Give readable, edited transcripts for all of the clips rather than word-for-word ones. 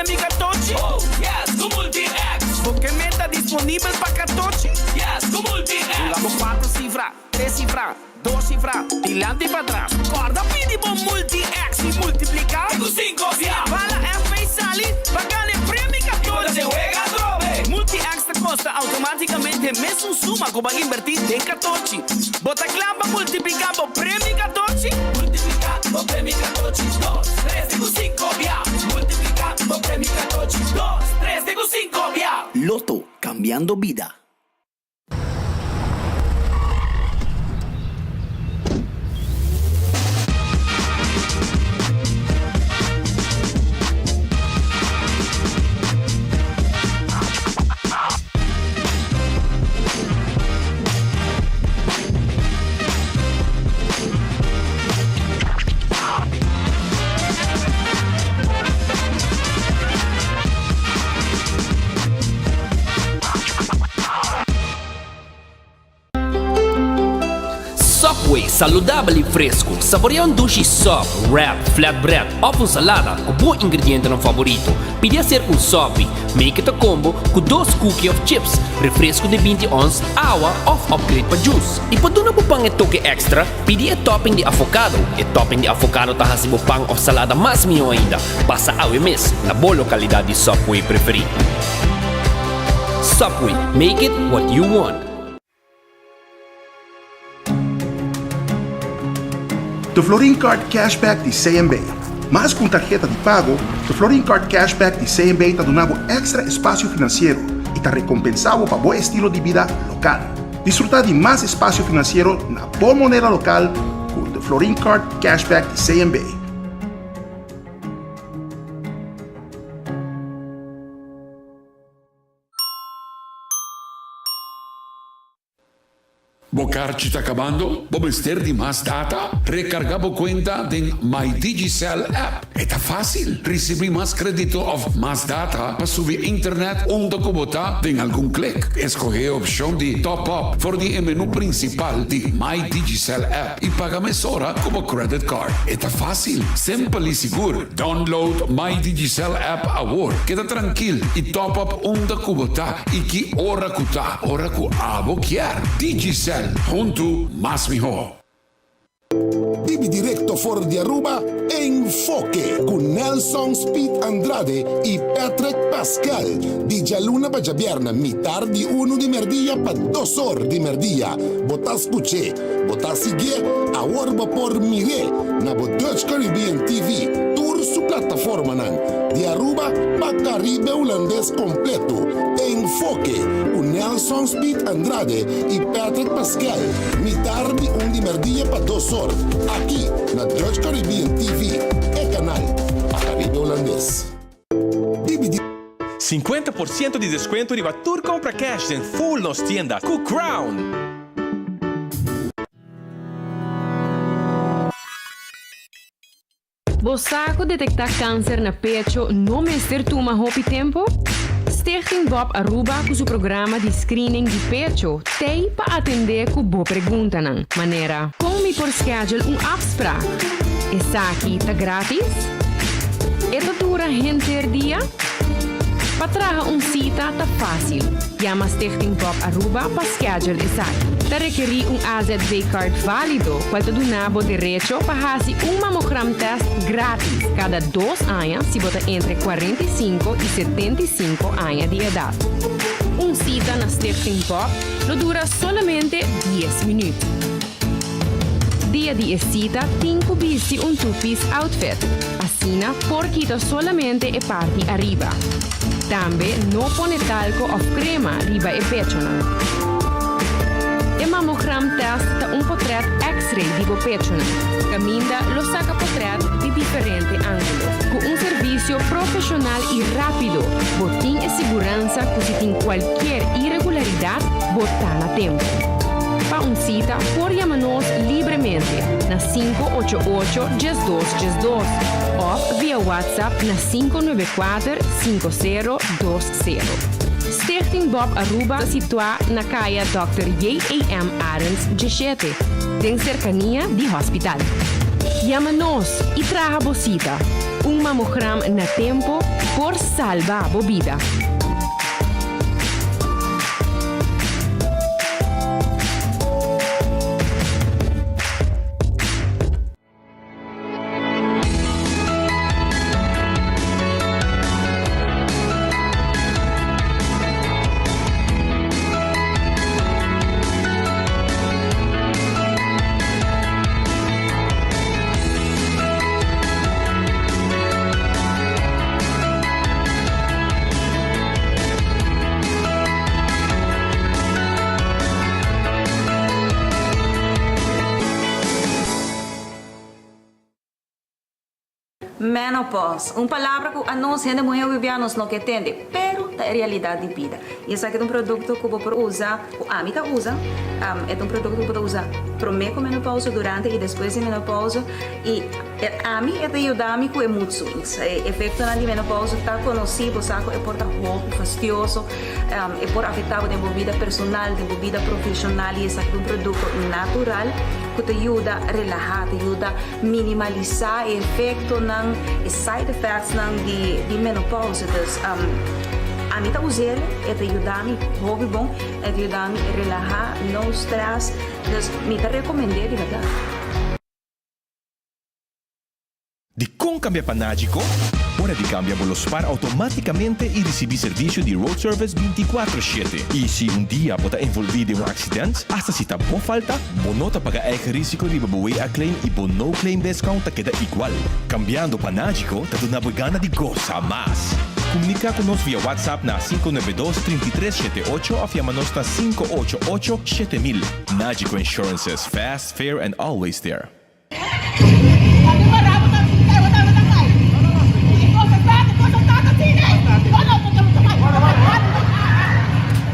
premio Catochi? Oh, yes, ku Multi-X! Bo ke meta disponibel pa Catochi? Yes, ku Multi-X! Hunga bo kuater sifra, tres sifra, dos sifra, dilanti i patras. Kòrda pidi bo Multi-X i multipliká. Te ku sinku bia! Bala FP sali pa gana e premio I bo ta Catochi! den wega atrobe! Multi-X ta kosta outomátikamente mesun suma ku bo a inbertí den Catochi. Bo ta kla pa multipliká bo premio Catochi? Multipliká bo premio Catochi dos, tres te ku sinku bia! Multipliká bo premio Catochi dos, tres te ku sinku bia! Lotto, cambiando bida. Subway, saludabel y fresco. Saborea un dushi sub, wrap, flatbread of un salada cu bo ingredientenan favorito. Pidi hacer un sopi. Make it a combo cu dos cookie of chips, refresco di binti ons, awa of upgrade pa juice. Y pa duna bo pan e toke extra, pidi e topping di avocado. E topping di avocado ta haci bo pan of salada mas miho ainda. Pasa awe mes na bo localidad di Subway preferi. Subway, make it what you want. The Florin Card Cashback di CMB. Mas ku un tarheta di pago, The Florin Card Cashback di CMB ta duna bo èkstra espasio finansiero i ta rekompensá bo pa bo estilo di bida lokal. Disfrutá di mas espasio finansiero na bo moneda lokal ku The Florin Card Cashback di CMB. Bo karchi ta kabando? Bo mester di mas data? Rekarga bo kuenta den My Digicel app. E ta fásil! Risibí mas kredito òf mas data pa subi internet unda ku bo ta den algun klik. Eskohé e opshon di Top Up for di e menú prinsipal di My Digicel app i paga mesora ku bo credit card. E ta fásil, simpel i sigur. Download My Digicel app awor. Keda trankil i top up unda ku bo ta i ki ora ku ta, ora ku abo kier. Digicel, huntu mas mihó. Bibi directo for di Aruba, Enfoke cu Nelson Speed Andrade y Patrick Pascal, di djaluna pa djabièrnè mitar di unu di merdia pa dos or di merdia. Bo ta scuch'é, bo ta siguié, awor bo por mir'é na bo Dutch Caribbean TV, tur su plataformanan, di Aruba pa Caribe Hulandes completo. Enfoke cu Nelson Speed Andrade y Patrick Pascal, mitar di un di merdia pa dos or, aki na Dutch Caribbean TV, e canal pa Caribe Hulandes. 50% di descuento riba tur compra cash den full nos tienda cu Crown! Bo sa ku detektá kanser na pecho no mester tuma hopi tempu? Stichting Bob Aruba ku su programa di screening di pecho t'ei pa atendé ku bo preguntanan, manera, Kon mi por schedule un afspraak? Esaki ta gratis? E ta dura henter dia? Pa traha un sita ta fásil. Yama Stichting Bob Aruba pa schedule esaki. Ta rekerí un AZV card válido cual ta duna bo derecho pa hasi un mamogram test gratis cada dos aña si bo ta entre 45 y 75 aña di edad. Un cita na Stichting Bob lo dura solamente dies minuut. Dia di e cita tin cu bisti un two-piece outfit, asina por kita solamente e parti ariba. Tambe no pone talco of crema riba e pechonan. E mammogram test ta un potret x-ray di bo pechonan, caminda lo saca potret di diferente angulo. Cu un servicio profesional y rapido, bo tin e siguransa cu si tin cualkier irregularidad, bo ta na tempo. Pa un cita por yama nos libremente na 588 1212 of via WhatsApp na 594 5020. Stichting Bob Aruba ta situá na Kaya Dòkter J.A.M. Arends 17, den serkania di hospital. Yama nos i traha bo sita. Un mamogram na tempo por salba bo bida. Menopause, un palabra ku anos hende muhé hopi nos no ke tende, pero ta e realidat di bida. I esaki ta un produkto ku bo por usa, ku ami ta usa, e ta un produkto ku bo ta usa promé ku menopause, durante i despues di menopause, i ami e ta yuda mi ku e mood swings. E efektonan di menopause ta konosí, bo sa ku e por ta hopi fastioso, e por afektá bo den bo bida personal, den bo bida profeshonal i esaki ta un produkto natural ku ta yuda relahá, ta yuda minimalisá e efektonan, e side effectsnan di menopause. Dus ami ta us'el, e ta yuda mi hopi bon, e ta yuda mi relahá, no stress, dus mi ta rekomend'é di bèrdat. Dikon kambia pa Nagico? Ora di kambia bo lo spar outomátikamente i risibí servisio di road service bintikuatro shete. I si un dia bo ta envolví den un aksident, asta si ta bo falta, bo no ta paga eigen risiko riba bo WA claim i bo no claim discount ta keda igual. Kambiando pa Nagico ta duna bo e gana di gosa mas! Komuniká ku nos via WhatsApp na 592 33 78 òf yama nos na 588 7000. Nagico Insurances, fast, fair and always there.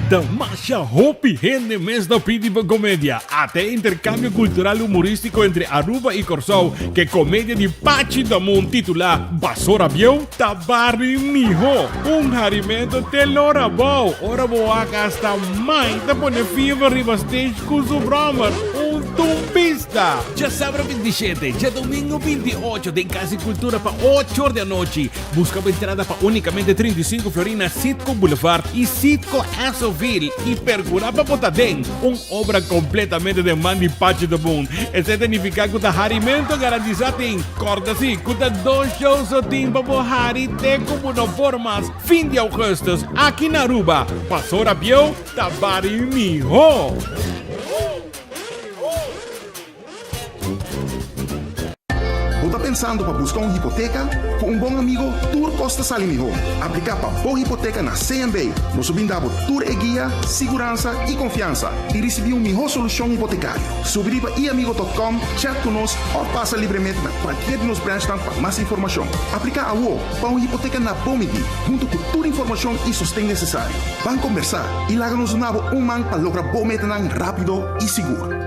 Ta masha hopi hende mes ta pidi pa komedia. Ata e interkambio kultural humoristiko entre Aruba i Kòrsou ku e komedia di Pachi Damon titulá Basora Bieu ta bari mihó. Un harimento te lora bou ora bo wak hasta mai ta pone fever riba stage ku su bròmer, un tumbista. Djasabra 27, djadomingo 28 den Cas di Cultura pa ocho or di anochi. Busca bo entrada pa unicamente 35 florin na Citgo Boulevard y Citgo Essoville y percura pa bo ta den un obra completamente den man di Pachi de Boon. Esey ta nifica cu ta harimento garantisa tin. Corda si cu ta dos show so tin pa bo hari te cu bo no por mas fin di augustus aki na Aruba. Pasora bieu ta bari miho! Bo ta pensando pa buska un hipoteka? Ku un bon amigo tur kos ta sali mihó. Apliká pa bo hipoteka na CMB. Nos lo bin da bo tur e guia, siguransa i konfiansa i risibí un mihó solushon hipotekario. Subi riba iamigo.com, chat ku nos òf pasa libremente na kualkier di nos branchnan pa mas informashon. Apliká awo pa un hipoteka na bo midí, huntu ku tur informashon i sosten nesesario. Ban kombersá i laga nos duna bo un man pa logra bo metanan rápido i sigur.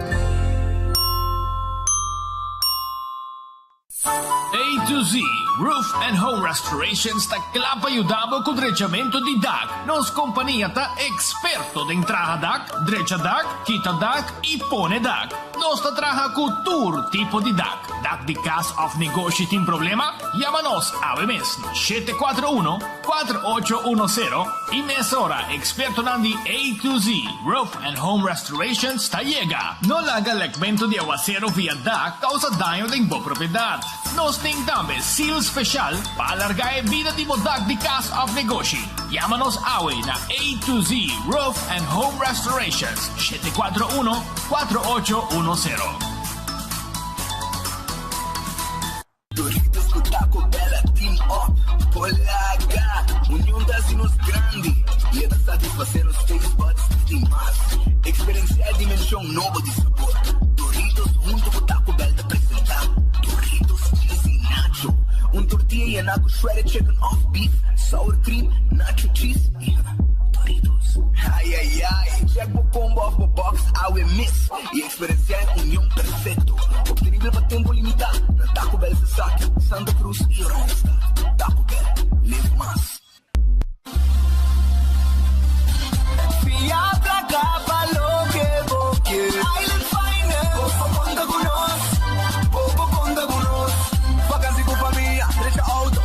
A to Z Roof and Home Restorations ta kla pa yuda bo ku drechamentu di dak. Nos kompania ta eksperto den traha dak, drecha dak, kita dak i pone dak. Nos ta traha ku tur tipo di dak. Dak di kas òf negoshi tin problema? Yama nos awe mes na 741 4810 i mesora ekspertonan di A to Z Roof and Home Restorations ta yega. No laga lekmentu di awasero via dak kousa daño den bo propiedat. Nos tin tambe seal speshal pa alargá e bida di bo dak di kas òf negoshi. Yama nos awe na A to Z Roof and Home Restorations, 741 4810. Doritos ku Taco Bell a team up por laga. Union ta hasi nos grandi i e ta satisfasé nos taste buds di mas. Eksperensiá e dimenshon nobo di sabor. Doritos huntu ku Taco Bell ta presentá Doritos Cheesy Nacho, un tortilla yená ku shredded chicken òf beef, sour cream, nacho cheese i Doritos. Ai ai ai! Check bo combo òf bo box awe mes i Eksperensiá e union perfekto, optenibel pa tempu limitá na Taco Bell Sasaki, Santa Cruz i Oranjestad. Taco Bell, live mas. Fia placa pa loke bo kier. Island Finance, bo por conta cu nos, bo por conta cu nos. Vakantie cu famia, drecha auto.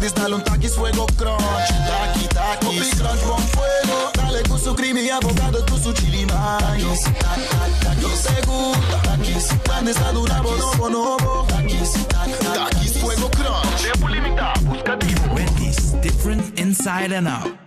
Wendy's dal un Takis Fuego Crunch. Taki, takis. Hopi crunch bon fuego. Dale cu su creamy avocado cu su chili mayo. Nos e gusta. Takis. Wendy's ta duna bo nobo nobo. Takis, Takis Fuego Crunch. Tempo limita, busca di bo. Wendy's, different inside and out.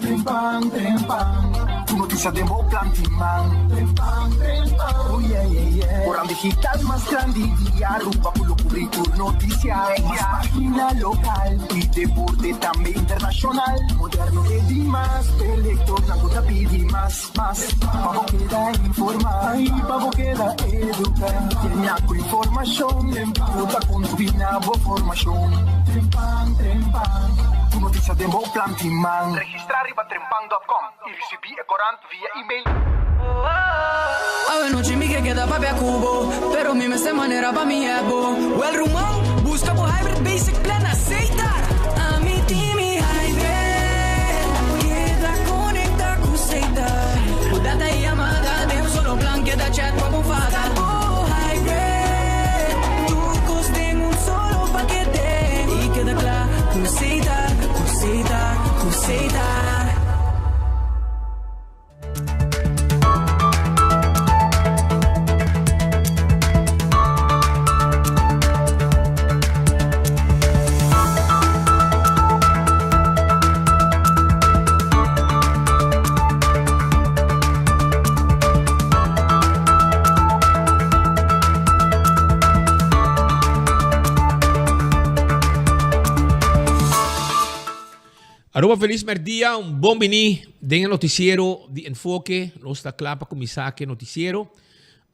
Trempan, trempan, tur noticia den bo plan tin man. Trempan, trempan, oh yeah, yeah, yeah. Corant digital mas grandi di Aruba cu lo cubri tur noticia. Mas pagina local y deporte tambe internacional. Moderno e di mas, p'e lectornan cu ta pidi mas, mas. Pa bo keda informa y pa bo keda educa. Llena cu informacion cu ta contribui na bo formacion. Trempan, trempan, tur noticia den bo plan tin man. Registra riba trempan dot com y ricibi e corant via email. Awe nochi mi ke keda papia ku bo Pero mi mester manera pa mi hep bo Wel ruman, buska bo Hybrid Basic Plan na Setar Ami tin mi hybrid Keda konekta ku Setar Ku data i yamada den un solo plan Keda chat pa bo fada Buska bo hybrid Tur kos den un solo pakete I keda kla ku Setar Ku Setar, ku Setar. Aruba Feliz Merdia, un bon bini den e noticiero di Enfoke. Nos ta kla pa kuminsá ku e noticiero.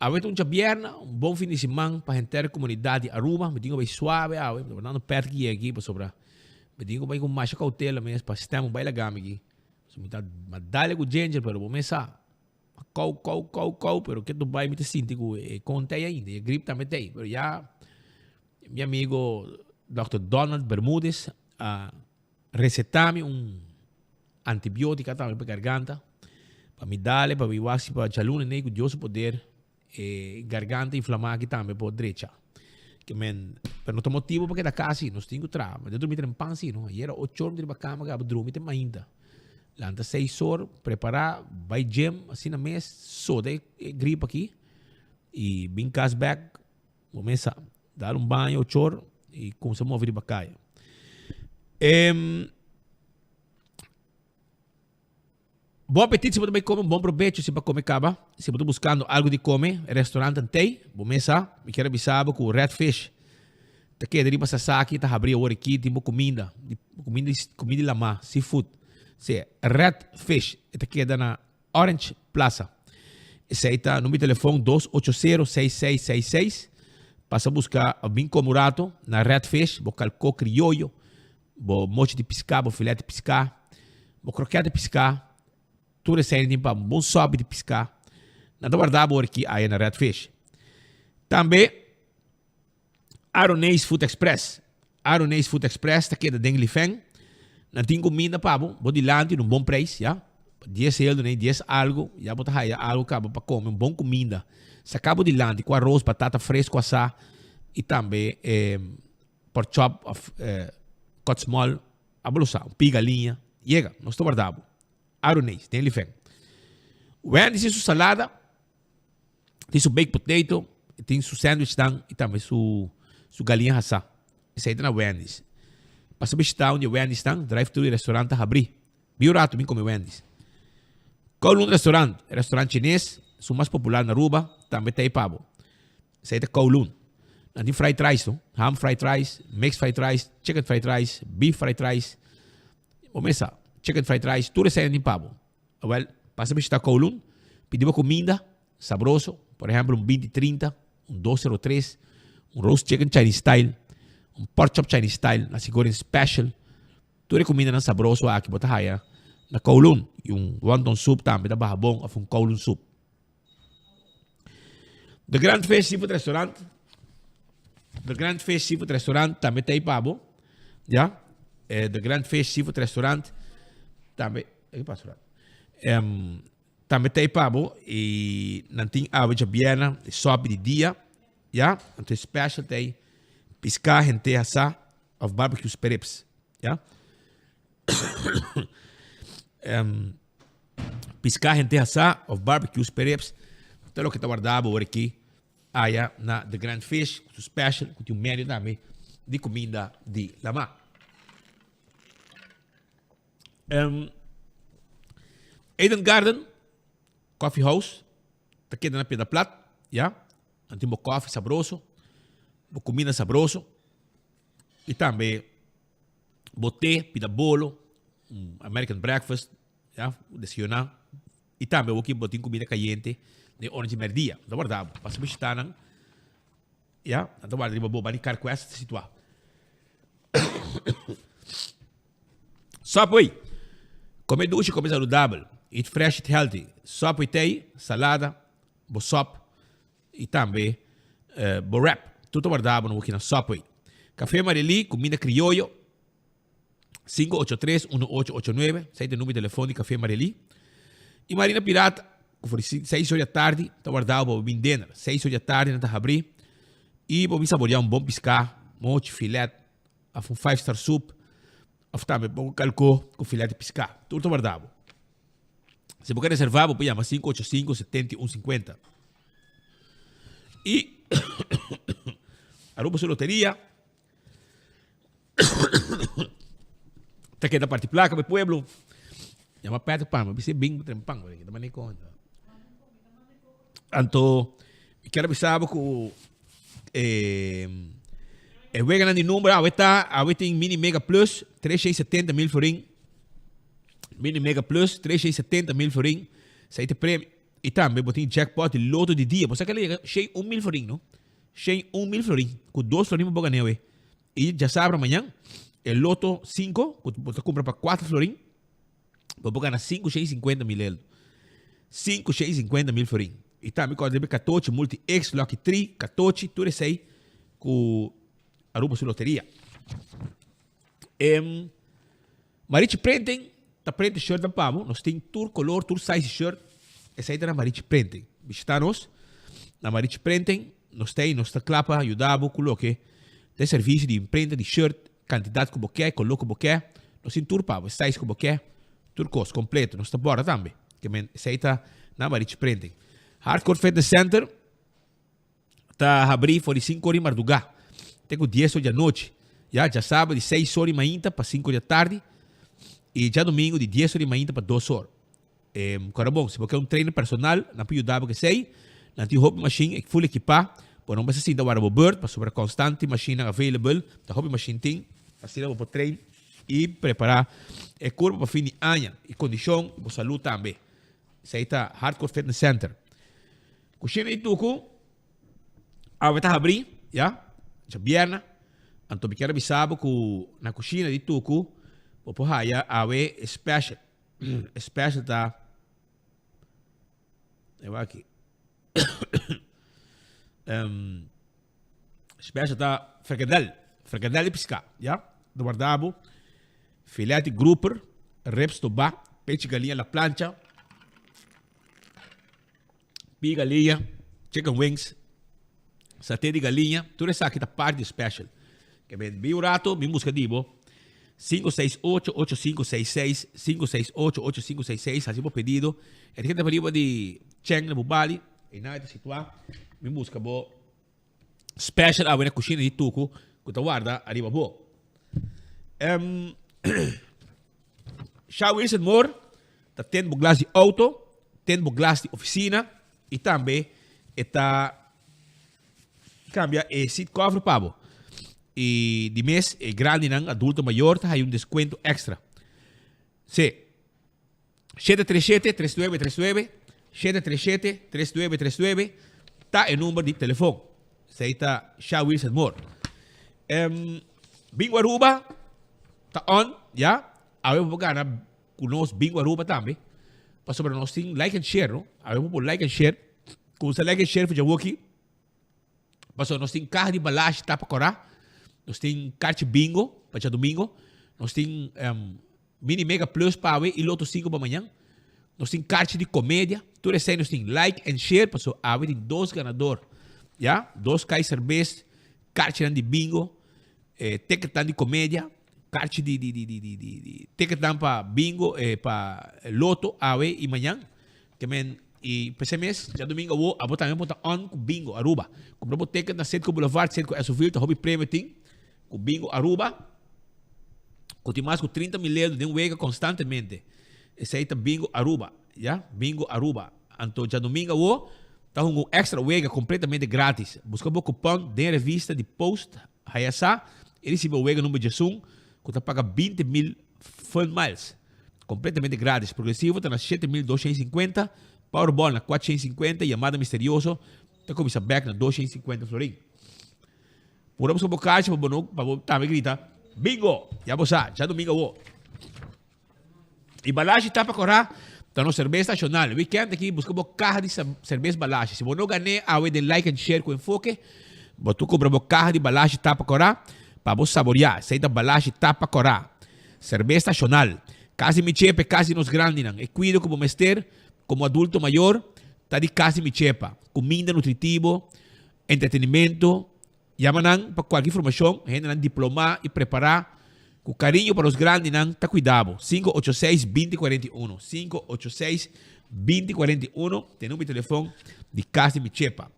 Awe ta un djabierna, un bon fin di siman pa henter komunidat di Aruba. Mi tin ku bai suave awe, mi ta wardando Patrick yega aki pasobra mi tin ku bai ku masha koutela mes pa stem un bai laga mi aki. So mi ta dale ku ginger pero bo mes sa. Kou, kou, kou, kou, pero ke tu bai mi ta sinti ku e kon t'ei ainda, e grip tambe t'ei. Pero ya mi amigo Dòkter Donald Bermudez a receta mi un antibiotica tambe pa garganta, pa mi dale, pa mi wak si pa djaluna nei ku Dios su poder e garganta inflama aki tambe por drecha. Ke men, pero no ta motibo pa keda kasi, nos tin ku traha. Ma dentro mi ta den pan si no, ayera ocho or mi ta riba kama kaba drumi te mainta. Lanta seis or, prepara, bai gym, asina mes, soda e grip aki y bin kas bek, bo mes sa, dal un baño ocho or y kumsa move riba kaya. Em, bon apetit si bo ta bai kome, bon probecho si bo a kome kaba. Si bo ta buskando algu di kome, e restaurant Antey, bo mes sa, mi kier a bisa bo ku Red Fish Ta keda riba Sasaki ta habri awor aki tin bo kuminda di kuminda di kuminda di lamá seafood si red fish e ta keda na Orange Plaza esei ta number di telefon dos ocho sero seis seis seis seis pasa buska of bin kome un rato na red fish bo kalko krioyo bo mochi di piská bo filet di piská bo kroket di piská tur esei tin pa un bon sòpi di piská nan ta warda bo awor aki aya na red fish tambe. Aroneis Food Express. Aroneis Food Express ta keda den Lifeng. Nan tin kuminda pa bo, bo dilanti na un bon preis, ya. Dies eldo nei, dies algo, ya bo ta haya algo kaba pa kome, un bon kuminda. Saka bo dilanti ku aros, batata fresco asá i tambe eh, pork chop of eh, cut small, abo lo sa, un pig galiña. Yega, nos ta warda bo. Aroneis, den Lifeng. Wendy's tin su salada. Tin su baked potato, tin su sandwich dan y tambe su su galiña hasá. Esei ta na Wendy's. Pasa bishita un di e Wendy's nan, drive thru e restaurant ta habrí. Bi un rato bin come Wendy's. Kowloon Restaurant, e restaurant chines, esun mas popular na Aruba, tambe ta ei pa bo. Esei ta Kowloon. Nan tin fried rice no, ham fried rice, mixed fried rice, chicken fried rice, beef fried rice. Bo mesa, chicken fried rice, tur esei nan tin pa bo. Awel, pasa bishita Kowloon, pidi bo kuminda sabroso, por ehempel un binti trinta, un dos sero tres, un roast chicken Chinese style, un pork chop Chinese style, nasi goreng special. Tur e kumindanan sabroso aki bo ta haya na Kowloon. I un wonton soup tambe ta baha bon of un Kowloon soup. The Grand Fish Seafood Restaurant. The Grand Fish Seafood Restaurant tambe ta pa bo. Ya. Eh, The Grand Fish Seafood Restaurant tambe. Eh, ki pasa? Um, tambe ta pa bo. I nan tin awe djabièrnè, sopi di dia. Ya. Anto special ta piská hente asá. of barbecue sperrips. Ya. um, pisca hente asá of barbecue sperrips. Ta loke ta warda bo aki aya na The Grand Fish, su special, ku tin un menu tambe di kuminda di lama. Um, Eden Garden Coffee House ta keda na Piedra Plat, ya. Nan tin bo koffie sabroso, bo kuminda sabroso i tambe bo te, pida bolo, un American breakfast, ya, desayuná. I tambe bo bo tin kumida kayente den ora di mèrdia. Nan ta warda bo. Pasa bishitá nan, ya, nan ta warda riba bo. Bani Carquest ta situá. Subway, Come dushi, come saludabel. Eat fresh, eat healthy. Subway tei, salada, bo sop y tambe bo wrap. Tur ta warda bo na wokina Subway. Café Marily, cuminda crioyo, 583 1889, esey ta e numero di telefon di Café Marily. Y Marina Pirata, cu for di seis ora di atardi ta warda bo pa bo bin dinner. Seis ora di atardi nan ta habri y bo bin saborea un bon pisca, mochi, filet, of un five star soup, of tambe bo calco cu filet di pisca. Tur ta warda bo. Si bo ke reserva bo por yama 585 71 50. Y Aruba su loteria ta keda parti placa pa e pueblo. Yama Patrick pa mi, bisa bin tren pan, ta manda con. Anto mi kier a bisa bo ku e e weganan di number awe ta awe tin mini mega plus 370 mil florin mini mega plus 370 mil florin sa te premio y tambe bo tin jackpot di loto di dia bo sa ke yega shei un mil florin no shei un mil florin ku dos florin bo gane awe y djasabra mañan e loto 5 ku bo ta kumpra pa 4 florin Bo por gana sinku shen i sinkuenta mil eldo. Sinku shen i sinkuenta mil florin. I tambe kòrda riba e katochi multi X, Lucky Tree, katochi, tur esei ku Aruba su loteria. Em, Marichi Printing ta print e shirtnan pa bo. Nos tin tur kolor, tur size di shirt. Esei ta na Marichi Printing. Bishita nos na Marichi Printing. Nos ta ei, nos ta kla pa yuda bo ku loke ta e servisio di imprenta di shirt. Kantidat ku bo ke, koló ku bo ke, nos tin tur pa bo, size ku bo ke, tur kos kompleto. Nos ta bòrda tambe. Ke men esei ta na Marichi Printing. Hardcore Fitness Center ta habrí for di sinku ora di mardugá te ku dies ora di anochi. Ya djasabra di seis ora di mainta pa sinku ora di atardi i djadumingu di dies ora di mainta pa dos ora. E kora bon, si bo ke un trainer personal, nan por yuda bo ku esei. Nan tin hopi mashin full ekipá. Bo no mester sinta wara bo bùrt pasobra konstant tin mashinnan available. Ta hopi mashin tin. Asina bo por train i prepará e kurpa pa fin di aña i kondishon i bo salú tambe. Esei ta Hardcore Fitness Center. Kushina di Tuku awe ta habrí, ya, djabièrnè. Anto mi kier a bisa bo ku na kushina di Tuku bo por haya awe e special. Special ta e wak aki. um, special ta frikandel, frikandel di piská, ya. Ta warda bo filet di grouper, ribs tobá, pechi galiña a la plancha, pi galiña, chicken wings, saté di galiña, tur esaki ta parti di special. Ke men bin un rato, bin buska di bo 568 8566 568 8566 hasi bo pedido. E ta keda pariba di Cheng na Bubali, einan e ta situá. Bin buska bo special awe na kushina di Tuku ku ta warda ariba bo. Um, Sha Wilson Moore ta ten bo glas di auto, ten bo glas di oficina y tambe e ta cambia e seat cover pa bo. Y di mes e grandinan, adulto mayor, ta haya un descuento extra. Sí. 737-3939, 737-3939 ta e number di telefon. Esei ta Sha Wilson Moore. Um, Bingo Aruba ta on, ya. Awe bo por gana ku nos Bingo Aruba tambe. Pasobra nos tin like and share, no? Awe bo por like and share. Kumsa like and share for djawoki. Pasobra nos tin kaha di balashi tapa kora. Nos tin karchi bingo pa djadumingo. Nos tin um, mini mega plus pa awe y loto 5 pa mañan. Nos tin karchi di komedia. Tur esei nos tin like and share pasobra awe tin dos ganador. Ya, dos kai serbes, karchinan di bingo. E ticketnan di comedia, karchi di di di di di di di ticketnan pa bingo e pa loto awe y mañan. Ke men y p'esei mes djadomingo awo abo tambe por ta on ku Bingo Aruba. Kumpra bo ticket na Citgo Boulevard, Citgo Esoville ta hopi premio tin ku Bingo Aruba ku tin mas ku 30 mil euro den wega konstantemente. Esei ta Bingo Aruba, ya, Bingo Aruba. Anto djadomingo awo ta hunga un extra wega kompletamente gratis. Buska bo kupon den revista di Post Haya sa, e ricibi un wega number djesun cu ta paga 20,000 Fun Miles. Completamente gratis. Progresivo ta na 7,250, Powerball na 450 y Yamada Misterioso ta cuminsa bek na 250 florin. Pura busca bo kaartje pa bo no, pa bo tambe grita, Bingo! Ya bo sa, djadomingo awo. Y Balashi tapa corá ta nos serbes nacional. Weekend aki busca bo caha di serbes Balashi. Si bo no gané awe den like and share cu Enfoke, bo tu cumpra bo caha di Balashi tapa corá pa bo saboreá. Esey ta Balashi tapa corá. Serbes nacional. Casi mi chepa e casi nos grandinan. E cuido cu bo mester como adulto mayor ta di casi mi chepa. Cuminda nutritivo, entretenimento, Yama nan pa kualke informashon, hendenan diplomá i prepará ku kariño pa nos grandinan ta kuida bo. 586 2041, 586 2041 ta e number di telefon di kas di mi chepa.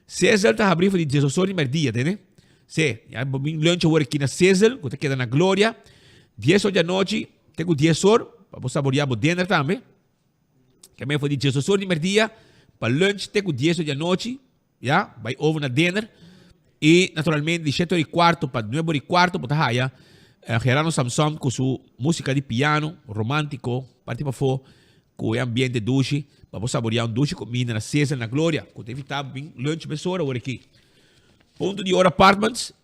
Sezel ta habrí for di diesdos or di mèrdia, tene? Sí, ya bo bin lunch awor aki na Sezel, ku ta keda na Gloria, dies or di anochi te ku dies or, pa bo saboreá bo dinner tambe. Tambe for di diesdos or di mèrdia pa lunch te ku dies or di anochi. Ya, bai over na dinner. Y naturalmente di shete ora y cuarto pa nuebe ora y cuarto bo ta haya eh, Gerardo Samson cu su musica di piano romantico parti pafó cu e ambiente dushi pa bo saborea un dushi comida na Cesar na Gloria cu ta invita bo bin lunch mesora ora aki. Punto di Oro Apartments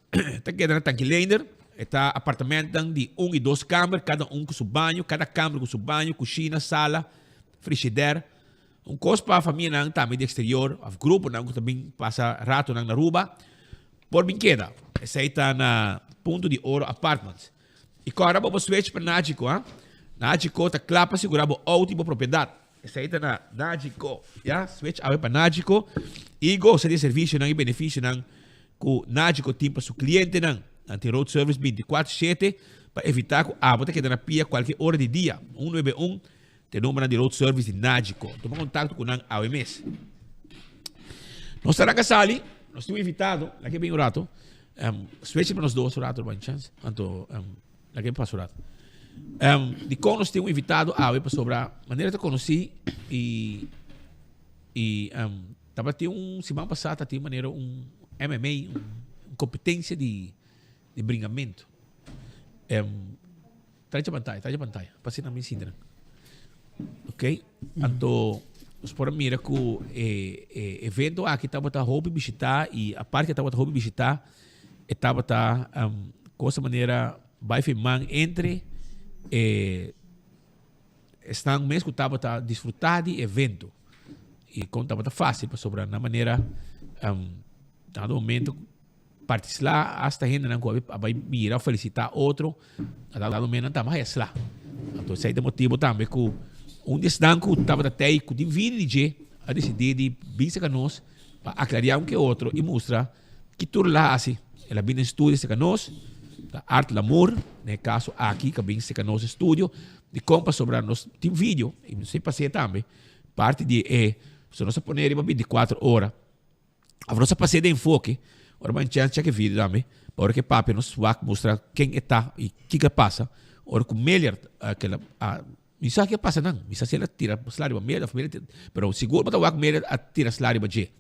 ta keda na Tanki Leender. E ta apartamentonan di un y dos kamber, cada un cu su baño, cada kamber cu su baño, cushina, sala, frigidaire. Un kos pa famianan tambe di eksterior òf gruponan ku ta bin pasa ratonan na Aruba por bin keda. Esei ta na Punto di Oro Apartments. I kòrda bo bo switch pa Nagico, ha. Nagico ta kla pa sigurá bo outo i bo propiedat. Esei ta na Nagico, ya. Switch awe pa Nagico i gosa di e servisionan i benefisionan ku Nagico tin pa su klientenan. Nan tin road service bintikuater shete pa evitá ku abo ta keda na pia kualke ora di dia. Un nuebe un. Te nombernan di road service di Nagico. Tuma contacto cu nan awe mes. Nos ta ranca sali, nos tin un invitado, laat bin un rato. Um, switch pa nos dos un rato, ban chance. Anto, um, laat pas un rato. Um, di con nos tin un invitado awe pasobra manera ta conoci y y um, tabatin un siman pasá tatin manera un MMA, un, un competencia di di bringamento. Um, Trae dje pantaya, trae dje pantaya, pa asina mi sinti nan. Ok, anto nos por a mira ku e e evento aki tabata hopi bishitá i aparte tabata hopi bishitá, e tabata um, cosa manera bai firman entre e esnan mes ku tabata disfrutá di evento. I kon tabata fásil pasobra na manera um, dado momento Parti sla hasta hendenan ku a bai mira o felisitá otro, a dado momento nan tambe haya sla. Anto esei ta motibu tambe ku un di esnan ku tabata tei ku tin vida di dje a disidí di bin serka nos pa aklariá un ke otro i mustra ki tur el a hasi. El a bin den studio serka nos, ta Art Lamour, den e kaso aki ku a bin serka nos estudio dikon pasobra nos tin video i nos a pas'é tambe parti di e, pasobra nos a pone riba bintikuater ora. Of nos a pas'é den enfoke, ora bo a chèns chèk e video tambe, pa ora ku e papia nos wak mustra ken e ta i kiko a pasa, ora ku Meliard a keda a mi sa ke a pasa nan, mi sa si el a tira sla riba Meliard of Meliard pero sigur bo ta wak Meliard a tira sla riba dje.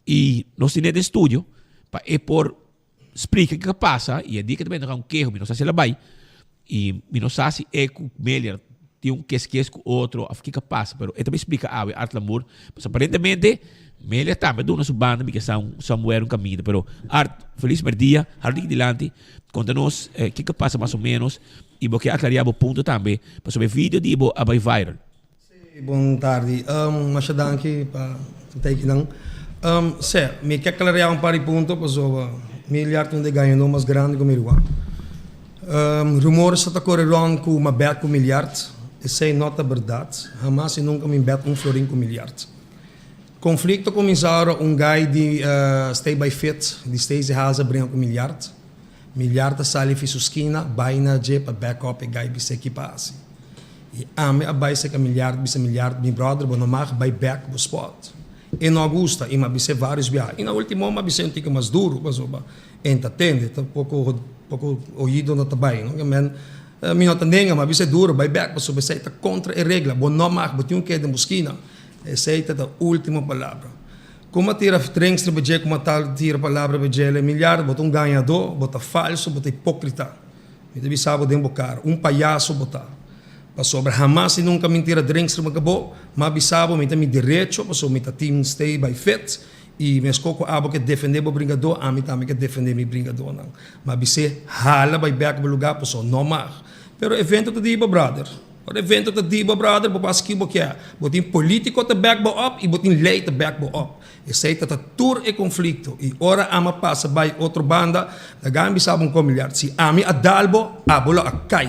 I nos tene den studio pa e por splika kiko a pasa i e di ke ta bini un keho, mi no sa si el a bai i mi no sa si e ku Meliard tin un kes kes ku otro of kiko a pasa pero e ta bin splika awe Art Lamour pasobra aparentemente Meliard tambe a duna su banda mi ke sa un somewhere un kaminda pero Art felis merdia hartlik dilanti konta nos kiko a pasa mas o menos i bo ke aklaria bo punto tambe pasobra e video di bo a bai viral. Sí, bon tardi. Masha danki pa ta akinan. Sè, mi ke klariá un par di punto pasobra Milyard ta un di e gañadó mas grandi ku mi riba. Rumor sa ta kore rònt ku m'a bèt ku Milyard. Esei no ta bèrdat. Hamas i nunka mi bèt un florin ku Milyard. Konflikto kuminsá ora un guy di Stay By Fit di Stacey Haas a bringa ku Milyard. Milyar ta sali fi su skina bai na dje pa back up e guy bis'é ki pa hasi. I ami a bai seka Milyard bisa Milyard mi brother bo no mag bai back bo spot. E no a gusta i m'a bis'é varios biaha i na ultimo m'a bis'é un tiki mas duru pasobra e n'ta tende ta poko poko oido no ta bai no ke men mi no ta nenga m'a bis'é duru bai back pasobra esei ta kontra e regla bo no mag bo tin un keda den bo skina esei ta ta ultimo palabra. Kuma tira drinks riba dje kuma tal tira palabra riba dje Milyard bo ta un gañadó bo ta falso bo ta hipokrita. Mi ta bisa bo den bo kara, un payaso bo ta. Pasobra hamas i nunka mi tira drinks riba bo, m'a bisa bo mi ta mi derecho pasobra mi ta team stay by fit i meskos ku abo ke defende bo bringadó, ami tambe ke defende mi bringadónan. M'a bis'é hala bai bek bo lugá pasobra no mag. Pero evento ta di bo brother. Ora evento ta di bo brother bo por hasi ki bo kier. Bo tin politico ta back bo up i bo tin ley ta back bo up. Esei ta ta tur e konflikto i ora ami a pasa bai otro banda, laga mi bisa bo un komiliar, si ami a dal bo, abo lo a kai.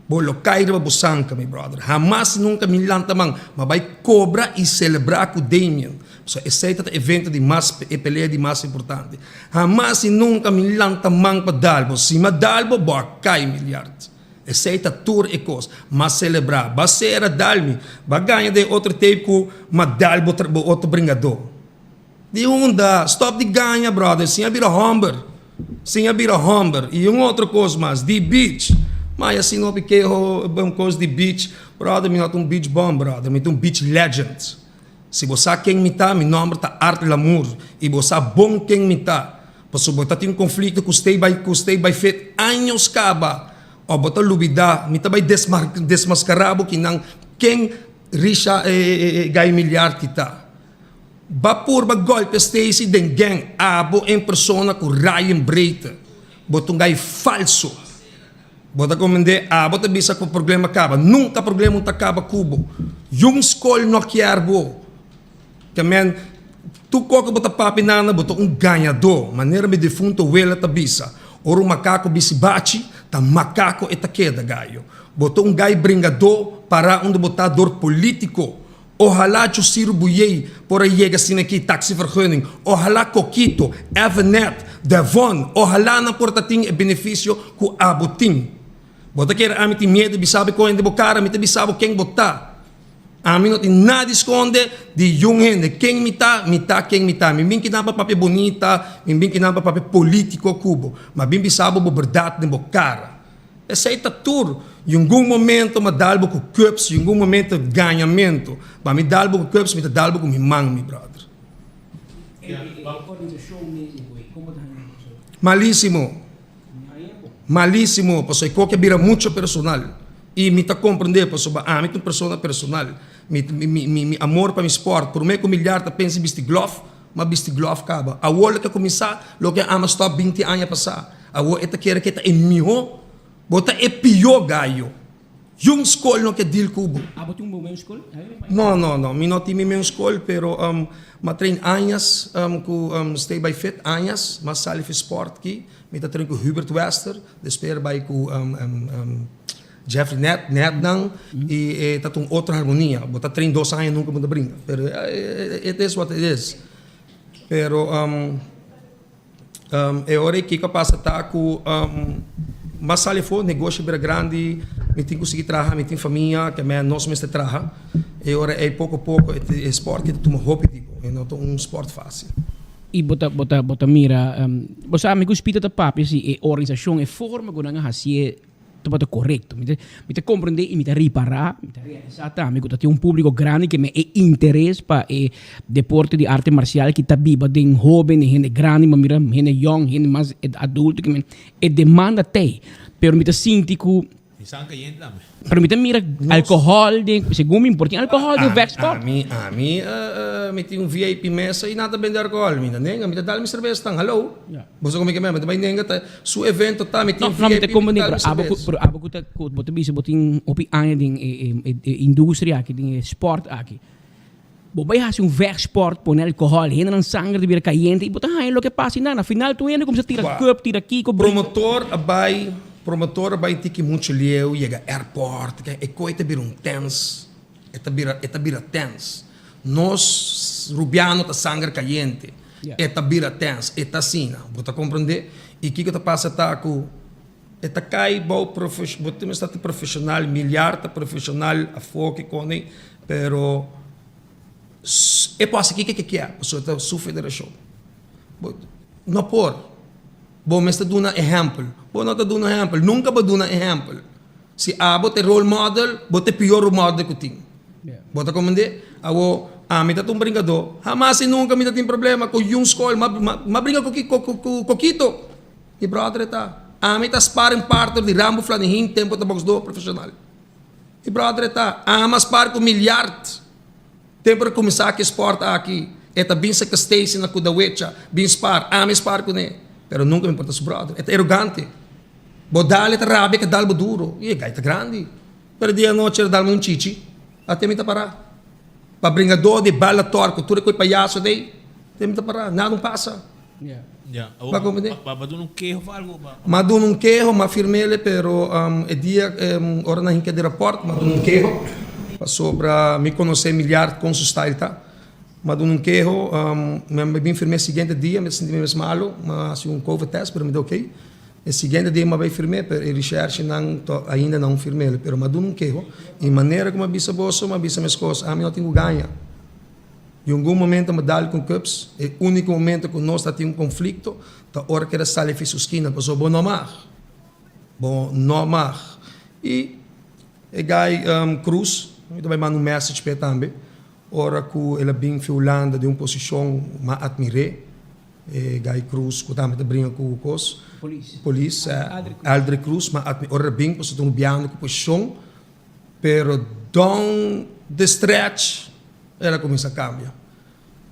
Bo lo kai riba bo sanka, mi brother. Hamas nunka mi lanta man, ma bai kobra i selebrá ku Damien. Pasobra esei ta ta evento di mas, e pelea di mas importante. Hamas i nunka mi lanta man pa dal bo. Si mi a dal bo, bo a kai, miliard. Esei ta tur e kos. M'a selebrá. B'a sera dal mi. B'a gaña den otro tape ku m'a dal bo bo otro bringadó. Di unda? Stòp di gaña, bròder. Siña bira hòmber. Siña bira hòmber. I un otro kos mas. Di beach. Ma ya si no pi keho un kos di beach. Bròder, mi no ta un beach bum, bròder. Mi ta un beach legend. Si bo sa ken mi ta, mi nòmber ta Art Lamour. I bo sa bon ken mi ta. Pasobra bo ta tin un konflikto ku stay by ku stay by fit años kaba òf bo ta lubidá mi ta bai desmaskará bo kinan ken Risha Guy Milliard ki ta. Ba purba gòlpia Stacy den gang abo en persona ku Ryan Breite bo ta un guy falso bo ta komend'é abo ta bisa ku problema kaba nunka problema ta kaba ku bo yun skol no kier bo. Te men, tur kos ku bo ta papia nana, bo ta un gañadó. Manera mi difunto wela ta bisa, ora un makako bisi bachi, ta makako e ta keda, gayo. Bo ta un gai bringadó pará unda bo ta dor polítiko. Ohalá Chosiru Buyey por a yega asina aki, taxivergunning. Ohalá Kokito, Evenet, Devon, ohalá nan por ta tin e benefisio ku abo tin. Bo ta kere ami tin miedu bisa bo kon hende bo kara, mi ta bisa bo ken bo ta. Ami no tin nada di skonde di yun hende. Ken mi ta, mi ta ken mi ta. Mi bin kinan pa papia bunita, mi bin kinan pa papia politico ku bo. Ma bin bisa bo bo berdad den bo kara. Esei ta tur. Yungun momento mi a dal bo ku cups, yungun momento gañamento. Ma mi dal bo ku cups, mi ta dal bo ku mi man, mi brother. Malisimo. Malisimo, pasobra e koki a bira mucho personal. I mi ta komprendé pasobra ami ta un persona personal. Mi mi mi mi amor pa mi spòrt, promé ku mi liar ta pensa bisti glòf, m'a bisti glòf kaba. Awor loke a kuminsá, loke a ama stòp binti aña pasá. Awor e ta kere ku e ta e mihó, bo ta e pió gayo. Yun skol no ke deal ku bo. Abo tin un bo mes skol? No, no, no. Mi no tin mi mes skol, pero m'a train añas ku Stay by Fit, añas. M'a sali fi spòrt ki. Mi ta train ku Hubert Wester, despues bai ku Jeffrey Net, Netnan, i e ta un otro harmonia. Bo ta train dos aña nunka bo ta bringa. Pero it is what it is. Pero e ora ei kiko a pasa ta ku mas sali afó, negoshi bira grandi, mi tin ku sigui traha, mi tin famia, ke men nos mester traha. E ora ei poko poko e sport ta tuma hopi di bo, e no ta un sport fásil. I bo ta bo ta bo ta mira bo sa mi ku Spita ta papia si e organisashon e forma ku nan a hasié tabata korekto. Mi ta mi ta komprendé i mi ta ripará mi ta realisá tambe ku ta tin un públiko grandi ke me e interes pa e deporte di arte marsial ki ta biba den hóben den hende grandi bo mira hende yòn hende mas adulto ke men e demanda t'ei pero mi ta sinti ku Mi san cayente tambe. Pero mi ta mira alcohol den, segun mi por tin alcohol den vechtsport. Ami, ami, mi tin un VIP mesa y nan ta bende alcohol. Mi ta nenga, mi ta dal mi cerveza tan, hallo. Boso como ke mi ta bay nenga ta su evento ta mi tin No, mi ta VIP, mi comprende, ta dal pero mi abo cu, cerveza. pero abo cu ta, cu bo ta bisa bo tin hopi aña den e, e, e industria aki, den e sport aki. Bo bay haci un vechtsport, pone alcohol, hendenan sanger ta bira cayente y bo ta haña loke pasa y nan. Na final tur hende cuminsa tira cup, tira kico, brinca. Promotor a bay, promotor a bay tiki mucho lieu, yega airport, ke e koe ta bira un tens, e ta bira, e ta bira tens. Nos Rubiano ta sanger cayente. E ta bira tens, e ta asina, bo ta komprendé? I kiko ta pasa ta ku e ta kai bou profes, bo tin mester ta profeshonal, milyar ta profeshonal afó ki koni, pero e por hasi kiko ke kier, pasobra ta su federashon. Bo no por. Bo mester duna ehèmpel. Bo no ta duna ehèmpel, nunka bo duna ehèmpel. Si abo ta e role model, bo ta e pior role model ku tin. Bo ta komprendé? Awo, ami ta un brinkadó. Hamas i nunka mi ta tin problema ku yun skol. M'a brinka ku ku Kokito. Mi bròder e ta. Ami ta sparring partner di Rambo Flanihin tempu ta bòksdó profeshonal. Mi bròder e ta. Ami a spar ku Milyard tempu a kuminsá ku e spòrt aki. E ta bin serka Stacy na Kudawecha bin spar. Ami spar kuné. Pero nunka mi por ta su bròder. E ta erogante. Bo dal e ta rabia ke dal bo duro. I e gai ta grandi. Pero di anochi el a dalme un chichi. Ate mi ta pará. Pa bringadó di bala tòr ku tur e koi payaso dei. Ate mi ta pará. Nada un pasa. Ba comprende? Ba duna un keho of algo? M'a duna un keho, m'a firm'ele, pero e dia ora nan hinka di rapòrt, m'a duna un keho. Pasobra mi konosé Milyard kon su style ta. M'a duna un keho, mi a bin firm'é siguiente dia, mi a sinti mi mes malu, m'a hasi un covid test, pero mi ta okey. E siguiente dia m'a bai firm'é, pero e rishershenan to ainda nan firm'é, pero m'a duna un keho. I manera ku m'a bisa boso, m'a bisa meskos, ami no tin ku gaña. Di ungun momento m'a dal ku Cubs, e úniko momento ku nos ta tin un konflikto ta ora ku el a sali fi su skina, pasobra bo no mag. Bo no mag. I e guy Cruz, mi ta bai manda un message p'e tambe, ora ku el a bin fi Hulanda den un posishon m'a atmir'é. E Guy Cruz ku tambe ta bringa ku kos. Polis. Polis, Aldrich Cruz, ma atmi ora bin pasobra ta un biando ku posishon, pero down the stretch el a kuminsá kambia.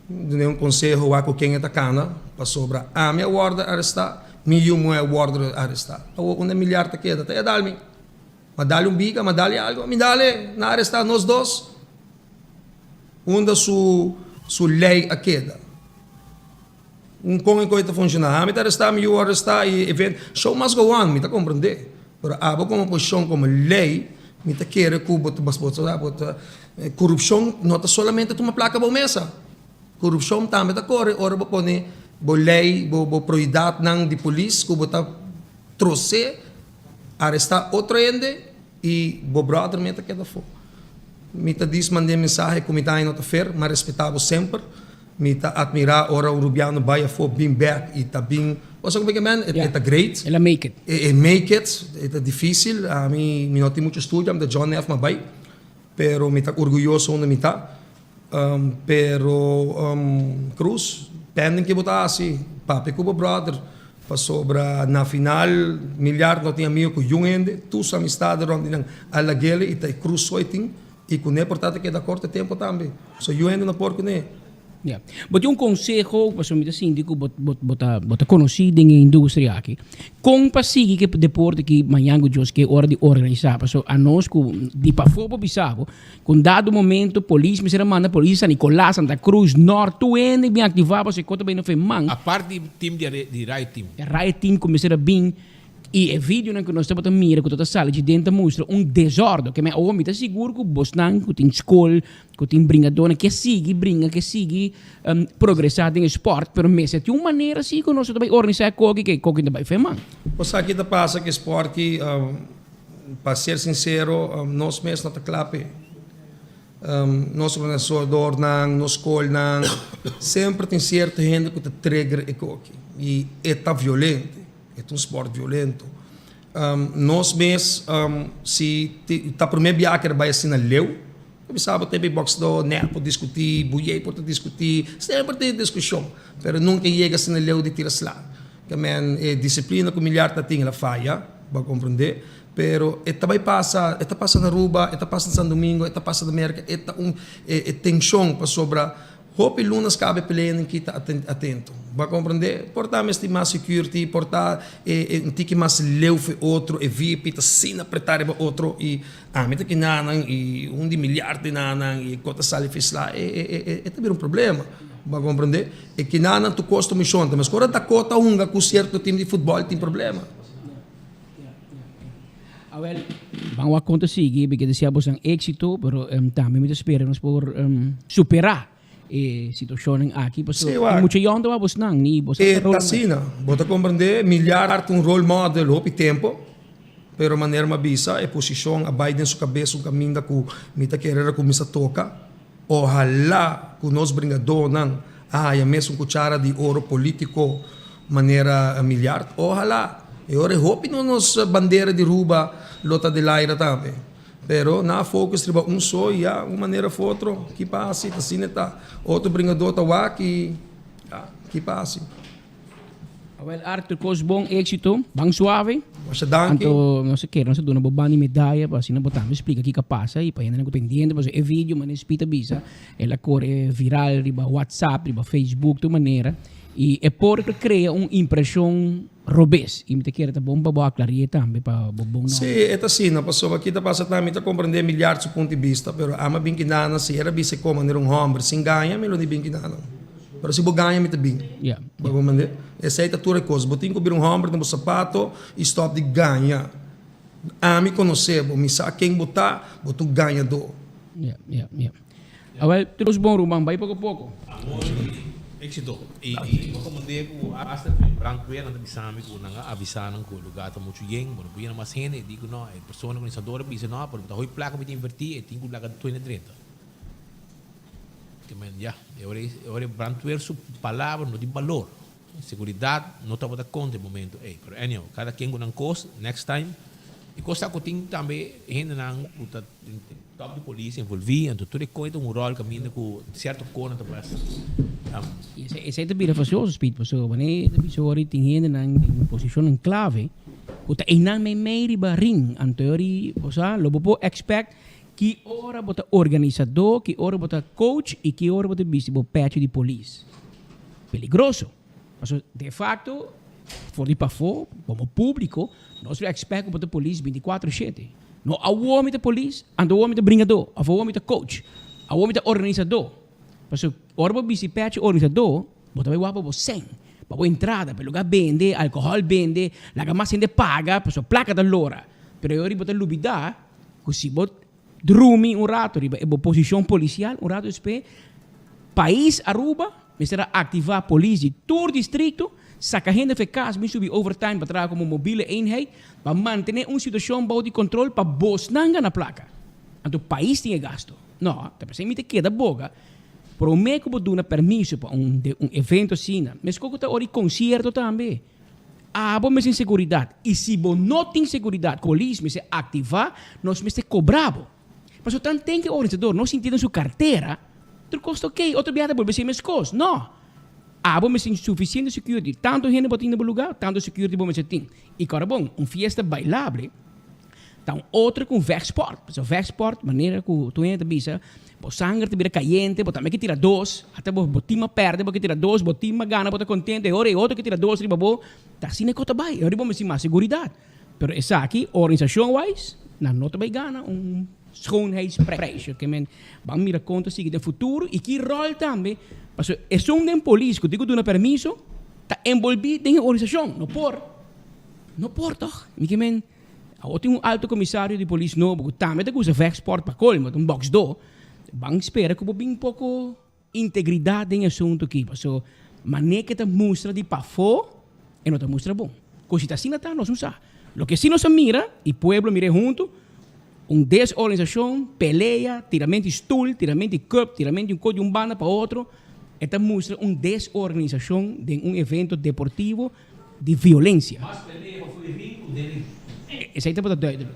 Dun'é un konseho wak ku ken e ta kana, pasobra ami a wòrdu arestá, mi yu muhé a wòrdu arestá. Awor unda e milyar ta keda? Ta e dal mi. Ma dal un biga, ma dal algu, mi dal e, nan arestá nos dos. Unda su su lei a keda? Un kon e koi ta funshoná? Ami ta arestá, mi yu arestá i event, show must go on, mi ta komprendé. Pero abo komo posishon, komo lei, mi ta kere ku bo ta bo ta bo ta korupshon no ta solamente tuma plaka bo mesa. Korupshon tambe ta kore ora bo pone bo lei, bo bo proidatnan di polis ku bo ta trosé, arestá otro hende i bo bròder mes ta keda afó. Mi ta dis mand'é mensahe ku mi ta haña no ta fer, m'a respetá bo semper. Mi ta atmirá ora un rubiano bai afó bin bèk i ta bin, bo sa kuma ke men? E ta great. El a make it. E make it, e ta difísil. Ami mi no tin muchu studio, ami ta John F. m'a bai, pero mi ta orguyoso unda mi ta. Pero Cruz, pending ke bo ta hasi, papia ku bo brother, pasobra na final Milyard no tin amigo ku yun hende, tur su amistad rond di nan a lag'el i ta e Cruz so e tin i kuné por ta ta keda korto tempo tambe, so yun hende no por kuné. Ya. Bo tin un konseho, pasobra mi ta sinti ku bo bo bo ta bo ta konosí den e industria aki. Kon pa sigui ku e deporte aki mañan ku Dios ke ora di organisá? Pasobra anos ku di pafó por bisa bo Ku un dado momento polis mester a manda polis San Nicolas, Santa Cruz, Nort, tur hende bin aktivá pasobra e kos ta bai na fe man. Apart di team di di riot team. E riot team ku mester a bin i e videonan ku nos tabata mira ku tabata sali djident ta mustra un desòrdo. Ke men awor mi ta sigur ku bosnan ku tin skol, ku tin bringadónan ke sigui bringa, ke sigui progresá den e spòrt, pero mester tin un manera si ku nos ta bai organisá e koki ke e koki ta bai fe man. Bo sa ki ta pasa ku e spòrt ki Pa ser sincero, nos mes no ta cla p'e. Nos organisadornan, nos scolnan, semper tin cierto hende cu ta trigger e koki. Y e ta violente, e ta un sport violento. Nos mes, si ta prome biaha cu e ta bay asina leu, ta bisa bo te boxdor net por discuti, buyey por ta discuti, semper tin discusion, pero nunca yega asina leu di tira sla. Ke men e disiplina ku Miliar ta tin el a faya, bo a komprendé, pero e ta bai pasa, e ta pasa na Aruba, e ta pasa na San Domingo, e ta pasa na Merka, e ta un e tenshon pasobra hopi lunas kaba e peleanan kita atento, bo a komprendé. Por ta mester mas security, por ta e un tiki mas leu for e otro, e VIP ta asina apretá riba otro i ami ta kinanan i un di Miliar ta kinanan i e kos ta sali fisla, e ta bira un problema. Bo a komprendé? E kinanan tur kos ta mishon ta meskor a Dakota hunga ku sierto tim di futbòl tin problema. Awel, ban wak kon ta sigui, mi ke desea bosan éksito, pero tambe mi ta spera nos por superá. E situacionnan aki pasobra Sí, wak. tin mucha yòn ta wak bosnan ni bo sa E ta ta rol. asina. Bo ta komprendé, Miljard ta un role model hopi tempo, pero manera mi a bisa e posishon a bai den su kabes un kaminda ku mi ta kere era kuminsá toka. Ohalá ku nos bringadónan a haya mes un kuchara di oro polítiko manera Miljard. Ohalá! E ora e hopi no nos bandera di Ruba lo ta delaira tambe. Pero nan a focus riba un so y ya un manera of otro ki pa haci ta asina ta otro bringador ta wak y ya ki pa haci. Awel Arthur cos bon exito ban suave. Masha danki. Anto nos a kere nos a duna bo banda di medaya pa asina bo tambe splica kiko a pasa y pa hendenan ku pendiente pasobra e video manera Speed a bisa el a kore viral riba WhatsApp riba Facebook tur manera y e por crea un impresion Robes, i mi ta kere ta bon pa bo aklari'é tambe pa bo bon Sí, nòmber. e ta asina, pasobra ki ta pasa ta mi ta komprendé Miljard su punto di bista, pero ama bin kina si era bisa e manera un hòmber sin gaña mi lo di bin kina. Pero si bo gaña mi ta bin. Ya. Bo comprendé? Esei ta tur e kos. Bo tin ku bira un hòmber den bo sapato i stòp di gaña. Ami konosé bo, mi sa ken bo ta, bo ta un gañadó. Ya, ya, ya. Awel, tur nos bon ruman, bai poko poko. Amor y exito. Y bo komandé ku hasta ku brandweer nan ta bisa mi ku nan a avisa nan ku e lugar ta muchu yen, bo no por yena mas hende. E di ku no, e persona organisador a bisa no, pero bo ta hoy plaka mi ta inverti, e tin ku laga tur hende drenta. Ke men ya, e ora e ora e brandweer su palabra no tin balor. Seguridad no tabata konta e momento ey, pero anyhow, kada ken ku nan kos, next time. E kos ta ku tin tambe hendenan ku ta den top di polis envolvi, anto tur e koe ta un rol kaminda ku sierto konan ta bas. Y esey ta bira fasioso, Speed, pasobra wanneer ta bisa ora tin hendenan den posicionnan clave ku ta eynan meimei riba ring, anto ori bo sa lo bo por expect ki ora bo ta organisador, ki ora bo ta coach y ki ora bo ta bisti bo pecho di polis. Peligroso. Pasobra de facto for di pafó como publico nos lo expect ku bo ta polis binticuatro shete. No awor mi ta polis, anto awor mi ta bringadó, of awor mi ta coach, awor mi ta organisadó. Pasobra ora bo bisti pechi organisadó, bo ta bai wak pa bo sèn, pa bo entrada, pa e lugá bende, alkohòl bende, laga mas hende paga, pasobra plaka ta lora. Pero e ora bo ta lubidá ku si bo drumi un rato riba e bo posishon polisial, un rato despues pais Aruba mester a aktivá polis di tur distrikto, saka hende for e kas bin subi overtime pa traha komo mobile eenheid pa mantené un situashon bou di kontrol pa bosnan gana plaka. Anto pais tin e gasto. No, ta p'esei mi ta keda boga promé ku bo duna permiso pa un un evento asina, meskos ku ta ora di konsierto tambe. Abo mester seguridat y si bo no tin seguridat polis mester activa, nos mester cobra bo. Pasobra tan ten ke organisador no sinti den su cartera, tur cos ta ok, otro biaha ta bolbe haci mescos. No! Abo mester tin suficiente security, tanto hende bo tin na bo lugar, tanto security bo mester tin. Y cora bon, un fiesta bailable ta un otro cu un vechtsport. Pasobra vechtsport, manera cu tur hende ta bisa, Bo sanger ta bira kayente, bo tambe ke tira dos, ata bo bo tim a pèrdè bo ke tira dos, bo tim a gana bo ta kontento, e ora e otro ke tira dos riba bo, ta asina e kos ta bai, e ora bo mester mas seguridat. Pero esaki organisashon wise nan no ta bai gana un schoonheidsprijs, ke men ban mira kon ta sigui den futuro i ki ròl tambe, pasobra esun den polis ku tin ku duna permiso ta enbolbí den e organisashon, no por, no por tòg, mi ke men. Awor tin un alto komisario di polis nobo ku tambe ta gusta vechtsport pa kolmo, ta un bòksdó. Ban spera ku bo bin poko integridat den e asuntu aki, paso manera ke ta mustra di pafó e no ta mustra bon. Ku si ta asina ta nos no sa. Loke si nos a mira i pueblo mir'é huntu, un desorganisashon, pelea, tiramento di stul, tiramento di cup, tiramento di un kos di un banda pa otro, e ta mustra un desorganisashon den un evento deportivo di violencia. Mas pelea pa fui ring ku den ring. Esei tabata duidelijk.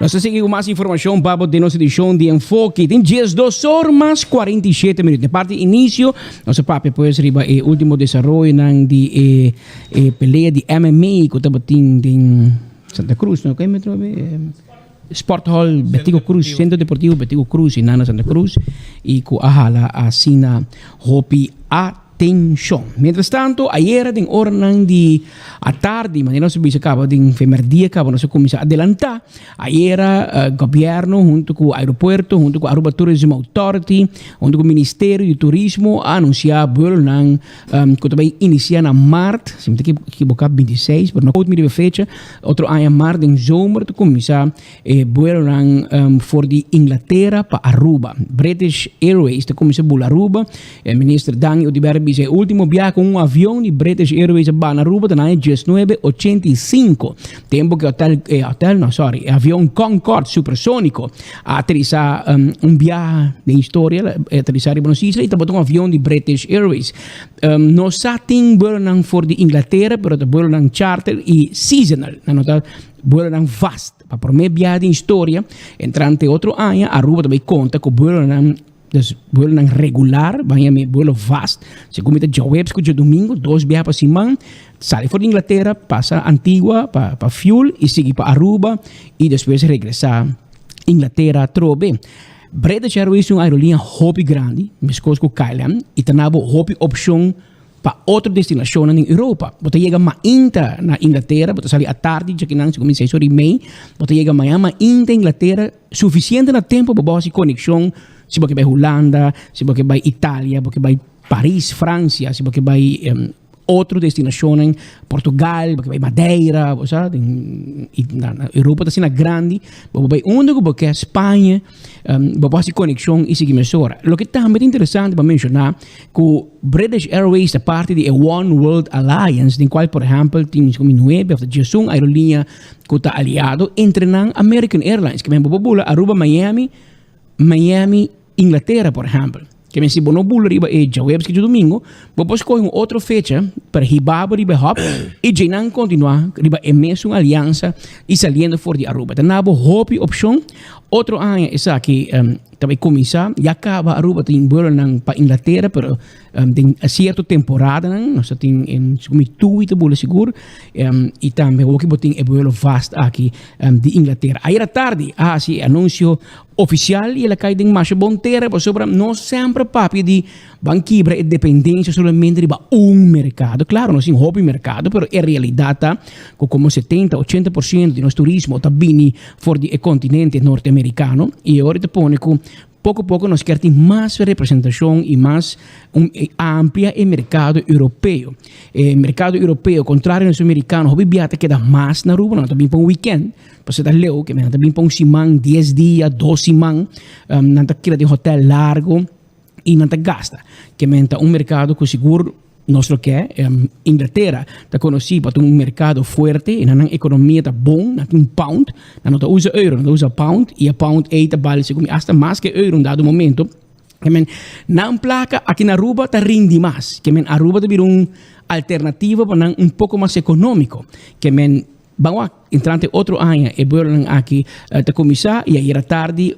Nos ta sigui ku mas informashon pa bo den nos edishon di Enfoke. Tin 12 or mas 47 minuut. Den parti inisio nos a papia pues riba e ultimo desaroyonan di e e pelea di MMA ku tabatin den Santa Cruz, no? Ken metro abe? Sport Hall Betico Cruz, Centro Deportivo Betico Cruz i nan na Santa Cruz i ku a hala asina hopi a Tenshon. Mientras tanto, ayera den oranan di atardi, manera nos a bisa caba den femerdia caba nos a cuminsa adelanta, ayera gobierno hunto cu aeropuerto, hunto cu Aruba Tourism Authority, hunto cu Ministerio di Turismo a anuncia buelonan cu ta bay inicia na maart, si mi ta ekiboca 26, pero no quote mi riba e fecha, otro aña maart den zomer ta cuminsa E buelonan for di Inglatera pa Aruba. British Airways ta kuminsá bula Aruba. E minister Dangui Oduber a bisa e último biaha ku un avion di British Airways a bana Aruba ta na aña diesnuebe ochenta i sinku, tempu ku e hotel, e hotel no, sorry, e avion Concorde supersóniko a aterisá un biaha den historia, a aterisá riba nos isla i tabata un avion di British Airways. No sa tin buelonan for di Inglatera, pero ta buelonan charter i seasonal. Nan no ta Buelonan vast. Pa prome biaha den historia, entrante otro aña, Aruba ta bay conta cu buelonan, dus buelonan regular, ban yama e buelo vast, segun mi ta djaweps cu djadomingo, dos biaha pa siman, sali for di Inglatera, pasa Antigua pa pa fuel y sigui pa Aruba y despues regresa Inglatera atrobe. British Airways ta un aerolinea hopi grandi, mescos cu KLM, y ta na bo hopi opcion Pa otro destinashonnan den Europa. Bo ta yega mainta na Inglatera, bo ta sali atardi djakinan si kuminsá seis ora i mei, bo ta yega mañan mainta Inglatera sufisiente na tempu pa bo hasi konekshon si bo ke bai Hulanda, si bo ke bai Italia, bo ke bai Paris, Fransia, si bo ke bai otro destinashonnan, Portugal, bo ke bai Madeira, bo sa, den Europa ta asina grandi, bo por bai unda ku bo ke, Spaña. Bo por hasi konekshon i sigui mesora. Loke tambe ta interesante pa menshoná ku British Airways ta parti di e One World Alliance den kual por ehèmpel tin komo nuebe òf ta diesun aerolínea ku ta aliado, entre nan American Airlines. Ke men bo por bula Aruba Miami, Miami Inglatera por ehèmpel. Ke men si bo no bula riba e djaweps ku djadumingu, bo por skohe un otro fecha pa hiba bo riba e hòp i djeinan kontinuá riba e mesun aliansa i saliendo for di Aruba. Ta na bo hopi opshon. Otro aña esaki ta bai kuminsá. Ya kaba Aruba tin buelonan pa Inglatera, pero den sierto temporadanan nos ta tin segun mi Tui ta bula sigur i tambe hopi bo tin e buelo vast aki di Inglatera. Ayera tardi a hasi e anunsio Ofisial i el a kai den masha bon tera pasobra nos semper papia di ban kibra e dependensia solamente riba un merkado. Klaro nos tin hopi merkado pero e realidat ta ku komo 70, 80% di nos turismo ta bini for di e kontinente norteamerikano i e ora ta pone ku poko poko nos kier tin mas representashon i mas un amplia e merkado europeo. E merkado europeo kontrario na sumerikano hopi bia ta keda mas na Aruba, nan ta bin pa un wikènt. Pasobra ta leu, ke nan ta bin pa un siman, dies dia, dos siman, nan ta keda den hotel largo i nan ta gasta. Ke men ta un merkado ku sigur nos lo ke. Inglatera ta konosí pa ta un merkado fuerte i nan ekonomia ta bon, nan tin pound, nan no ta usa euro, nan ta usa pound i e pound ei ta bal segun mi asta mas ke euro un dado momento. Ke men nan plaka aki na Aruba ta rindi mas. Ke men Aruba ta bira un alternativa pa nan un poko mas ekonómiko. Ke men Ban wak, entrante otro aña e buelonan aki ta kuminsá i ayera tardi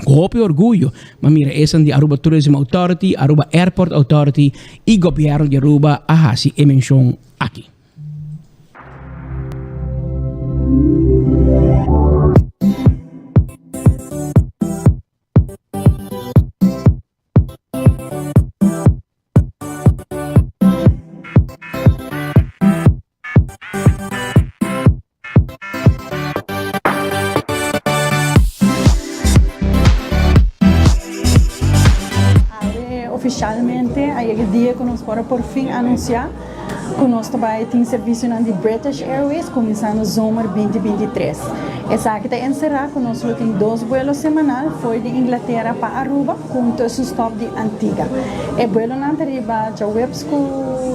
ku hopi orguyo m'a mira esan di Aruba Tourism Authority, Aruba Airport Authority i Gobièrnu di Aruba a hasi e menshon aki. Awe ofishalmente a yega e dia ku nos por a porfin anunsiá ku nos ta bai tin servisionan di British Airways kuminsando zomer 2023. Esaki ta enserá ku nos lo tin dos buelo semanal fo'i di Inglatera pa Aruba ku un tussenstop di Antigua. E buelonan ta riba djaweps ku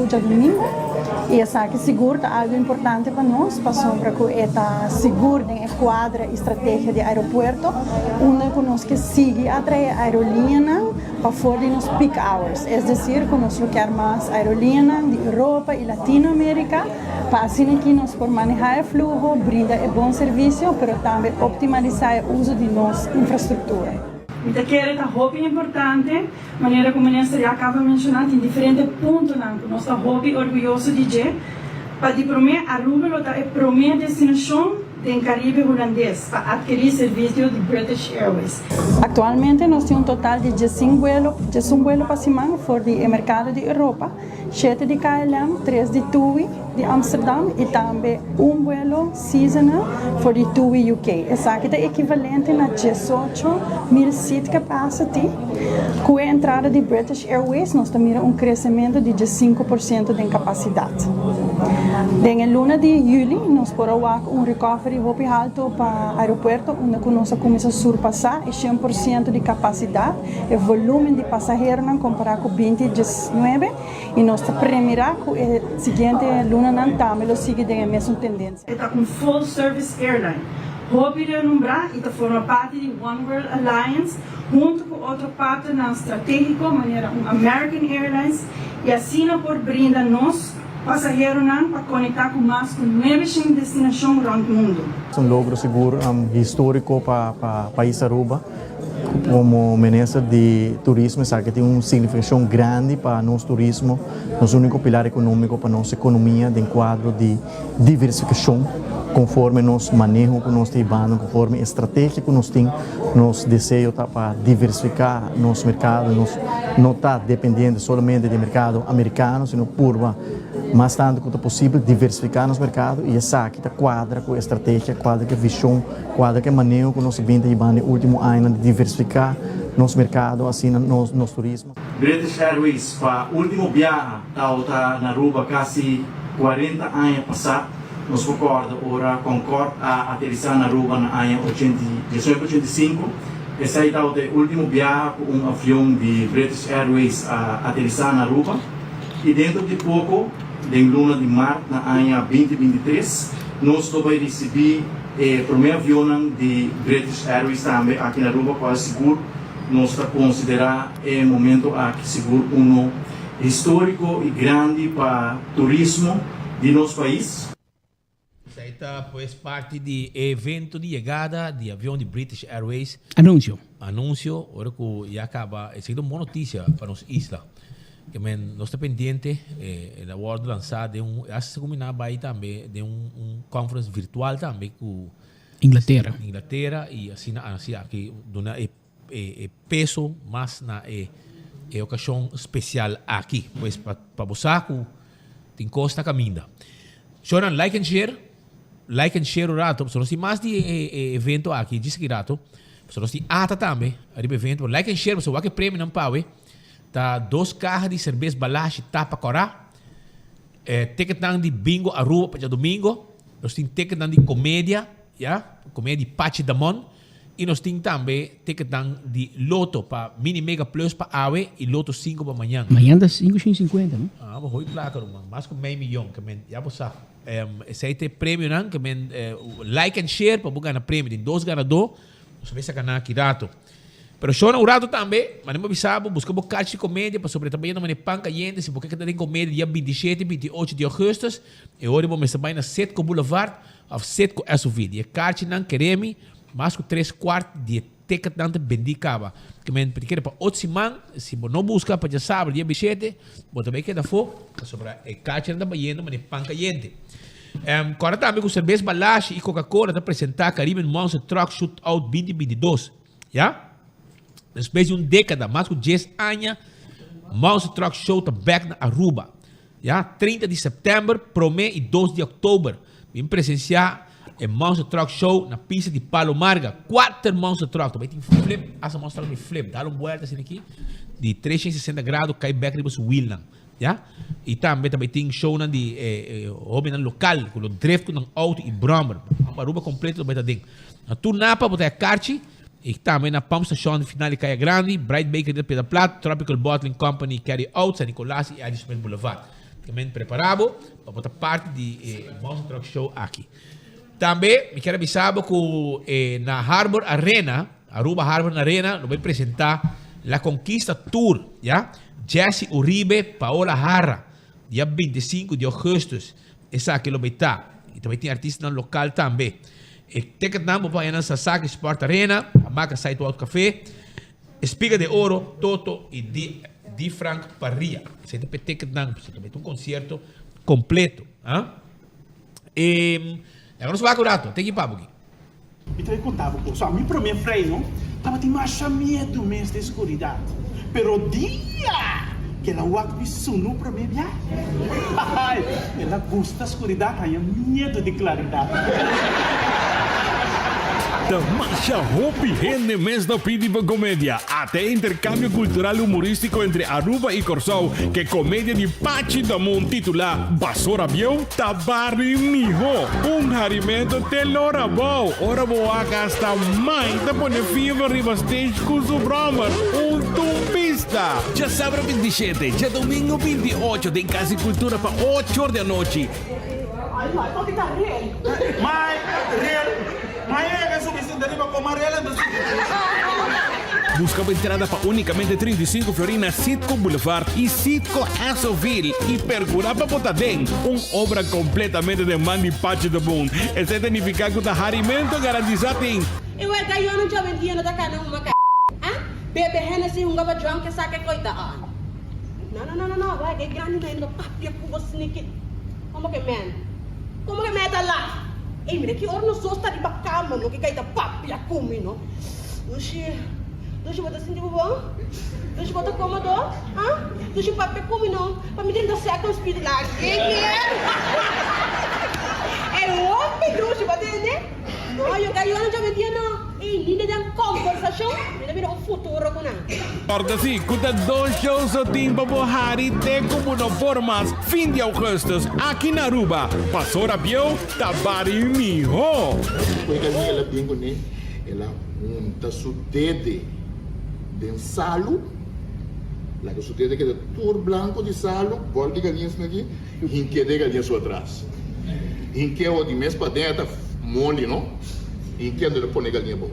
djadumingu. Y esaki sigur ta algo importante pa nos pasobra cu e ta sigur den e cuadra y strategia di aeropuerto unda cu nos ke sigui atrae aerolineanan pafor di nos peak hours, es decir cu nos lo kier mas aerolineanan di Europa y Latino America pa asina aki nos por maneha e fluho, brinda e bon servicio pero tambe optimalisa e uzo di nos infrastructura. Mi ta kere ta hopi importante, manera cu Minister ya caba menciona, tin diferente puntonan cu nos ta hopi orguyoso di dje. Pa di prome, Aruba lo ta e prome destinacion den Caribe Hulandes pa adkeri servicio di British Airways. Actualmente nos tin un total di diesin vuelo, diesun vuelo pa siman for di e mercado di Europa. Shete di KLM, tres di TUI di Amsterdam y tambe un vuelo seasonal for di TUI UK. Esaki ta ekivalente na diesocho mil seat capacity. Cu e entrada di British Airways nos ta mira un crecemento di diesinco por ciento den capacidad. Den e luna di juli nos por a wak un recovery hopi halto pa aeropuerto unda cu nos a cuminsa surpasa e shen por ciento di capacidad. E volumen di pasaheronan kompará ku binti diesnuebe i nos ta premirá ku e siguiente lunanan tambe lo sigui den e mesun tendensia. E ta un full service airline hopi renombrá i ta forma parti di Oneworld Alliance huntu ku otro partnernan stratégiko manera un American Airlines i asina por brinda nos pasaheronan pa konektá ku mas ku nuebeshen destinashon rònt mundu. Un logro sigur historico pa pais Aruba. Como Minister di Turismo esaki tin un significacion grandi pa nos turismo, nos unico pilar economico pa nos economia den cuadro di diversificacion conforme nos maneho cu nos ta hibando, conforme e estrategia cu nos tin. Nos deseo ta pa diversifica nos mercado, nos no ta dependiente solamente di e mercado Americano, sino purba mas tanto cu ta posibel diversifica nos mercado y esaki ta cuadra cu e estrategia, cuadra cu e vision. Kuadra ku e maneho ku nos a bin ta hibando e último añanan di diversifiká nos merkado, asina nos nos turismo. British Airways pa último biaha tabata na Aruba kasi kuarenta aña pasá. Nos por kòrda ora Concorde a aterisá na Aruba na aña ochenta i diesnuebe ochenta i sinku. Esei tabata e último biaha ku un avion di British Airways a aterisá na Aruba. I dentro di poko, den luna di mart na aña binti binti tres, nos lo bai risibí E promé avionnan di British Airways tambe aki na Aruba cual sigur nos ta considera e momento aki sigur uno historico y grandi pa turismo di nos pais. Esai ta pues parti di e evento di yegada di avion di British Airways. Anuncio. Anuncio, ora cu ya caba, esaki ta un bon noticia pa nos isla. Ke men nos ta pendiente, el a wòrdu lansá den un, hasta segun mi nan a bai tambe den un un conference virtual tambe ku Inglatera. Inglatera i asina a hasi aki duna e e peso mas na e e okashon spesial aki. Pues pa pa bo sa ku tin kos na kaminda. Shornan like and share, like and share un rato, pasobra nos tin mas di e e evento aki djis aki rato, pasobra nos tin ata tambe ariba evento, like and share pasobra wak e premionan pawe. Ta dos kaha di serbes Balashi tapa kòrá, e ticketnan di Bingo Aruba pa djadumingo, nos tin ticketnan di komedia, ya, komedia di Pachi Damon, i nos tin tambe ticketnan di Loto pa Mini Mega Plus pa awe i Loto sinku pa mañan. Mañan ta sinku shin sinkuenta, no? Ah, bo hopi plaka ruman, mas ku mei miyon, ke men, ya bo sa. Esei ta e premionan, ke men, like and share pa bo gana premio, tin dos ganadó, nos a mester gana aki rato. Pero shona un rato tambe, mane bo bisa bo, buska bo kachi di komedia pasobra e ta bayendo mane pan kayente, si bo ke keda den komedia dia 27 i 28 di augustus, e ora bo mester bai na Citgo Boulevard of Citgo SUV. Di e karchinan kere mi, mas ku tres kwart di e ticketnan ta bendi kaba. Ke men ta kere pa otro siman, si bo no buska pa djasabra dia 27, bo ta bai keda afó, pasobra e karchinan ta bayendo mane pan kayente. Kòrda tambe ku Serbes Balashi i Coca-Cola ta presentá Caribbean Monster Truck Shootout 2022. Ya? Despues di un dékada, mas ku dies aña, Monster Truck Show ta bèk na Aruba. Ya? 30 di sèptèmber, promé i dos di òktober. Bin presensiá e Monster Truck Show na pista di Palo Marga. Kuater Monster Truck. Ta bai tin flip, hasta Monster Truck di flip. Dal un buèlta asina aki di 360 grado kai bèk riba su wielnan. Ya? I tambe ta bai tin shownan di e hobennan lokal ku lo drift ku nan outo i brommer. Aruba kompleto lo bai ta den. Na tur Napa bo ta haya karchi i tambe na Pump Station final di Kaya Grandi, Bright Bakery ta Piedra Plat, Tropical Bottling Company, Carry Out, San Nicolas i Adi Smith Boulevard. Tamen prepara bo pa bo ta parti di e Monster Truck Show aki. Tambe mi kier a bisa bo ku na Harbor Arena, Aruba Harbor Arena, lo bai presenta La Conquista Tour, ya. Jesse Uribe, Paola Harra, dia 25 di augustus esaki lo bai ta. Y ta bai tin artistanan local tambe. E ticketnan bo por haña na Sasaki Sport Arena, Hamaca Sidewalk Café, Espiga de Oro, Toto y Di Di Frank Parrilla. Esei ta p'e ticketnan, pasobra ta bai ta un concierto completo. Ah? E, laga nos wak un rato, te ki papu ki. Mi ta bai konta bo kos. Mi promé freino tabatin masha miedu mes den skuridat. Pero dia ku el a wak mi sunu promé bia, haai, el a gusta skuridat, haña miedu di klaridat. Ta masha hopi hende mes ta pidi pa comedia. Ata e intercambio cultural humoristico entre Aruba y Corsou ke comedia di Pachi Damun titula Basora Bieu ta bari miho. Un harimento te lora bou ora bo wak hasta mai ta pone fever riba stage cu su brommer. Un tumbista! Djasabra 27, djadomingo 28 den Cas di Cultura pa ocho or di anochi. Mai real mai e ke subi sinta riba koma real anto subi Buska bo entrada pa unicamente 35 florin na Citgo Boulevard y Citgo Essoville y percura pa bo ta den un obra completamente den man di Pachi de Boon. Esey ta nifica cu ta harimento garantisa tin. E wega yo no djawendia no ta kana huma ka ah bebe Hennessy hunga pa drunk e sa ke koy ta on no no no no no wega e grandi no e no papia ku bo sniki Como ke men? Como ke men ta laf? Ey mira ki ora nos dos ta riba cama no ke kai ta papia cu mi no. Dushi, Dushi bo ta sinti bo bon? Dushi bo ta comodo? Ha? Dushi papia cu mi no pa mi drenta second speed la kier. Ey hopi Dushi bo tende? No yo ka yo no djabe dia no. Ey ni den conversacion mi ta mira un futuro cu nan. Corda si cu ta dos show so tin pa bo hari te cu bo no por mas fin di augustus aki na Aruba. Pasora bieu ta bari miho. Koe galiña el a bin kuné, el a hunta su dede den salu, laga su dede keda tur blanku di salu, bòl di galiña esaki aki, hink'é den e galiña su atras. Hink'é awor di mes paden e ta moli no, hink'é anto el a pone e galiña abou.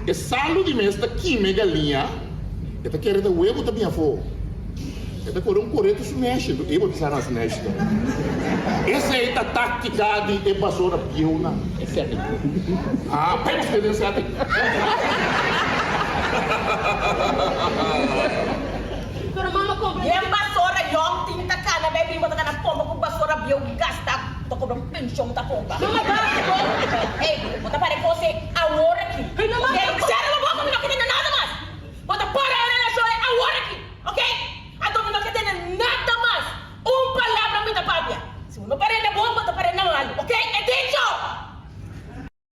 E salu di mes ta kima e galiña, e ta kere ta webu ta bin afó. E ta kore un koreto su neshi, anto e bo bisa na su neshi tambe. Esei ta taktika di e basora bieunan. E setting. Ah, bai buska den setting. Pero mama compra Den basora yong tin ta cana bay bin bo ta cana pomba cu basora bieu gasta bo ta cobra pension ta pomba. Mama basta bo ey bo ta para e cos ey awor aki ok cera bo boca mi no ke tende nada mas bo ta para e relacion ey awor aki ok anto mi no ke tende nada mas un palabra mi ta papia si bo no para na bon bo ta para na malo ok e dicho.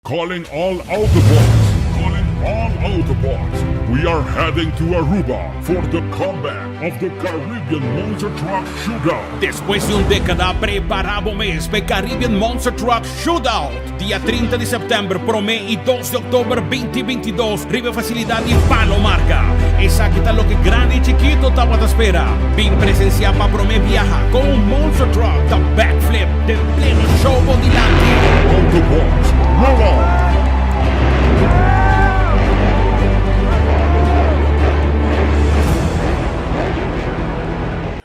Calling all Autobots, calling all Autobots. We are heading to Aruba for the comeback of the Caribbean Monster Truck Shootout. Despues di un dékada prepara bo mes pa e Caribbean Monster Truck Shootout, dia 30 di sèptèmber promé i dos di òktober 2022 riba e fasilidat di Palo Marga. Esaki ta loke grandi i chikito tabata spera. Bin presensiá pa promé biaha kon un monster truck ta backflip den pleno show bo dilanti. Autobots, roll out!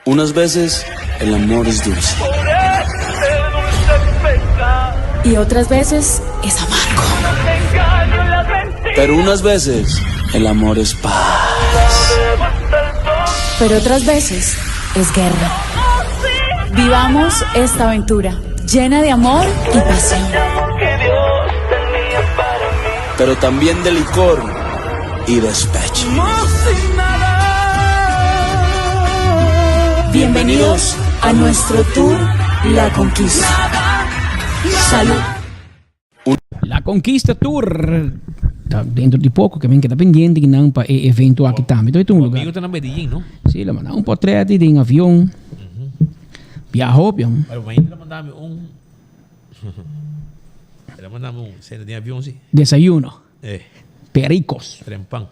Unas veces el amor es dulce. Y otras veces es amargo. Pero unas veces el amor es paz. Pero otras veces es guerra. Vivamos esta aventura llena de amor y pasión. Pero también de licor y despecho. Bienvenidos a nuestro tour La Conquista. Salud. La Conquista Tour ta dentro di poco que men keda pendiente kinan pa e evento aki tambe. Entonces un lugar. Amigo ta na Medellín, no? Sí, la manda un portret den avion. Viaja hopi, hom. Pero mañana la mandame un La mandame un cena den avion, sí. Desayuno. Eh. Pericos. Trempan.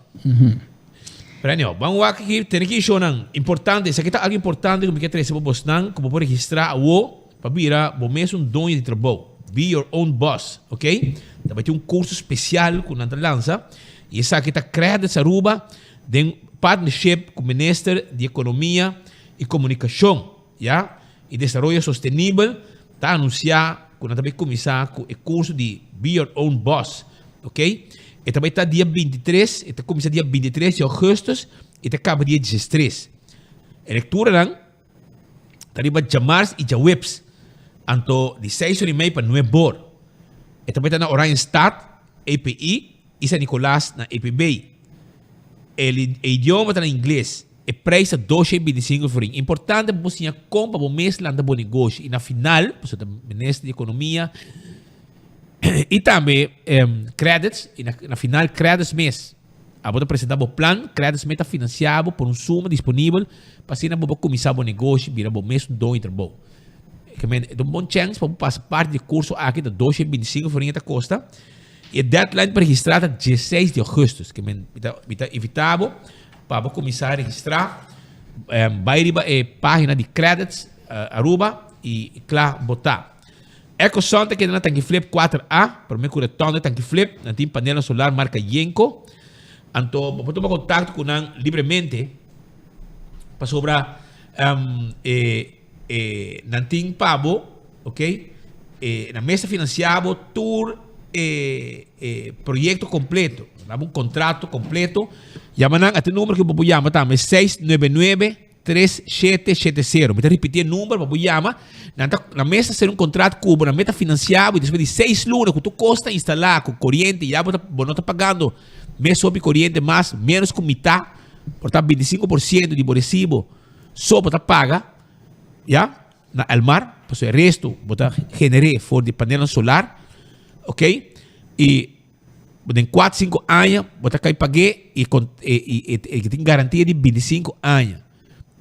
Pero anyhow, ban wak aki, tene ki ishonan importante, esaki ta algo importante ku mi ke trese pa bosnan, ku bo por registrá awo pa bira bo mes un doño di trabou. Be your own boss, ok? Ta bai tin un kurso spesial ku nan ta lansa i esaki ta Credits Aruba den partnership ku Minister di Ekonomia i Komunikashon, ya, i Desaroyo Sostenibel ta anunsiá ku nan ta bai kuminsá ku e kurso di Be Your Own Boss, ok? E ta bai ta dia bintitres, e ta kuminsá dia bintitres di ougùstùs i ta kaba dia diestres. E lekturanan ta riba djamars i djaweps, anto di seis ora i mei pa nuebor. E ta bai ta na Oranjestad, EPI, i San Nicolas na EPB. E e idioma ta na ingles. E prijs ta 225 florin. Importante pa bo siña kon pa bo mes lanta bo negoshi. I na final, pasobra ta minister di ekonomia i tambe credits, i na final credits mes. Abo ta presenta bo plan, credits mes ta financia bo por un suma disponibel pa asina bo por kuminsá bo negoshi, bira bo mes un doño di trabou. E ta un bon chèns pa bo pasa parti di e kurso aki, ta 225 florin e ta kosta. E deadline pa registrá ta dieseis di augustus. Ke men mi ta mi ta invitá bo pa bo kuminsá registrá. Bai riba e página di Credits Aruba i kla bo ta. Ecosun ta keda na Tanki Flip kuater A, promé ku retonda Tanki Flip. Nan tin panelnan solar marka Yenko. Anto bo por tuma kontakto ku nan libremente pasobra e e nan tin pa bo. Ok, e na mes ta financia bo tur e e proyecto completo. Nan dabo un contrato completo. Yama nan, ate numero ku bo por yama tambe, 699 3770. Mi ta ripiti e numero pa bo yama. Nan ta, nan mes ta hacer un contrato ku bo, nan mes ta financia bo y despues di seis luna ku tur kos ta instala ku coriente ya bo ta, bo no ta pagando mes hopi coriente mas, menos ku mitad, por ta 25% di bo recibo so bo ta paga, ya. Na el mar, pasobra e resto bo ta gener'é for di panelnan solar, ok, i den kuater sinku aña bo ta kai pag'é i i e tin garantia di bintisinku aña.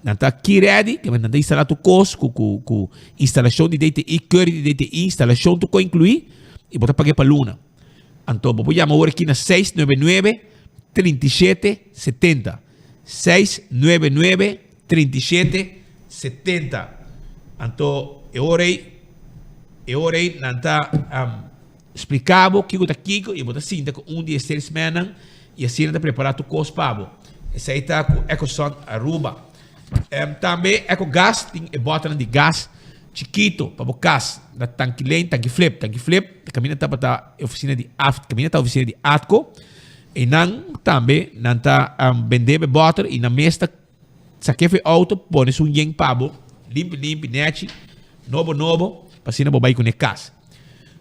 Nan ta ki ready, ke nan ta instalá tur kos ku ku ku instalashon di DTI, keuring di DTI, instalashon tur kos inkluí i bo ta pag'é pa luna. Anto bo por yama awor aki na 699 37 70, 699 37, 70. Anto e ora ei, e ora ei nan ta spliká bo kiko ta kiko i bo ta sinta ku un di e salesmannan i asina nan ta prepará tur kos pa bo. Esei ta ku Ecosun Aruba. Tambe Ecogas tin e bòternan di gas chikito pa bo kas na Tanki Lane, Tanki Flip. Tanki Flip ta kaminda tabata e ofisina di aft, kaminda ta ofisina di Atco. Einan tambe nan ta bende bo e bòter i nan mes ta Saké fu e auto, pone su un yen pa bo, limpi limpi, nechi, nobo nobo, pa asina bo bai kuné kas.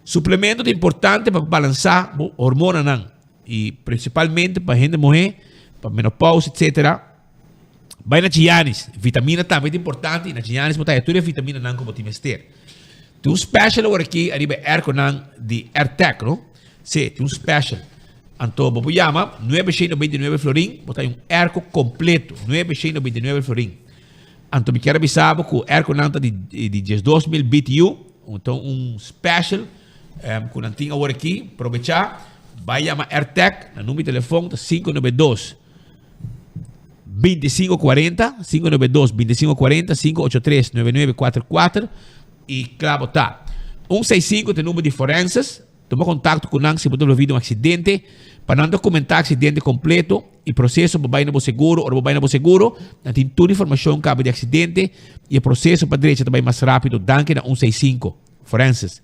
Suplemento ta importante pa balansá bo hormonanan i prinsipalmente pa hende muhé, pa menopausa etsetera. Bai na Giannis, vitamina tambe ta importante i na Giannis bo ta haya tur e vitaminanan ku bo tin mester. Tin un special awor aki ariba e airconan di Airtec, no? Sí, tin un special. Anto bo por yama nuebe shen nobenta i nuebe florin, bo ta hay un airco completo, nuebe shen nobenta i nuebe florin. Anto mi kier a bisa bo cu airconan ta di di diesdos mil BTU, anto un special cu nan tin awor aki, probecha, bai yama Airtec, nan numero di telefon ta 592 2540, 592 2540, 583 9944 y cla bo ta. Un seis sinku ta e numero di Forenses. Tuma kontakto ku nan si bo ta envolví den un aksidente pa nan dokumentá aksidente kompleto i proseso pa bai na bo seguro. Ora bo bai na bo seguro, nan tin tur informashon kaba di aksidente i e proseso pa drecha ta bai mas rápido. Danki na un seis sinku. Forenses.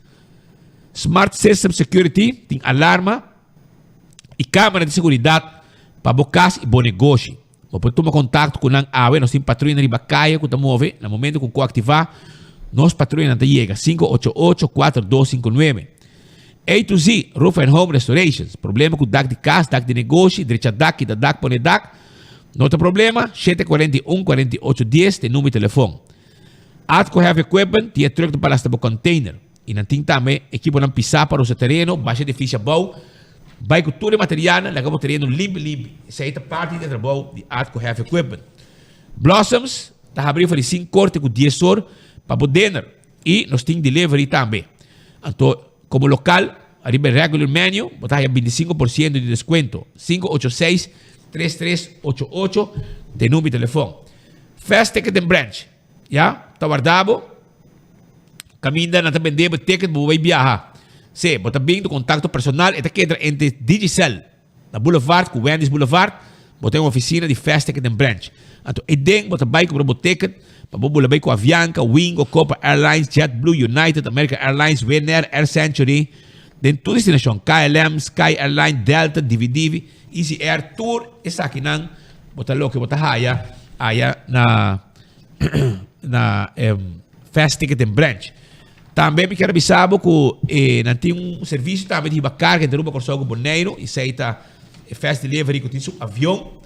Smart System Security tin alarma i kamera di seguridat pa bo kas i bo negoshi. Bo por tuma kontakto ku nan awe. Nos tin patruyanan riba kaya ku ta move. Na momento ku ku aktivá, nos patruyanan ta yega. 588 4259. A to Z, Roof and Home Restorations. Problema ku dak di kas, dak di negoshi, drecha dak, kita dak, pone dak. No ta problema. 741 48 10 ta e number di telefon. Atco Heavy Equipment tin e truck ta balasta bo container. I nan tin tambe ekiponan pisá pa rosa tereno, basha edifisio abou, bai ku tur e materialnan, laga bo tereno limpi limpi. Esei ta parti di e trabou di Atco Heavy Equipment. Blossoms ta habrí for di sinku or te ku dies or pa bo dinner i nos tin delivery tambe. Anto komo lokal ariba e regular menu bo ta haya 25% di deskuento. 586. 3388 ta e number di telefon. Fast Ticket and Branch, ya, ta warda bo. Caminda nan ta bende bo ticket bo bay biaha. Si, bo ta bin tu contacto personal e ta keda entre Digicel na Boulevard cu Wendy's Boulevard. Bo ta en oficina di Fast Ticket and Branch. Anto eden bo ta bay cumpra bo ticket pa bo bula bay cu Avianca, Wingo, Copa Airlines, JetBlue, United, American Airlines, Winair, Air Century. Den tur destinacion, KLM, Sky Airline, Delta, Divi Divi, Easy Air, tur esakinan bo ta loke bo ta haya aya na na Fast Ticket and Branch. Tambe mi kier a bisa bo ku eh, nan tin un servicio tambe di hiba karga entre Aruba, Kòrsou ku Boneiru. Esei ta e Fast Delivery ku tin su avion.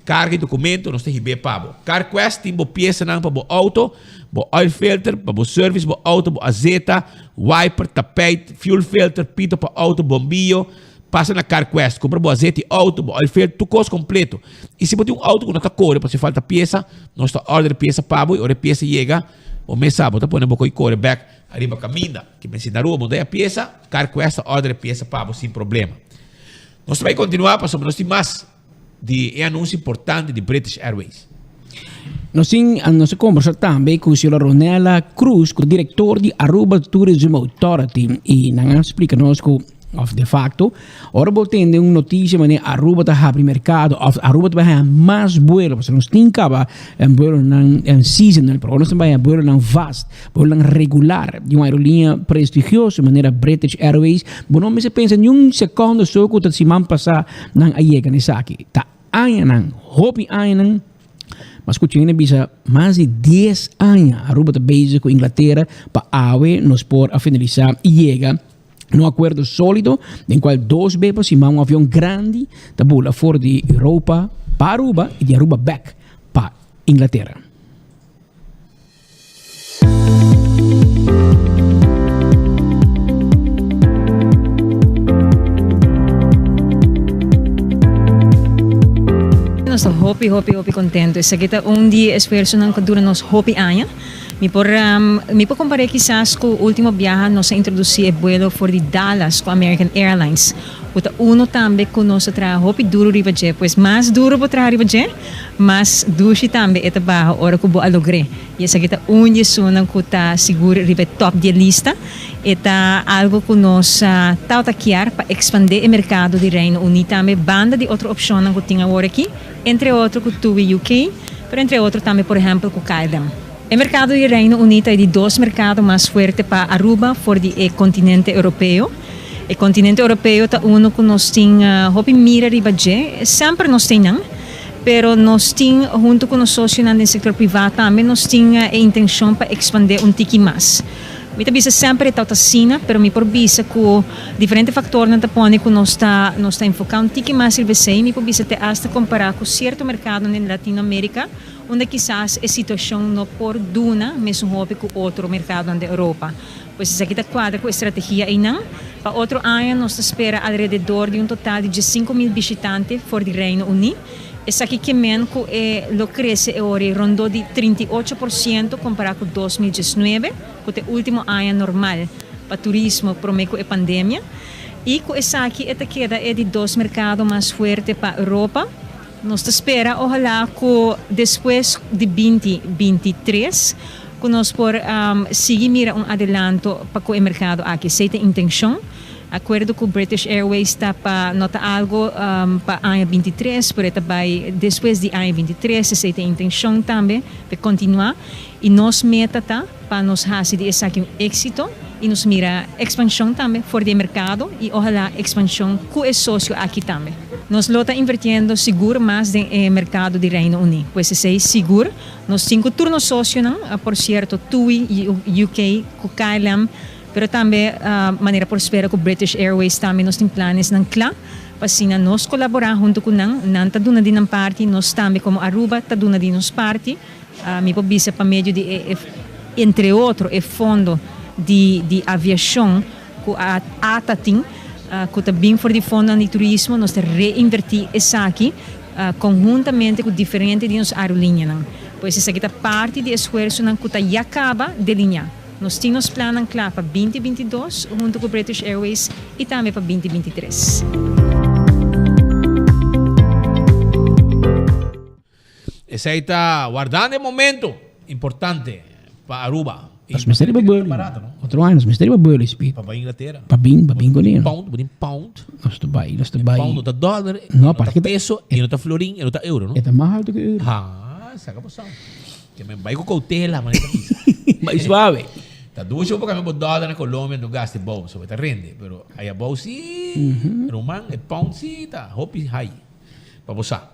Karga i dokumento nos ta hib'é pa bo. CarQuest tin bo piesanan pa bo outo, bo oil filter, pa bo service bo outo, bo azeta, wiper, tapijt, fuel filter, pito pa outo, bombillo. Pasa na CarQuest, kumpra bo azeta i outo, bo oil filter, tur kos kompleto. I si bo tin un outo ku no ta kore pasobra falta piesa, nos ta order e piesa pa bo i ora e piesa yega, bo mes sa, bo ta pone bo koi kore bek ariba kaminda. Ke men si na Aruba bo no ta haya piesa, CarQuest ta order e piesa pa bo sin problema. Nos ta bai kontinuá pasobra nos tin mas. Di e anuncio importante di British Airways. Nos tin nos a conversa tambe cu señora Ronella Cruz, cu director di Aruba Tourism Authority y nan a splica nos cu of de facto ora bo tende un noticia manera Aruba ta habri mercado of Aruba ta bay haya mas vuelo pasobra nos tin caba vuelonan seasonal pero ora nos ta bay haya vuelonan vast vuelonan regular di un aerolinea prestigioso manera British Airways bo no mester pensa ni un secondo so cu ta siman pasa Nan a yega na esaki. Ta añanan, hopi añanan, mas ku China bisa mas di dies aña Aruba ta bezig ku Inglatera pa awe nos por a finalisá i yega na un akuerdo sólido den kual dos be pa siman un avion grandi ta bula for di Europa pa Aruba i di Aruba bèk pa Inglatera. Nos ta hopi hopi hopi contento. Esaki ta un di e esfuerzonan cu dura nos hopi aña. Mi por mi por compare kisas cu ultimo biaha nos a introduci e buelo for di Dallas cu American Airlines. Cu ta uno tambe cu nos a traha hopi duro riba dje. Pues mas duro bo traha riba dje, mas dushi tambe e ta baha ora cu bo a logr'é. Y esaki ta un di esunnan cu ta sigur riba e top di e lista. E ta algo cu nos tawata kier pa expande e mercado di Reino Uni tambe banda di otro opcionnan cu tin awor aki, entre otro cu TUI UK, pero entre otro tambe por ehempel cu KLM. E mercado di Reino Uni ta e di dos mercado mas fuerte pa Aruba for di e continente Europeo. E continente Europeo ta uno cu nos tin hopi mira riba dje. Semper nos tin nan, pero nos tin hunto cu nos socionan den sector priva tambe nos tin e intencion pa expande un tiki mas. Mi ta bisa semper e tawta asina, pero mi por bisa cu diferente factornan ta pone cu nos ta nos ta enfoca un tiki mas riba esey. Mi por bisa te hasta compara cu cierto mercadonan den Latinoamerica unda kisas e situacion no por duna mesun hopi cu otro mercadonan den Europa. Pues esaki ta kuadra ku e strategia einan. Pa otro aña nos ta spera alrededor di un total di diesinko mil bishitante for di Reino Uní. Esaki ke men ku e lo krese e ora ei rondó di 38% kompará ku 2019, ku ta e último aña normal pa turismo promé ku e pandemia. I ku esaki e ta keda e di dos merkado mas fuerte pa Europa. Nos ta spera ohalá ku despues di 2023 ku nos por sigui mira un adelanto pa ku e merkado aki. Esei ta intenshon. Akuerdo ku British Airways ta pa no ta algu pa aña 23, pero e ta bai despues di aña 23. Esei ta e intenshon tambe pa e kontinuá. I nos meta ta pa nos hasi di esaki un éksito i nos mira ekspanshon tambe for di e merkado i ohalá ekspanshon ku e sosio aki tambe. Nos lo ta invertiendo sigur mas den e merkado di Reino Uní. Pues esei sigur. Nos tin ku tur nos sosionan, por sierto TUI, UK, ku KLM, pero tambe manera por spera ku British Airways tambe nos tin planesnan kla pa asina nos kolaborá huntu ku nan. Nan ta duna di nan parti, nos tambe komo Aruba ta duna di nos parti. Mi por bisa pa medio di e entre otro e fondo di di aviashon ku a ata tin ku ta bin for di fondonan di turismo nos ta reinvertí esaki konhuntamente ku diferente di nos aerolinianan. Pues esaki ta parti di esfuersonan ku ta ya kaba delineá. Nos tin nos plannan kla pa 2022 huntu ku British Airways i tambe pa 2023. Esei ta wardando e momento importante pa Aruba. Nos mester riba Burley. Otro aña nos mester riba Burley, Speed. Pa bai Inglaterra. Pa bin, pa bin con Pound, bo tin pound. Nos ta bai, nos ta bai. Pound no ta dollar, no, no ta peso, y no ta florin, y no ta euro, no? E ta mas alto que euro. Ha, saca bo sa. Ke men bai cu cautela, manera ta bisa. Bai suave. Ta dushi bo cambia bo dollar na Colombia, no gaste bou, so bo ta rende. Pero aya bou si, ruman, e pound si ta hopi high. Pa bo sa.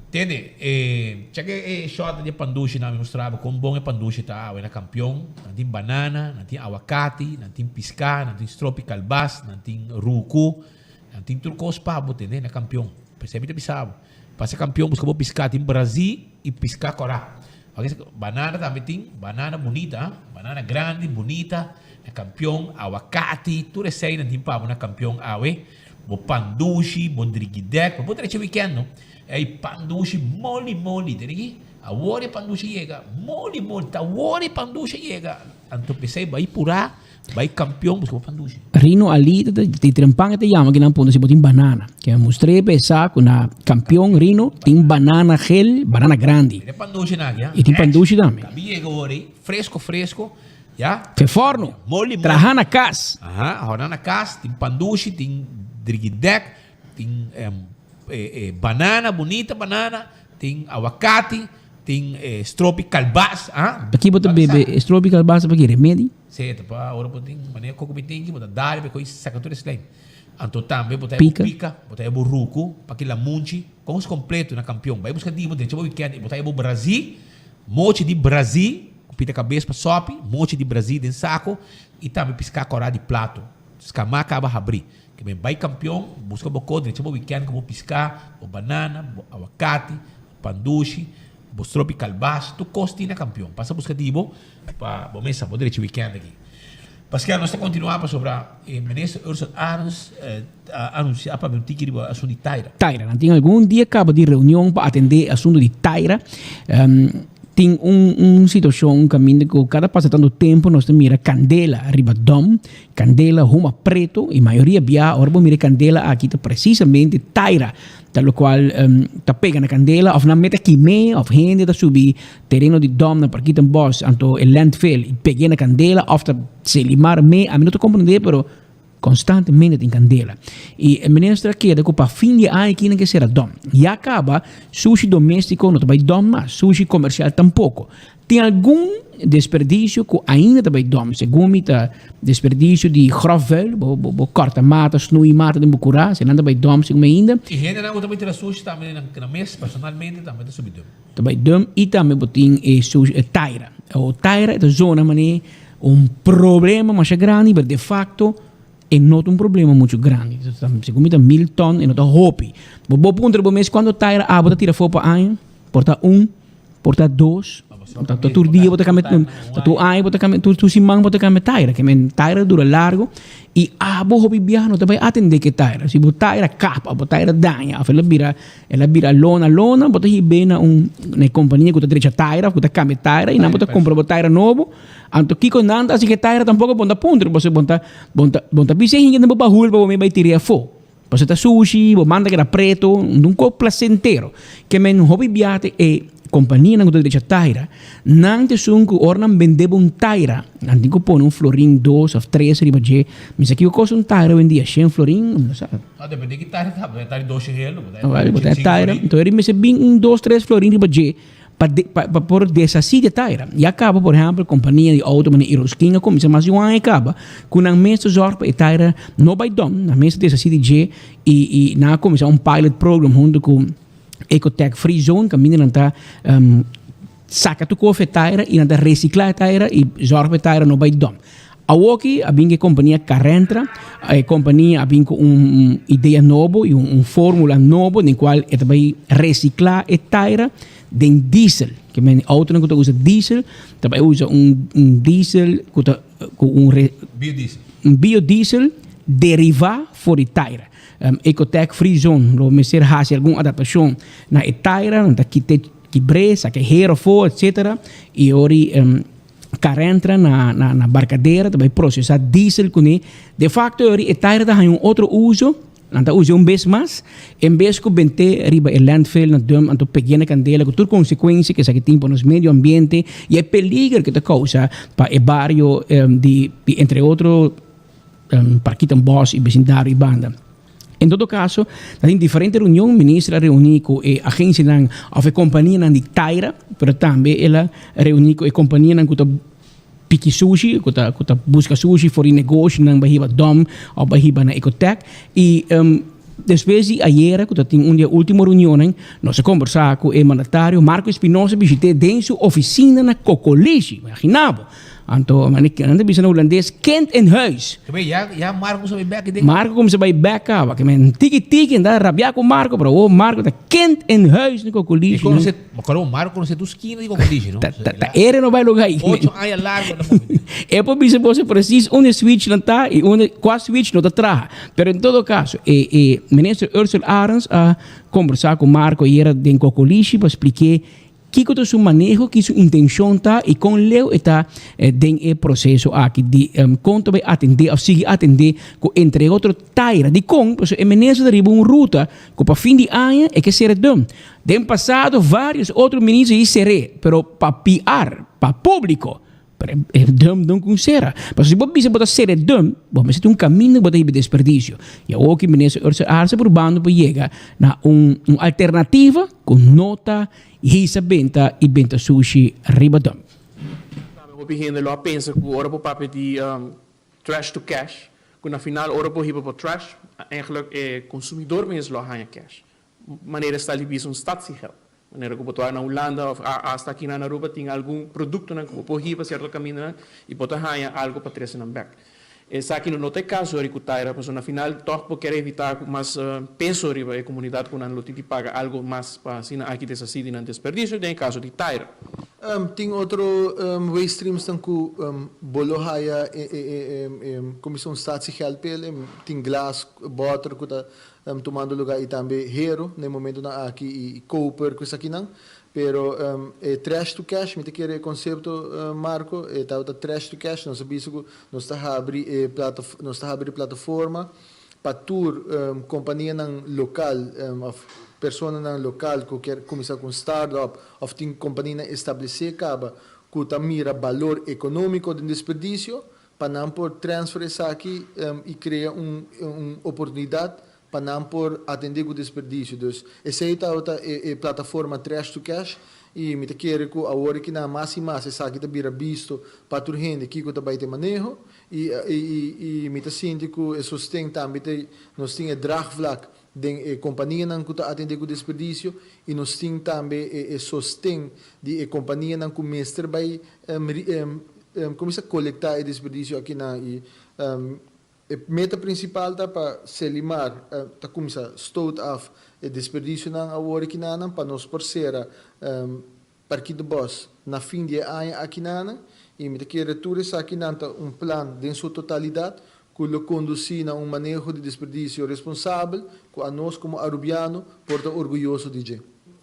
Tende, e cheke e shot di e pandushi nan mi mustra bo kon bon e pandushi ta awe na Kampion. Nan tin banana, nan tin awakati, nan tin piská, nan tin stropi kalbas, nan tin ruku, nan tin tur kos pa bo tende na Kampion. P'esei mi ta bisa bo, pasa Kampion buska bo piská, tin brazí i piská kòrá. Banana tambe tin, banana bunita ha, banana grandi, bunita na Kampion, awakati, tur esei nan tin pa bo na Kampion awe. Bo pan dushi, bo drigidek, bo por drecha weekend no. Ey pan dushi moli moli, tene ki? Awor e pan dushi yega, moli moli, ta awor e pan dushi a yega. Anto p'esey bai purá, bai kampion buska bo pan dushi. Rino Ali ta di trempan e ta yama kinan punta si bo tin banana. Ke a mustr'é pa e sa ku na kampion Rino tin banana gel, banana grandi. Tin e pan dushi nan aki, ha? I tin pan dushi tambe. Kabi yega awor ey, fresco fresco. Ya. Fe forno. Moli moli. Traha na kas. Aha, hòrna na kas, tin pandushi, tin drigidèk, tin banana, bunita banana, tin awakati, tin stropi kalbas, ah. Pa ki bo ta bebe stropi kalbas? Pa ki remedi? Sí, ta pa ora bo tin manera koko bitinki, bo ta dal pa e koi saka tur e slijm. Anto tambe bo ta e bo pika, bo ta e bo ruku, pa ki lamunchi, kos kompleto na kampion. Bai buska di bo drecha bo wikènt i bo ta e bo brazí, mochi di brazí. Ku pita kabes pa sòpi, mochi di brazí den sako i tambe piská kòrá di plato. Skamá kaba habrí. Ke men bai kampion, buska bo kos, drecha bo wikènt ku bo piská, bo banana, bo awakati, bo pandushi, bo stropi kalbas, tur kos tin na kampion. Pasa buska di bo pa bo mesa bo drecha wikènt aki. Paskel, nos ta kontinuá pasobra e minister Ursel Arends a anunsiá pabia un tiki riba asuntu di Taira. Taira. Nan tin algun dia kaba di reunion pa atendé e asuntu di Taira. Tin un un situacion caminda cu cada pasa tanto tempo nos ta mira candela riba dom, candela huma preto y mayoria bia ora bo mira e candela aki ta precisamente taira ta locual ta pega na candela of nan mete kime of hende ta subi tereno di dom na Parkietenbos anto e landfill y peg'e na candela of ta selimar me ami no ta comprende pero Constantemente tin candela. Y e minister a keda cu pa fin di aña kinan ke sera dom. Ya caba sushi domestico no ta bay dom mas, sushi comercial tampoco. Tin algun desperdicio cu ainda ta bay dom, segun mi ta desperdicio di grof vuil, bo bo corta mata, snoei mata den bo cura, si nan ta bay dom segun mi ainda. Y hendenan cu ta bay tira sushi tambe na mes personalmente tambe ta subi dom. Ta bay dom y tambe bo tin e sushi e taira. O taira e ta zona mane Un problema masha grandi, pero de facto e no ta un problema mucho grandi. Segun mi ta mil ton e no ta hopi. Bo bo puntra bo mes cuanto taira abo ta tira afo pa aña? Por ta un, por ta dos, ta tur dia bo ta cambia, ta tur aña bo ta cambia, tur siman bo ta cambia taira. Ke men taira dura largo y abo hopi biaha no ta bay atende ke taira. Si bo taira kapa, bo taira daña of el a bira El a bira lona lona, bo ta hib'é na un na e kompania ku ta drecha taira òf ku ta kambia taira i nan bo ta kumpra bo taira nobo. Anto kiko nan ta hasi ku e taira tampoko bo no ta puntra pasobra bo ta bo ta bo ta bisa e hende den bo bahul pa bo mi bai tir'é afó. Pasobra ta sushi, bo man ta keda preto, un kos plasentero. Ke men hopi biaha ta e Kompanianan ku ta drecha taira, nan ta esun ku ora nan bende bo un taira, nan tin ku pone un florin, dos òf tres riba dje. Mi sa kiko kosta un taira oyendia, shen florin? Mi no sa. No, depende ki taira ta, bo ta taira di dos shehel, bo ta Bo ta taira, enton eri mester bin un dos, tres florin riba dje pa pa por deshasí di e taira. Ya kaba, por ehèmpel, kompania di outo manera Iroskin a kuminsá mas di un aña kaba ku nan mes ta zòrg pa e taira no bai dòm, nan mes ta deshasí di dje i i nan a kuminsá un pilot program huntu ku Ecotech Free Zone kaminda nan ta saka tur kofe e taira i nan ta resiklá e taira i zòrg pa e taira no bai dòm. Awoki a bin ku e kompania Carentra, e kompania a bin ku un idea nobo i un fórmula nobo den kual e ta bai resiklá e taira den diesel. Ke men outonan ku ta usa diesel ta bai usa un diesel ku ta ku un Biodiesel. Un biodiesel derivá for di taira. Ecotech Free Zone lo mester hasi algun adaptashon na e taira, nan ta kite kibr'é, saka e hero afó, etcetera. I ora e karentra na na barkadera ta bai prosesá diesel kuné. De fakto e ora e taira ta haña un otro uso. Nan ta usa un bes mas, en bes ku bent'é riba e landfill na dump anto peg'é na kandela ku tur konsekuensia ku esaki tin pa nos medio ambiente i e peliger ku ta kousa pa e bario di entre otro Parkietenbos i besindario i banda. En todo kaso, ta tin diferente reunion, minister a reuní ku e agensianan òf e kompanianan di taira, pero tambe el a reuní ku e kompanianan ku ta piki sushi, ku ta ku ta buska sushi for di negoshinan bai hiba dòm òf bai hiba na Ecotec. I despues di ayera ku ta tin un di e último reunionnan, nos a kombersá ku e mandatario Marco Espinosa bishit'é den su ofisina na Kokolishi. Imaginá bo! Anto nan ta bisa na hulandes, kind in huis. Keme ya ya Marco kumsa bai bek den. Marco kumsa bai bek kaba. Keme tiki tiki nta rabia ku Marco, pero awor Marco ta kind in huis na Kokolishi. E konosé, ma kòrda Marco konosé tur skina di Kokolishi, no? Ta ta ta ere no bai lugá ei. Ocho aña largu na move. E por bisa boso presis unda e switch nan ta i unda kua switch no ta traha. Pero en todo kaso e e minister Ursell Arends a kombersá ku Marco ayera den Kokolishi pa splik'é Kiko ta su maneho, ki su intencion ta y con leu e ta den e proceso aki di con ta bay atende of sigui atende cu entre otro taira. Dicon? Pasobra e minister ta riba un ruta cu pa fin di aña e ke sere dum. Den pasado varios otro minister y sere, pero pa PR, pa publico. Pero e dum no con sera. Pasobra si bo bisa bo ta sera e dum, bo mester tin un caminda ku bo ta hiba desperdicio. Y awor ki minister Ursula Arce probando pa yega na un un alternativa ku no ta hisa benta y benta sushi riba dum. Tambe hopi hende lo a pensa ku ora bo papia di trash to cash, ku na final ora bo hiba bo trash, eigenlijk e konsumidor mes lo a haña cash. Manera esta li bisa un statiegeld. Manera ku bo ta wak na Hulanda òf asta aki na Aruba tin algun produktonan ku bo por hiba sierto kamindanan i bo ta haña algu pa trese nan bèk. Esaki no ta e kaso ori ku Taira pasobra na final tòg bo kier evitá ku mas peso riba e komunidat ku nan lo tin di paga algu mas pa asina aki deshasí di nan desperdisio den e kaso di Taira. Tin otro waste streamsnan ku bo lo haya komo un statiegeld p'el, tin glas, bòter ku ta tumando lugar y tambe hero na e momentonan aki y koper cu esakinan pero e trash to cash mi ta kere e concepto Marco e tabata trash to cash nos a bisa cu nos ta habri e nos ta habri e plataforma pa tur companianan local of personanan local cu kier cuminsa cu un start up of tin companianan establece caba cu ta mira balor economico den desperdicio pa nan por transfer esaki y crea un un oportunidad pa nan por atende cu desperdicio. Dus esey tabata e e plataforma Trash to Cash y mi ta kere cu awor aki nan mas y mas esaki ta bira bisto pa tur hende kico ta bay ta e maneho y y y mi ta sinti cu e sosten tambe ta nos tin e draagvlak den e companianan cu ta atende cu desperdicio y nos tin tambe e e sosten di e companianan cu mester bay Kuminsá kolektá e desperdisio akinan i e meta prinsipal ta pa Selimar ta kuminsá stoot af e desperdisionan awor akinanan pa nos por sera Parkitebos na fin di e aña akinanan i mi ta kere tur esakinan ta un plan den su totalidat ku lo kondusí na un maneho di desperdisio responsabel ku anos komo Arubiano por ta orguyoso di dje.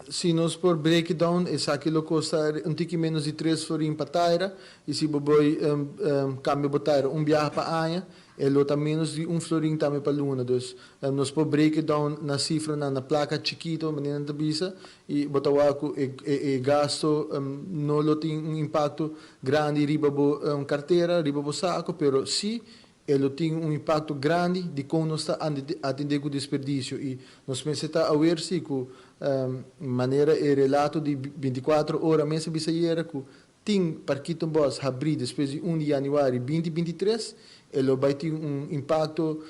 Si nos por break it down, esaki lo kosta un tiki ménos di tres florin pa taira, i si bo bai kambia bo taira un biaha pa aña, e lo ta ménos di un florin tambe pa luna. Dus, nos por break it down na sifranan, na plaka chikito, manera nan ta bisa, i bo ta wak ku e gasto no lo tin un impakto grandi riba bo kartera, riba bo sako, pero si E lo tin un impacto grandi di con nos ta atende cu desperdicio y nos mester ta awer si cu manera e relato di binticuatro ora mes a bisa ayera cu tin Parkietenbos habri despues di un di januari binti bintitres e lo bay tin un impacto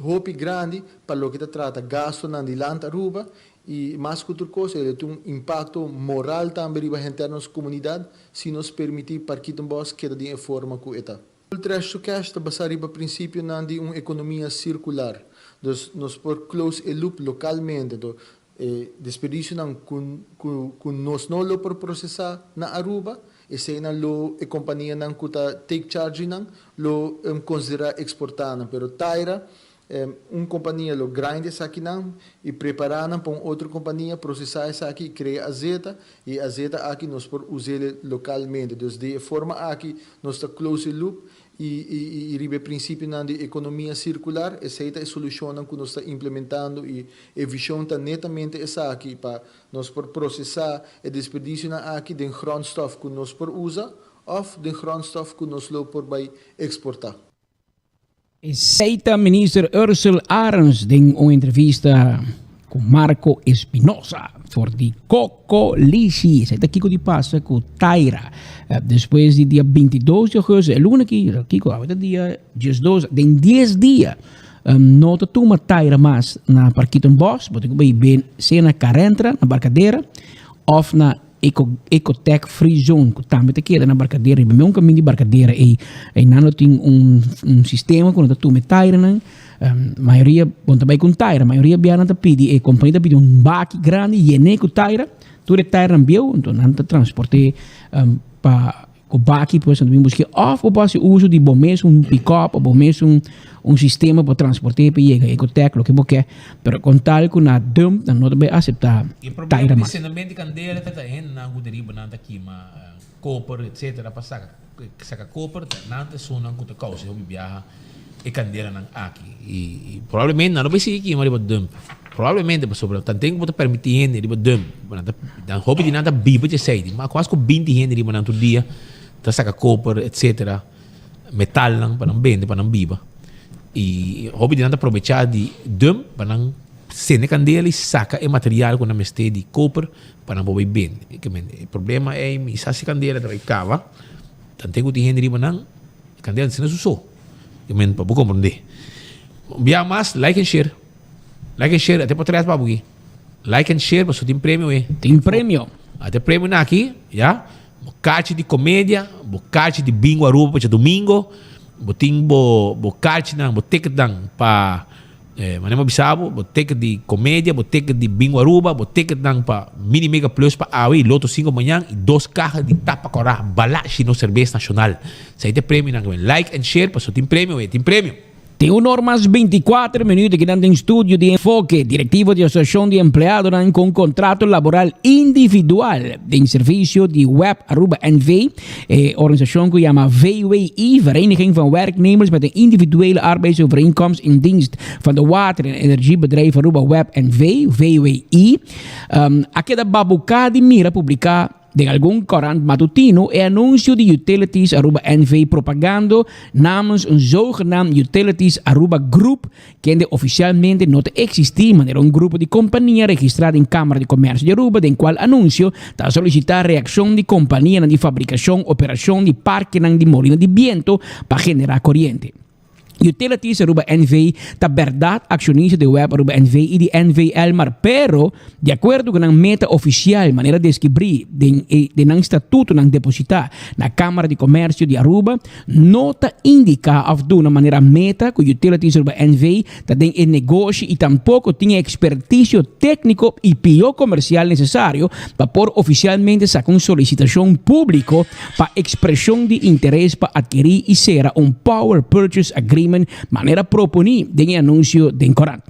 hopi grandi pa loke ta trata gastonan di Land Aruba y mas cu tur cos e lo tin un impacto moral tambe riba henter nos comunidad si nos permiti Parkietenbos keda den e forma cu e ta. Trash to Cash ta basá riba prinsipionan di un ekonomia sirkular. Dus nos por close e loop lokalmente. Anto e desperdisionan ku ku ku nos no lo por prosesá na Aruba, eseinan lo e kompanianan ku ta take charge di nan lo konsiderá eksportá nan. Pero Taira Un kompania lo grind esakinan i prepará nan pa un otro kompania prosesá esaki i krea azeta, i e azeta aki nos por us'é lokalmente. Dus di e forma aki nos ta close e loop I i riba e prinsipionan di ekonomia sirkular, esei ta e solushonnan ku nos ta implementando i e vishon ta netamente esaki pa nos por prosesá e desperdisionan aki den grondstof ku nos por usa òf den grondstof ku nos lo por bai eksportá. Esei ta Minister Ursell Arends den un entrevista ku Marco Espinosa for di Cocolishi. Esei ta kiko di pasa ku Taira. Despues di dia 22 di augustus, e luna aki, kiko awe ta dia 12, den 10 dia no ta tuma Taira mas na Parkietenbos, bo tin ku bai ben sea na Carentra, na Barcadera, of na Eco Ecotech Free Zone ku tambe ta keda na Barcadera riba meun kamin di Barcadera ei einan lo tin un un sistema ku nan ta tuma e tairanan mayoria bon ta bai ku un taira mayoria bia nan ta pidi e kompania ta pidi un baki grandi yené ku taira tur e tairanan bieu enton nan ta transport'é pa Ku baki pues nan ta bin busk'é òf bo por hasi uso di bo mes un pikòp òf bo mes un un sistema pa transport'é pa yega Ecotech loke bo ke pero kon tal ku na dump nan no ta bai aseptá E problema taira di mas. sendament di kandela ta ta hendenan ku ta riba nan ta kima koper etcetera pa saka saka koper ta nan ta esunnan ku ta kousa hopi biaha e kandelanan aki i probablemente nan no bai sigui kima riba dump probablemente pasobra tanten ku bo ta permiti hende riba dump nan ta nan hopi di nan ta biba dje esei ma kuas ku binti hende riba nan tur dia ta saka koper etcetera metalnan pa nan bende pa nan biba i hopi di nan ta probecha di dump pa nan sende kandela i saka e material ku nan mester di koper pa nan por bai bende e problema ei mi sa si kandela ta bai kaba tanten ku tin hende riba nan Kandela ta sende su so. Yo men pa bo komprendé. Un bia mas, like en share. Like en share, ate potret pa bo aki. Like en share, pasobra tin premio e. Tin premio. Ate premio na aki, ya. Bo kachi di komedia, bo kachi di bingo Aruba pa djadumingo, bo tin bo bo kachinan, bo ticketnan pa Manera mi a bisa bo, bo ticket di comedia, bo ticket di Bingo Aruba, bo ticketnan pa Mini Mega Plus pa awe y Loto 5 mañan y dos caha di Tapa Cora Balashi nos cerbes nacional. Esai ta e premionan que Like and share pasobra tin premio we, tin premio! Tin un or mas 24 minuut kinan den studio di Enfoke, Directivo di Asociacion di Empleadonan con Contrato Laboral Individual den Servicio di Web Aruba NV. E organisashon ku yama VWI, Vereniging van Werknemers met een Individuele Arbeidsovereenkomst in Dienst van de Water en Energiebedrijf Aruba Web NV, VWI, um, a keda babuká di mira publiká den algun korant matutino e anunsio di Utilities Aruba NV propagando namens un zogenaamd Utilities Aruba Group kende ofisialmente no ta eksistí manera un grupo di kompania registrá den Kámara di Komèrsio di Aruba den kual anunsio ta solisitá reakshon di kompanianan di fabrikashon, operashon di parkenan di molina di biento pa generá koriente. Utilities Aruba NV ta bèrdat akshonista di web Aruba NV i di NV Elmar, pero di akuerdo ku nan meta ofisial manera deskibrí den e den nan statutonan depositá na Kámara di Komèrsio di Aruba, No ta indiká òf duna manera meta ku Utilities Aruba NV ta den e negoshi i tampoko tin e ekspertisio tékniko i pió komersial nesesario pa por ofisialmente saka un solisitashon públiko pa ekspreshon di interes pa atkerí i sera un Power Purchase Agreement manera proponí den e anunsio den korant.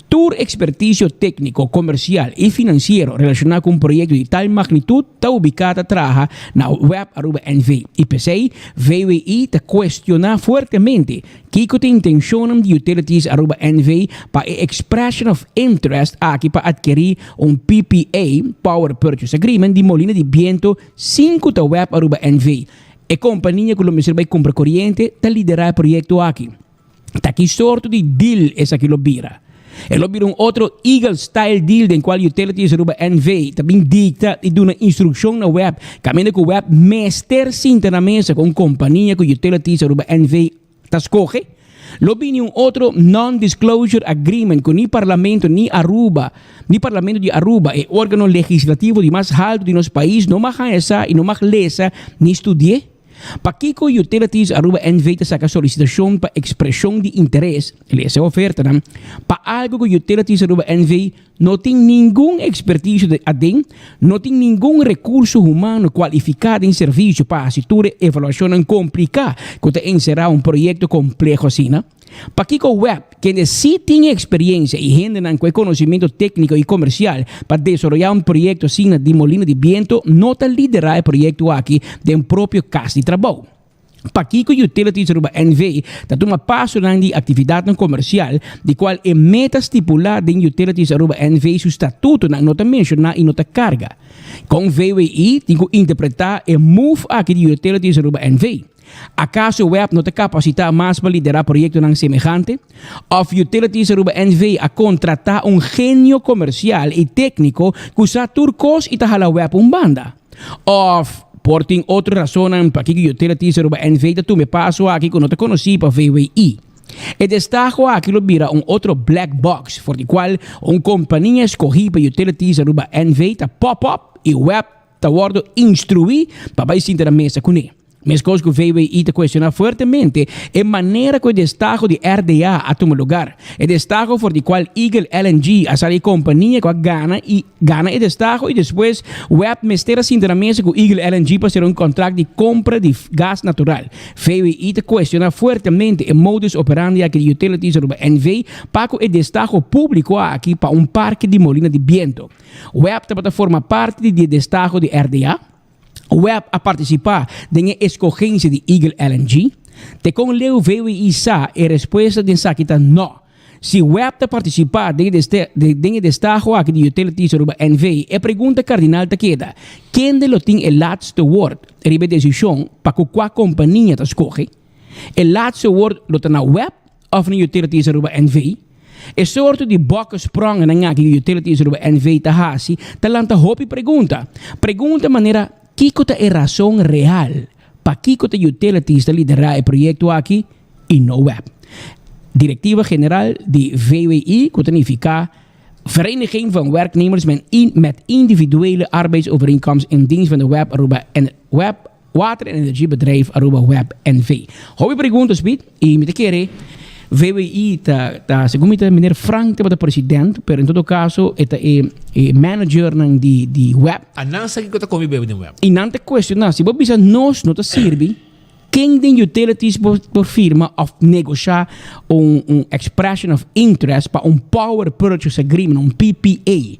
Tur ekspertisio tékniko, komersial i finansiero relashoná ku un proyekto di tal magnitut ta ubiká ta traha na Web Aruba NV. I p'esei VWI ta kuestioná fuertemente kiko ta e intenshonnan di Utilities Aruba NV pa e Expression of Interest aki pa atkerí un PPA, Power Purchase Agreement, di molina di biento sin ku ta Web Aruba NV, e kompania ku lo mester bai kumpra koriente, ta liderá e proyekto aki. Ta ki sorto di deal esaki lo bira? E lo bira un otro Eagle style deal den cual Utilities Aruba NV ta bin dicta y duna instruccion na web caminda cu web mester sinta na mesa cu un compania cu Utilities Aruba NV ta scoge? Lo bini un otro non-disclosure agreement cu ni Parlamento ni Aruba ni Parlamento di Aruba, e organo legislativo di mas halto di nos pais no mag haña sa y no mag lesa ni studi'e? Pakiko Utilities Aruba NV ta saka solisitashon pa ekspreshon di interes, lesa e ofertanan, pa algu ku Utilities Aruba NV no tin ningun ekspertisio aden, no tin ningun rekurso humano kualifiká den servisio pa hasi tur e evaluashonnan kompliká ku ta enserá un proyekto kompleho asina? Pakiko web, kende sí tin e eksperiencia i hendenan ku e konosementu tékniko i komersial pa desaroyá un proyekto asina di molina di biento, no ta liderá e proyekto aki den propio kas di trabou? Pakiko Utilities Aruba NV ta tuma pasonan di aktividatnan komersial di kual e meta stipulá den Utilities Aruba NV su statutonan no ta menshoná i no ta karga? Kon VWI tin ku interpretá e move aki di Utilities Aruba NV? Akaso web no ta kapasitá mas pa liderá proyektonan semehante? Òf Utilities Aruba NV a kontratá un genio komersial i tékniko ku sa tur kos i ta hala web un banda? Òf por tin otro rasonnan pakiko Utilities Aruba NV ta tuma e paso aki ku no ta konosí pa VWI. E destaho aki lo bira un otro black box for di kual un kompania eskohí pa Utilities Aruba NV ta pop up i web ta wòrdu instruí pa bai sinta na mesa kuné. Meskos ku VWI ta kuestioná fuertemente e manera ku e destaho di RDA a tuma lugar. E destaho for di kual Eagle LNG a sali e kompania ku a gana i gana e destaho i despues web mester a sinta na mesa ku Eagle LNG pa sera un kontrakt di kompra di gas natural. VWI ta kuestioná fuertemente e modus operandi aki di Utilities Aruba NV pa ku e destaho públiko aki pa un parke di molina di biento. Web tabata forma parti di e destaho di RDA. Web a partisipá den e eskogensia di Eagle LNG? Te kon leu VWI sa e respuesta den esaki ta nò. Si web ta partisipá den e den e destaho aki di Utilities Aruba NV, e pregunta kardinal ta keda, kende lo tin e laatste woord riba e desishon pa ku kua kompania ta skohe? E laatste woord lo ta na web òf na Utilities Aruba NV? E sorto di bokkesprongennan aki ku Utilities Aruba NV ta hasi ta lanta hopi pregunta. Pregunta manera kiko ta e rason real pakiko ta Utilities ta liderá e proyekto aki i no web. Direktiva General di VWI ku ta nifiká Vereniging van Werknemers met Individuele Arbeidsovereenkomst in Dienst van de Web Aruba en Web Water en Energiebedrijf Aruba Web NV. Hopi pregunta Speed y mi ta kere VWI ta ta segun mi ta meneer Frank tabata president pero en todo caso e ta e e managernan di di web. A nan sa kiko ta komi bebe den web. Y nan ta cuestiona si bo bisa nos no ta sirbi ken den utilities por por firma of negosha un un expression of interest pa un power purchase agreement un PPA.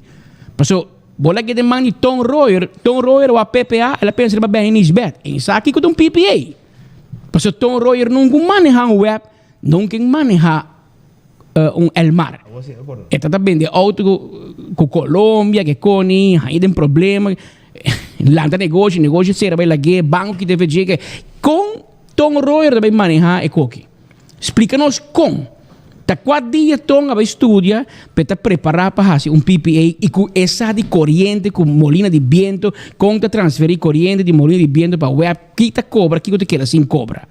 Paso Bo la keda den man di Ton Royer, Ton Royer wak PPA, el a pensa riba Benny Nisbet. E sa kiko ta un PPA. Pasobra Ton Royer nunca maneha un web, nunca maneha un Elmar. E ta ta bende auto ku Colombia, ke koni, haña den problema, lanta negoshi, negoshi sera bai lag'é, banko kita FG. Ke. Kon Ton Royer ta bai maneha e koki? Splika nos kon. Ta kua dia Ton a bai studia pa e ta prepará pa hasi un PPA i ku e sa di koriente ku molina di biento, kon ta transferí koriente di molina di biento pa web, ki ta kobra, kiko ta keda sin kobra.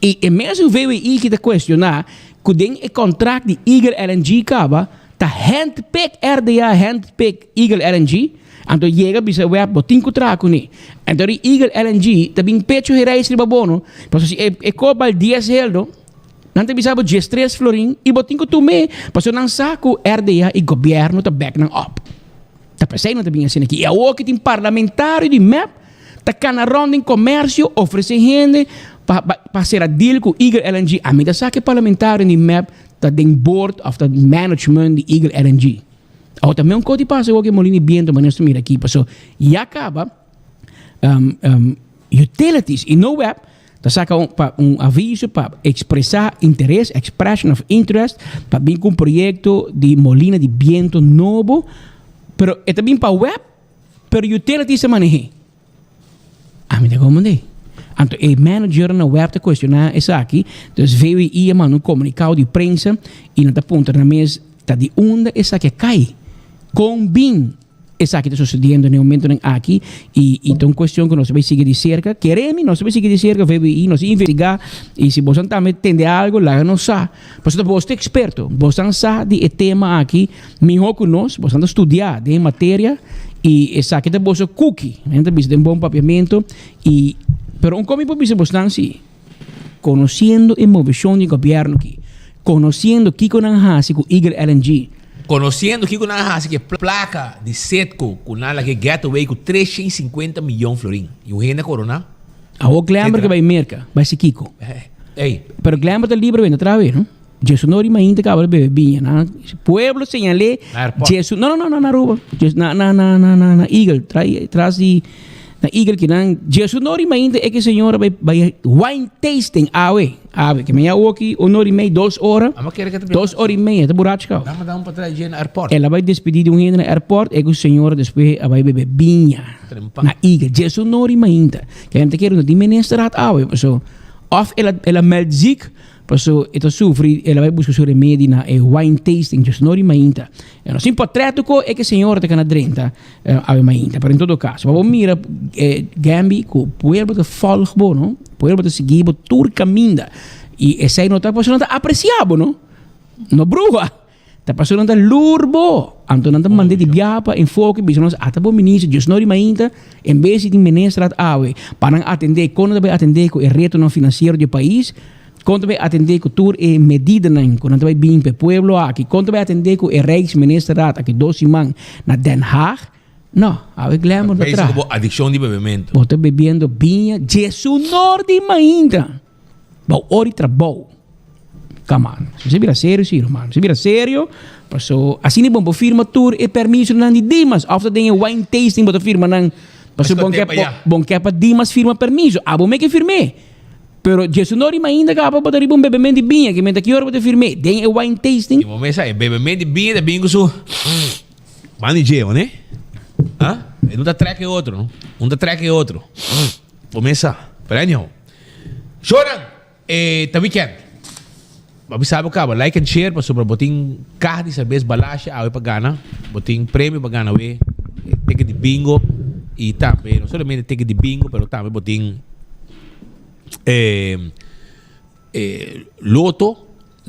I e mesun VWI ki ta kuestioná ku den e kontrakt di Eagle LNG kaba ta handpick RDA handpick Eagle LNG, anto yega bisa web bo tin ku traha kuné. Anto di Eagle LNG ta bin pecho e reis riba bo no, pasobra si e kobal dies heldo, nan ta bisa bo diestres florin i bo tin ku tum'é pasobra nan sa ku RDA i gobièrnu ta back nan op. Ta p'esei nan ta bin asina aki. I awor ki tin parlamentario di mep ta kana rònt den komersio ofresé hende pa pa sera deal ku Eagle LNG. Ami ta sa ku e parlamentario di mep ta den board of ta management di Eagle LNG. Awor ta meun kos di pasa awor ku e molina di biento manera nos ta mira aki paso ya kaba utilities i no web ta saka un pa un aviso pa ekspresá interes, expression of interest, pa bin ku un proyekto di molina di biento nobo, pero e ta bin pa web, pero utilities ta maneh'é. Ami ta komprendé. Anto e manager na web ta kuestioná esaki, dus VWI a manda un komunikado di prensa i nan ta puntra nan mes ta di unda esaki a kai, kon bin Esaki ta sucediendo na e momentonan aki y y ta un cuestion cu nos ta bay sigui di cerca. Keremi nos ta bay sigui di cerca VBI, nos ta investiga y si bosan tambe tende algo laga nos sa. Pasobra bos ta experto, bosan sa di e tema aki miho cu nos, bosan ta studia den e materia y esaki ta boso cuki, men ta bisa den bon papiamento y pero un con mi por bisa bosnan si, conociendo e movecion di gobierno aki, conociendo kico nan haci cu Eagle LNG, Conociendo kico nan a haci cu e placa di Citgo cu nan a laga e getaway cu 350 miyon florin. Y un hende a corona. Awor Glenber ke bai Merca, bai si kico? Ey. Pero Glenber ta libre wende atrás wey, no? Jesu no ri mainta caba de bebe biña. Na pueblo señalé Na airport. Jesu, no, no, no, no, na Aruba. Jesu, na, na, na, na, na, na Eagle, tra, tras di. Na Eagle kinan djesu nori mainta e ke señora bai bai wine tasting awe awe ke mea oki un ora y mei dos ora Ama kere ke ta dos ora y meia ta burachi kau. Dame dame pa trae dje na airport. El a bai despedi di un hende na airport e ku señora despues a bai bebe biña Trempan. na Eagle djesu nori mainta ke hende ta kere no tin minister hat awe paso of el a el a meld ziek Paso e ta sufri, el a bai buska su remedi na e wine tasting djus nori mainta. E no sin potreto ko e ke señora ta kana drenta awe mainta. Pero en todo caso, pa bo mira Gambi ku pueblo ta volg bo, no? Pueblo ta sigui bo tur kaminda. I esei no ta pasobra nan ta aprecia bo, no? No bruha. Ta pasobra nan ta lur bo. Anto nan ta manda di biaha pa enfoke bisa nos ata bo minister djus nori mainta en bes di tin minister at awe pa nan atende kon nan ta bai atende ku e retonan finansiero di e pais. Kon ta bai atendé ku tur e medidanan ku nan ta bai bin pa e pueblo aki? Kon ta bai atendé ku e Rijksministerraad aki dos siman na Den Haag? No, awe glamour ta Bezig traha. ku bo adikshon di bebementu. Bo ta bebiendo biña djesunor di mainta. Bou ora di trabou. Come on. Mester bira serio si, ruman. Mester bira serio. Paso asina bo por firma tur e permisonan di Dimas. Of ta den e wine tasting bo ta firma nan. Paso bon ke bon ke pa Dimas firma permiso. Abo me ke firm'é. Pero Jesu no rima ainda caba bo ta riba un bebement di biña ki menta ki ora bo ta firm'é den e wine tasting. Di momento sa e bebement di biña ta bin ku su man di dje, ne? Ha? E no ta trek e otro, no? Un ta trek e otro. Bo mes sa. Pero anyhow. Shonan, e ta weekend. Bo bisa bo caba like and share pasobra bo tin caha di serbes balashe awe pa gana. Bo tin premio pa gana awe. Ticket di bingo y tambe no solamente ticket di bingo pero tambe bo tin eh, eh, loto,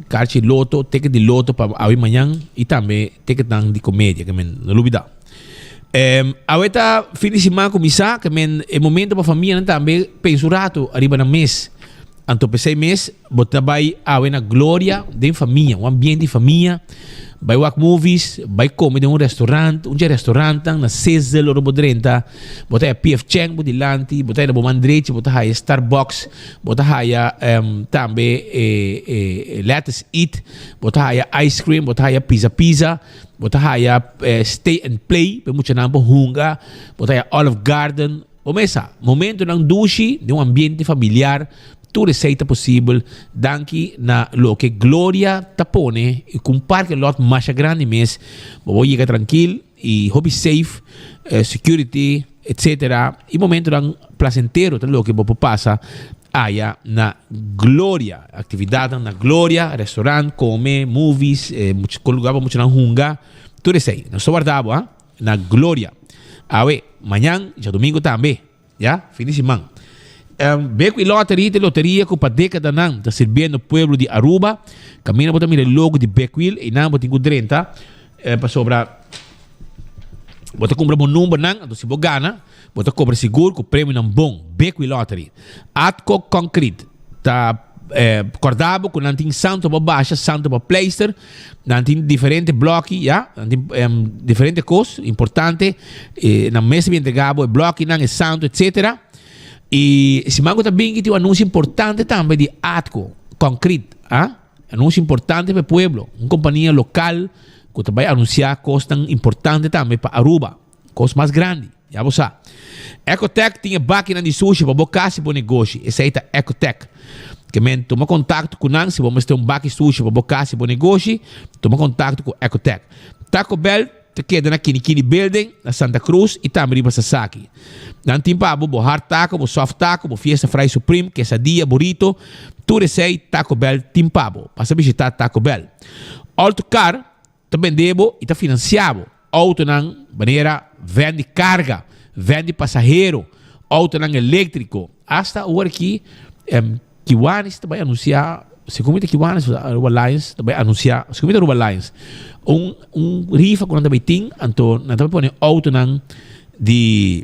karchi loto, ticket di loto pa awe mañan y tambe ticketnan di comedia ke men no lubida. Eh, awe ta fin di siman kuminsá ke men e momento pa famianan tambe pensa un rato ariba nan mes. Anto p'esei mes bo ta bai awe na gloria den famia, un ambiente di famia, bai wak movies, bai come den un restaurant, un dje restaurantnan na Sizzle ora bo drenta, bo ta haya PF Chang bo dilanti, bo ta haya na bo man drechi bo ta haya Starbucks, bo ta haya tambe e Lettuce Eat, bo ta haya ice cream, bo ta haya Pizza Pizza, bo ta haya Stay and Play pa e muchanan por hunga, bo ta haya Olive Garden. Bo mesa, momentonan dushi den un ambiente familiar, tur esei ta posibel danki na loke Gloria ta pone y cu un parking lot masha grandi mes, bo por yega trankil y hopi safe, security, etc. Y momentonan placentero ta loke bo por pasa aya na Gloria. Actividadnan na Gloria, restaurant, come, movies, lugar pa muchanan hunga, tur esei. Nos ta warda bo, ha. Na Gloria. Awe, mañan, djadumingu tambe. Ya, fin di siman. Um, Bekwil Lottery ta e loteria ku pa dekadanan ta sirbiendo pueblo di Aruba. Kaminda bo ta mira e logo di Bekwil, einan bo tin ku drenta eh, pasobra bo ta kumpra bo numbernan, anto si bo gana, bo ta kobra sigur ku premionan bon. Bekwil Lottery. Atco Concrete ta eh, korda bo ku nan tin santo pa basha, santo pa pleister. Nan tin diferente bloki, ya. Nan tin em, diferente kos importante. Eh, nan mes ta entrega bo e blokinan, e santo, etcetera. I siman ku ta binki tin un anunsio importante tambe di Atco Concrete, ah. Anunsio importante pa e pueblo. Un kompania lokal ku ta bai anunsiá kosnan importante tambe pa Aruba. Kos mas grandi, ya bo sa. Ecotech tin e bakinan di sushi pa bo kas i bo negoshi. Esei ta Ecotech. Ke men tuma kontakto ku nan si bo mester un baki sushi pa bo kas i bo negoshi, tuma kontakto ku Ecotech. Taco Bell ta keda na Kinikini Building, na Santa Cruz i tambe riba Sasaki. Nan tin pa bo bo hard taco, bo soft taco, bo fiesta fry supreme, quesadilla, burrito, tur esei Taco Bell tin pa bo. Pasa bishita Taco Bell. Alto Car Ta bende bo i ta finansiá bo outonan manera vèn di karga, vèn di pasahero, outonan eléktriko. Asta awor aki Kiwanis ta bai anunsiá, segun mi ta Kiwanis òf Aruba Lions ta bai anunsiá, segun mi ta Aruba Lions, un un rifa ku nan ta bai tin, anto nan ta bai pone outonan di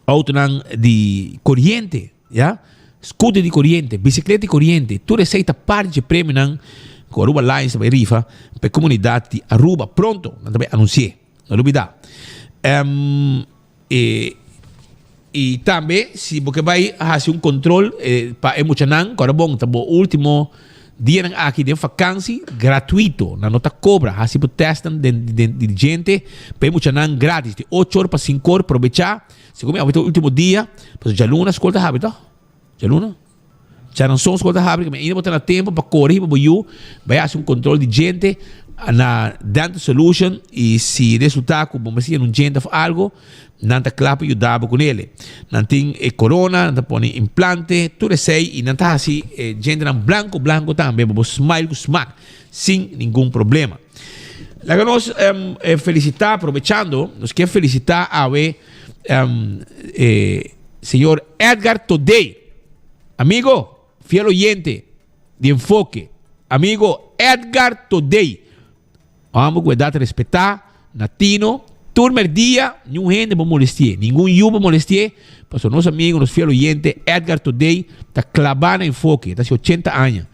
outonan di koriente. Ya, scooter di coriente, bicicleta di coriente, tur esey ta parti dje premionan cu Aruba Lions ta bay rifa pa e comunidad di Aruba. Pronto nan ta bay anunci'e, no lubida. Em, e, y tambe si bo ke bay haci un control pa e muchanan, cu ora bon ta bo ultimo. Dianan aki den vakansi gratuito, nan no ta kobra, hasi bo testnan den den di djente pa e muchanan gratis di ocho or pa sinku or, probecha, segun mi awe ta ultimo dia, pasobra djaluna skol ta habri toh? Djaluna? Djaranson skol ta habri, ainda bo ta na tempo pa kore hiba bo yu bai hasi un kontrol di djente na Dental Solution i si resulta ku bo mester yena un djente of algo, Nan ta kla pa yuda bo kunele. Nan tin e korona, nan ta pone implante, tur esei i nan ta hasi e djentenan blanko blanko tambe pa bo smile ku smak sin ningun problema. Laga nos felisitá, probechando, nos kier felisitá awe e señor Edgar Todey, amigo, fiel oyente di Enfoke, amigo Edgar Todey. Homber ku edat respetá, na tino, tur merdia, niun hende por molesti'é, ningun yu por molesti'é, pasobra nos amigo, nos fiel oyente, Edgar Todey, ta klabá na enfoke, e ta hasi ochenta aña.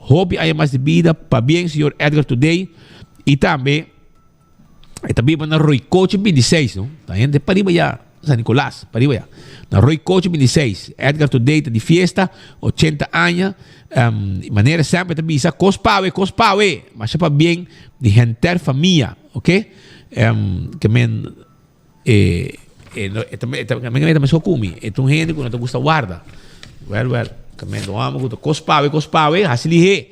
Hopi aña mas di bida, pabien señor Edgar Todey, i tambe e ta biba na Roycoche bintiseis, no? Ta hende pariba ya. San Nicolas, pariba ya. Na Roy Coche 26, Edgar Today ta di fiesta, 80 aña. Um, manera semper ta bisa, kos pawe, kos pawe. Masha pa bien di henter famia, ok? Um, ke men, eh, eh, no, eh, tambe, eh, tambe, tambe so kumi. E un hende ku no ta gusta warda. Well, well, ke men do amo ku ta kos pawe, kos pawe, hasi lihe.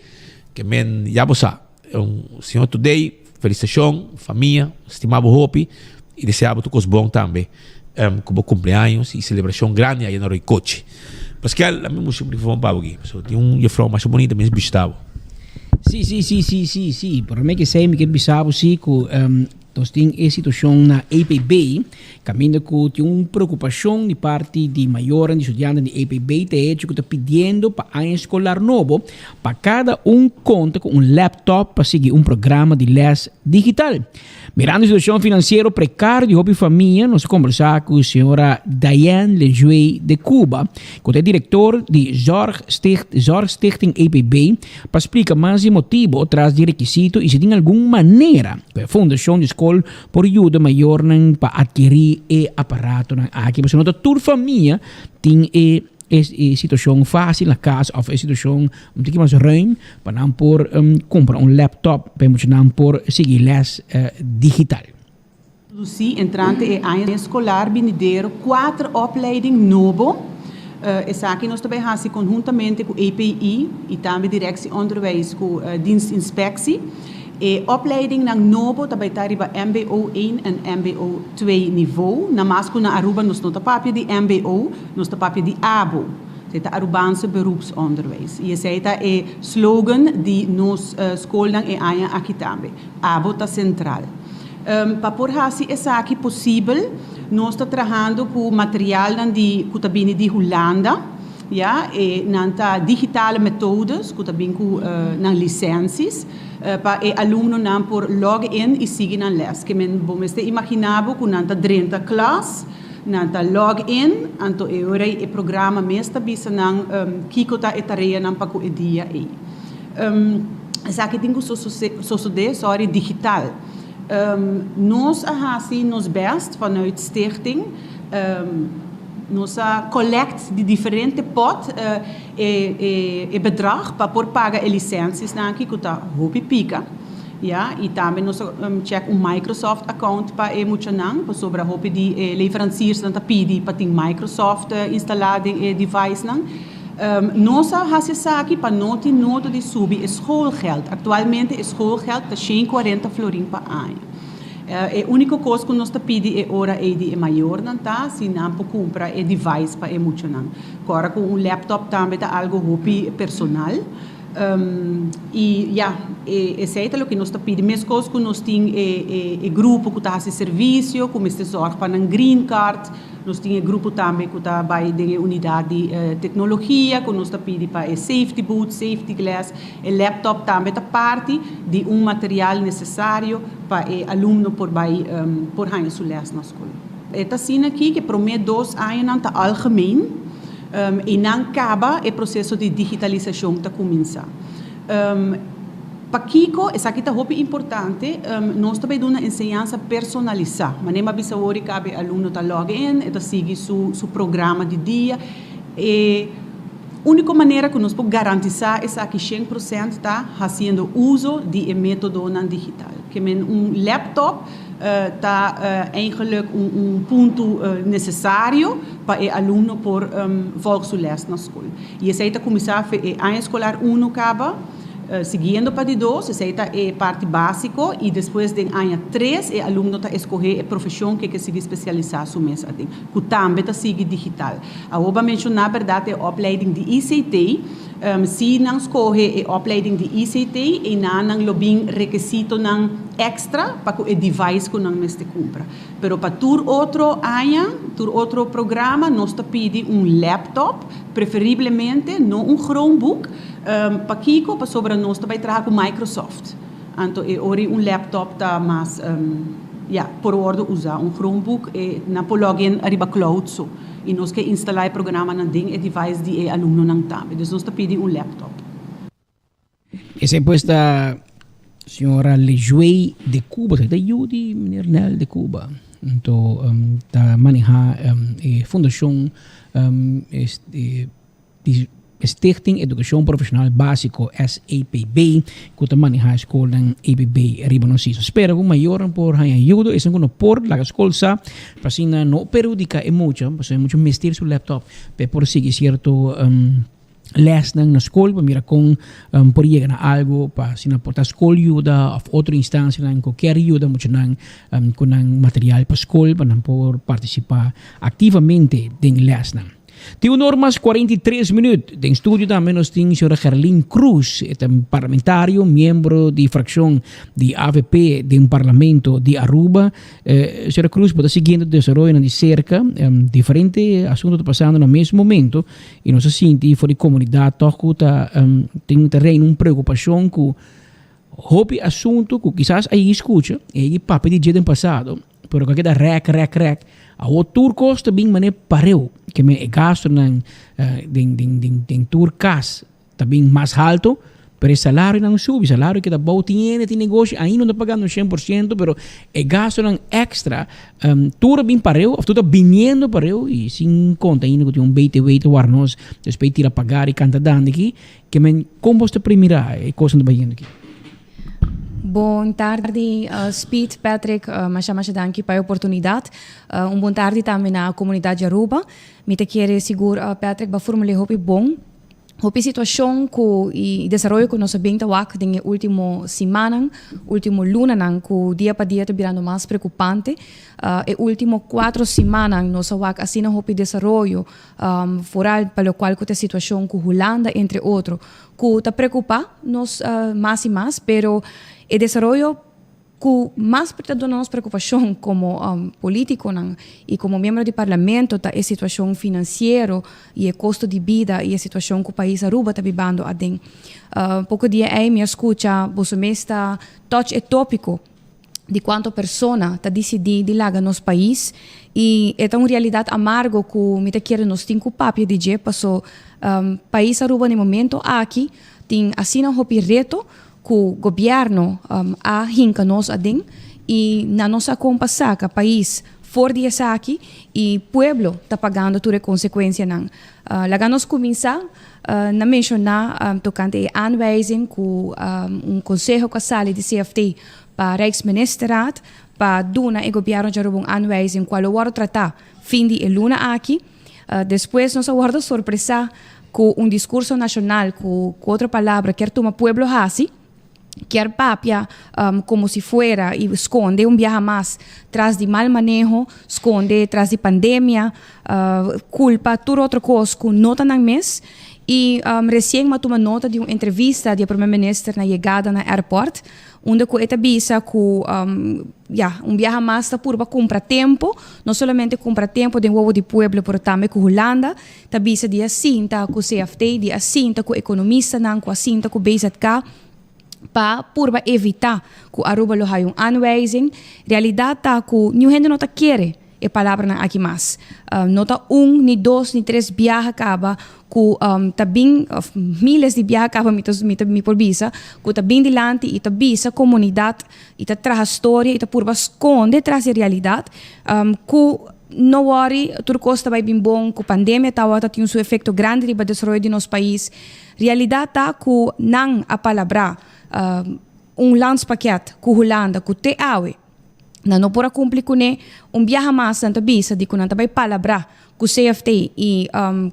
Ke men, ya bo sa. Un señor Today, felicitacion, famia, stima bo hopi y desea bo tur cos bon tambe um, cu bo cumpleaños y celebracion grandi aya na Roycoche. Pascal, la mi mustra microfoon pa bo aki. So, tin un juffrouw masha bonita mes bishita bo. Sí, sí, sí, sí, sí, sí. Por mi ke sei mi ke bisa bo sí ku um, nos tin e situacion na EPB, caminda ku tin un preocupacion di parti di mayornan di studianten di EPB te hecho ku ta pidiendo pa aña escolar nobo Pa kada un konta ku un laptop pa sigui un programa di lès digital. Mirando e situashon finansiero prekario di hopi famia, nos a kombersá ku señora Diane Lejuey de Cuba, ku ta e direktor di Zorgstichting EPB, pa splika mas di e motibu tras di e rekisito i si tin algun manera ku e fundashon di skol por yuda mayornan pa atkirí e aparatonan aki. Pasobra no ta tur famia tin e e situacion facil na cas of e situacion un tiki mas ruim pa nan por cumpra un laptop pa e muchanan por sigui les digital. Introduci entrante e aña escolar binidero cuater opleiding nobo. Esaki nos ta bay haci conhuntamente cu EPI y tambe Directie Onderwijs cu Dienstinspectie. E opleidingnan nobo ta bai ta riba mbo één en mbo twee niveau. Na mas ku na Aruba nos no ta papia di mbo, nos ta papia di abo. Esei ta Arubaanse Beroepsonderwijs. I esei ta e slogan di nos skolnan e aña aki tambe. Abo ta sentral. Pa por hasi esaki posibel nos ta trahando ku materialnan di ku ta bini di Hulanda. Ya, e nan ta digitale metodes ku ta bin ku nan lisensies pa e alumnonan por log in i sigui nan les. Ke men bo mester imaginá bo ku nan ta drenta klas, nan ta log in, anto e ora ei e programa mes ta bisa nan kiko ta e tareanan pa ku e dia ei. Esaki tin ku sosodé, sorry, digital. Nos a hasi nos bèst vanuit stichting. Nos a collect di diferente pot e e bedrag pa por paga e licensiesnan aki cu ta hopi pica, ya, y tambe nos a check un Microsoft account pa e muchanan pasobra hopi di e leveranciersnan ta pidi pa tin Microsoft instala den e devicenan. Nos a haci esaki pa no tin nodo di subi e schoolgeld. Actualmente e schoolgeld ta shen cuarenta florin pa aña. E úniko kos ku nos ta pidi e ora ei di e mayornan ta si nan por kumpra e device pa e muchanan. Kòrda ku un laptop tambe ta algu hopi personal. I ya, esei ta loke nos ta pidi. Meskos ku nos tin e grupo ku ta hasi servisio, ku mester zòrg pa nan green card. Nos tin e grupo tambe ku ta bai den e unidat di teknologia, ku nos ta pidi pa e safety boots, safety glass. E laptop tambe ta parti di un material nesesario pa e alumno por bai por haña su lès na skol. E ta asina aki ku e promé dos añanan ta algemeen i nan kaba e proseso di digitalisashon ta kuminsá. Pakiko esaki ta hopi importante? Nos ta bai duna enseñansa personalisá. Manera mi a bisa awor i kaba e alumno ta log in, e ta sigui su su programa di dia. E. Úniko manera ku nos por garantisá esaki 100% ta hasiendo uso di e métodonan digital. Ke men un laptop ta eigenlijk un un punto nesesario pa e alumno por volg su lès na skol. I esei ta kuminsá fe e aña eskolar unu kaba, siguiendo pa di dos, esei ta e parti básiko i despues den aña tres e alumno ta eskohé e profeshon ku e ke sigui spesialisá su mes aden, ku tambe ta sigui digital. Awor bo a menshoná bèrdat e opleiding di ICT. Si nan skohe e opleiding di ICT, einan nan lo bin rekesitonan èkstra pa ku e device ku nan mester kumpra. Pero pa tur otro aña, tur otro programa nos ta pidi un laptop, preferiblemente no un Chromebook. Pakiko? Pasobra nos ta bai traha ku Microsoft. Anto e ora un laptop ta mas, ya, por wòrdu usá. Un Chromebook e nan por log in ariba cloud so. I nos ke instalá e programanan den e device di e alumnonan tambe. Dus nos ta pidi un laptop. Esei pues ta señora Lejuey de Cuba, ta yu di meneer Nel de Cuba. Anto ta maneha e fundacion di Stichting Educacion Profesional Basico, SEPB, cu ta maneha e scolnan EPB riba nos isla. Spera cu mayornan por haña ayudo, esun cu no por laga scol sa, pa asina no perhudica e mucha, pasobra e mucha mester su laptop pa e por sigui cierto lesnan na skol pa mira kon por yega na algo pa asina por ta skol yuda of otro instancianan ku kier yuda muchanan ku nan material pa skol pa nan por participa activamente den lesnan. Tin un or mas 43 minuut. Den studio tambe nos tin señora Gerlin Cruz, e ta parlamentario, miembro di fraccion di avp den parlamento di Aruba. Señora Cruz, bo ta siguiendo desaroyonan di cerca, diferente asunto ta pasando na mes momento. I nos a sinti for di komunidat tòg ku ta tin ta reina un preokupashon ku hopi asuntu ku kisas a yegi skucha, a yegi papia di dje den pasado, pero ku a keda rèk rèk rèk. Awor tur kos ta bin manera pareu, ke men e gastunan den den den den tur kas ta bin mas halto, pero e salarionan subi, salario keda bou, tin hende tin negoshi ainda no ta pagando 100%, pero e gastonan extra tur a bin pareu of tur ta biniendo pareu y sin conta ainda cu tin un BTW ta wara nos despues tira pagar y canta dande aki, ke men con bos ta premira e cosnan ta bayendo aki? Bon tardi Speed, Patrick, masha masha danki pa e oportunidad. Un bon tardi tambe na comunidad di Aruba. Mi ta kere sigur Patrick bo a formula hopi bon. Hopi situacion cu y desaroyo cu nos a bin ta wak den e ultimo simannan, ultimo lunanan cu dia pa dia ta birando mas preocupante. E ultimo cuatro simannan nos a wak asina hopi desaroyo, vooral pa locual cu ta e situacion cu Hulanda entre otro, cu ta preocupa nos mas y mas, pero e desaroyo Ku mas por ta duna nos preokupashon komo polítikonan i komo miembro di parlamento ta e situashon finansiero i e kosto di bida i e situashon ku pais Aruba ta bibando aden. Poko dia ei mi a skucha boso mes ta touch e tópiko di kuantu persona ta disidí di laga nos pais i e ta un realidat amargo ku mi ta kere nos tin ku papia di dje paso pais Aruba na e momento aki tin asina hopi reto ku gobièrnu a hinka nos aden i nan no sa kon pa saka pais for di esaki i pueblo ta pagando tur e konsekuensianan. Laga nos kuminsá na menshoná tokante e aanwijzing ku un konseho ku a sali di CFT pa Rijksministerraad pa duna e gobièrnu djaruba un aanwijzing kual lo wòrdu tratá fin di e luna aki. Despues nos a wòrdu sorpresá ku un diskurso nashonal ku ku otro palabra kier tuma pueblo hasi, kier papia komo si fuera i skonde un biaha mas tras di mal maneho, skonde tras di pandemia, kulpa tur otro kos ku no ta nan mes. I resien mi a tuma nota di un entrevista di e prome minister na yegada na airport unda ku e ta bisa ku Ya, un biaha mas ta purba cumpra tempo, no solamente cumpra tempo den wowo di pueblo pero tambe cu Hulanda, ta bisa di a sinta cu CFT, di a sinta cu economistanan, cu a sinta cu BZK pa purba evita cu Aruba lo haya un aanwijzing. Realidad ta cu niun hende no ta kere e palabranan aki mas. No ta un, ni dos, ni tres biaha caba ku ta bin of miles di biaha kaba mi ta mi ta mi por bisa ku ta bin dilanti i ta bisa komunidat i ta traha storia i ta purba skonde tras di realidat ku. No worry, tur cos ta bay bin bon, cu pandemia tawata tin su efecto grandi riba desaroyo di nos pais. Realidad ta cu nan a palabra un landspakket cu Hulanda cu te awe nan no por a cumpli cune. Un biaha mas nan ta bisa di cu nan ta bay palabra cu CFT y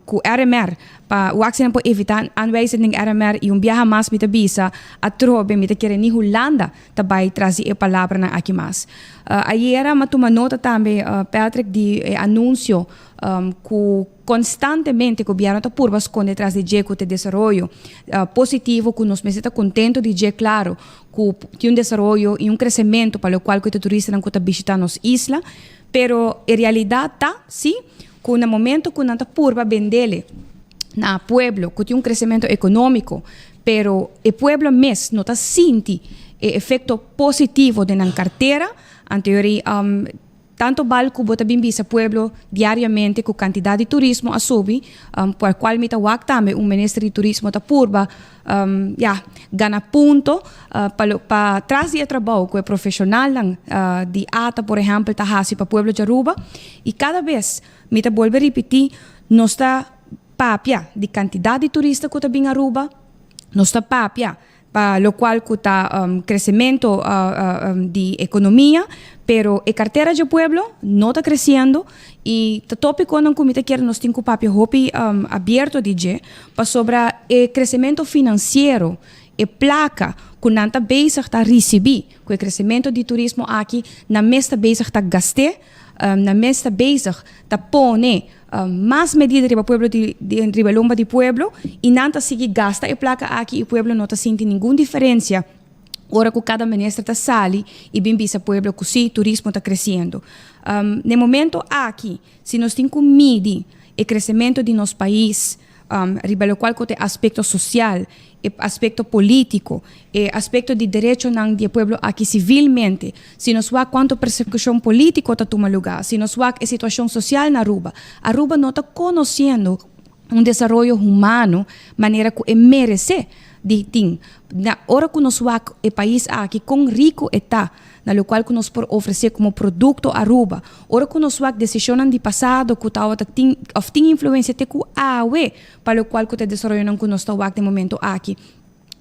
cu RMR pa wak si nan por evita aanwijzing den RMR y un biaha mas mi ta bisa atrobe mi ta kere ni Hulanda ta bai tras di e palabranan aki mas. Ayera mi a tuma nota tambe, Patrick, di e anuncio cu constantemente gobierno ta purba sconde tras di dje cu ta e desaroyo positivo cu nos mester ta contento di dje, claro, cu tin un desaroyo y un crecemento pa locual cu e ta turistanan cu ta bishita nos isla, pero e realidad ta, si, cu na momento cu nan ta purba bendele na pueblo cu tin un crecemento economico, pero e pueblo mes no ta sinti e efecto positivo den nan cartera, anto yori tanto bal cu bo ta bin bisa pueblo diariamente cu cantidad di turismo a subi, por cual mi ta wak tambe un minister di turismo ta purba ya gana punto pa lo pa tras di e trabou cu e profesionalnan di ata por ehempel ta haci pa pueblo di Aruba y cada bes mi ta bolbe ripiti nos ta papia di cantidad di turista cu ta bin Aruba, nos ta papia pa locual cu ta crecemento di economia, pero e cartera dje pueblo no ta creciendo y ta topiconan cu mi ta kier nos tin cu papia hopi abierto di dje, pasobra e crecemento financiero, e placa cu nan ta bezig ta ricibi cu e crecemento di turismo aki, nan mes ta bezig ta gast'e, Nan mes ta bezig ta pone mas medida riba pueblo di riba lomba di pueblo y nan ta sigui gasta e placa aki y pueblo no ta sinti ningun diferencia ora cu cada minister ta sali y bin bisa pueblo cu si turismo ta creciendo. Na e momento aki si nos tin cu midi e crecemento di nos pais riba locual cu ta e aspecto social, e aspecto politico, e aspecto di derechonan di e pueblo aki civilmente, si nos wak cuanto persecucion politico ta tuma lugar, si nos wak e situacion social na Aruba, Aruba no ta conociendo un desaroyo humano manera cu e merece di tin. Na ora cu nos wak e pais aki con rico e ta, na locual cu nos por ofrece como producto Aruba. Ora cu nos wak decisionnan di pasado cu tawata tin of tin influencia te cu awe pa locual cu ta e desaroyonan cu nos ta wak den momento aki.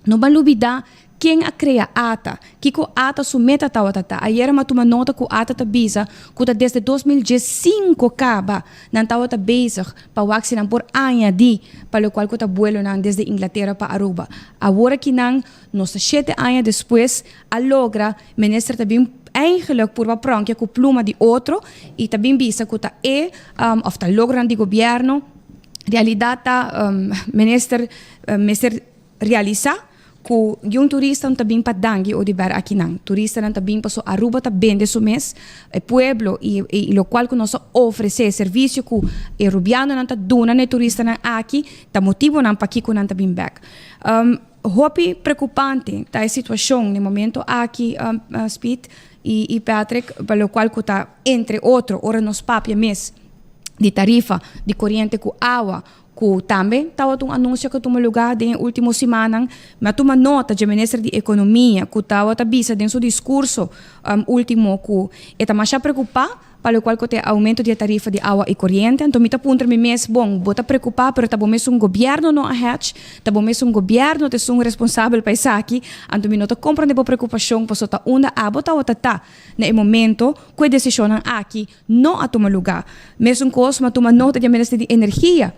No ban lubida ken a crea ata, kico ata su meta tawata ta. Ayera mi a tuma nota cu ata ta bisa cu ta desde 2015 caba nan tawata bezig pa wak si nan por añadi pa locual cu ta buelonan desde Inglatera pa Aruba. Awor aki nan nos ta shete aña despues a logra, minister ta bin eigenlijk purba pronkia cu pluma di otro y ta bin bisa cu ta e of ta logronan di gobierno. Realidad ta minister mester realisa cu un turista no ta bin pa dangui o di ber akinan. Turistanan ta bin paso Aruba ta bende su mes, e pueblo y y locual cu nos ta ofrece, servicio cu e Rubianonan ta duna na e turistanan aki ta motibonan pakico nan ta bin bek. Hopi preocupante ta e situacion den momento aki, Speed y Patrick, pa locual cu ta entre otro ora nos papia mes di tarifa di coriente cu awa, cu tambe tawata un anuncio cu a tuma lugar den e ultimo simannan. Mi a tuma nota dje minister di Economia cu tawata bisa den su discurso ultimo cu e ta masha preocupa Pa locual cu ta e aumento di e tarifa di awa y coriente, anto mi ta puntra mi mes, bon, bo ta preocupa pero ta bo mesun gobierno no a hech, ta bo mesun gobierno ta esun responsabel pa esaki, anto mi no ta comprende bo preocupacion paso ta unda abo tawata ta na e momento cu e decisionnan aki no a tuma luga. Mesun cos, mi a tuma nota di e minister di Energia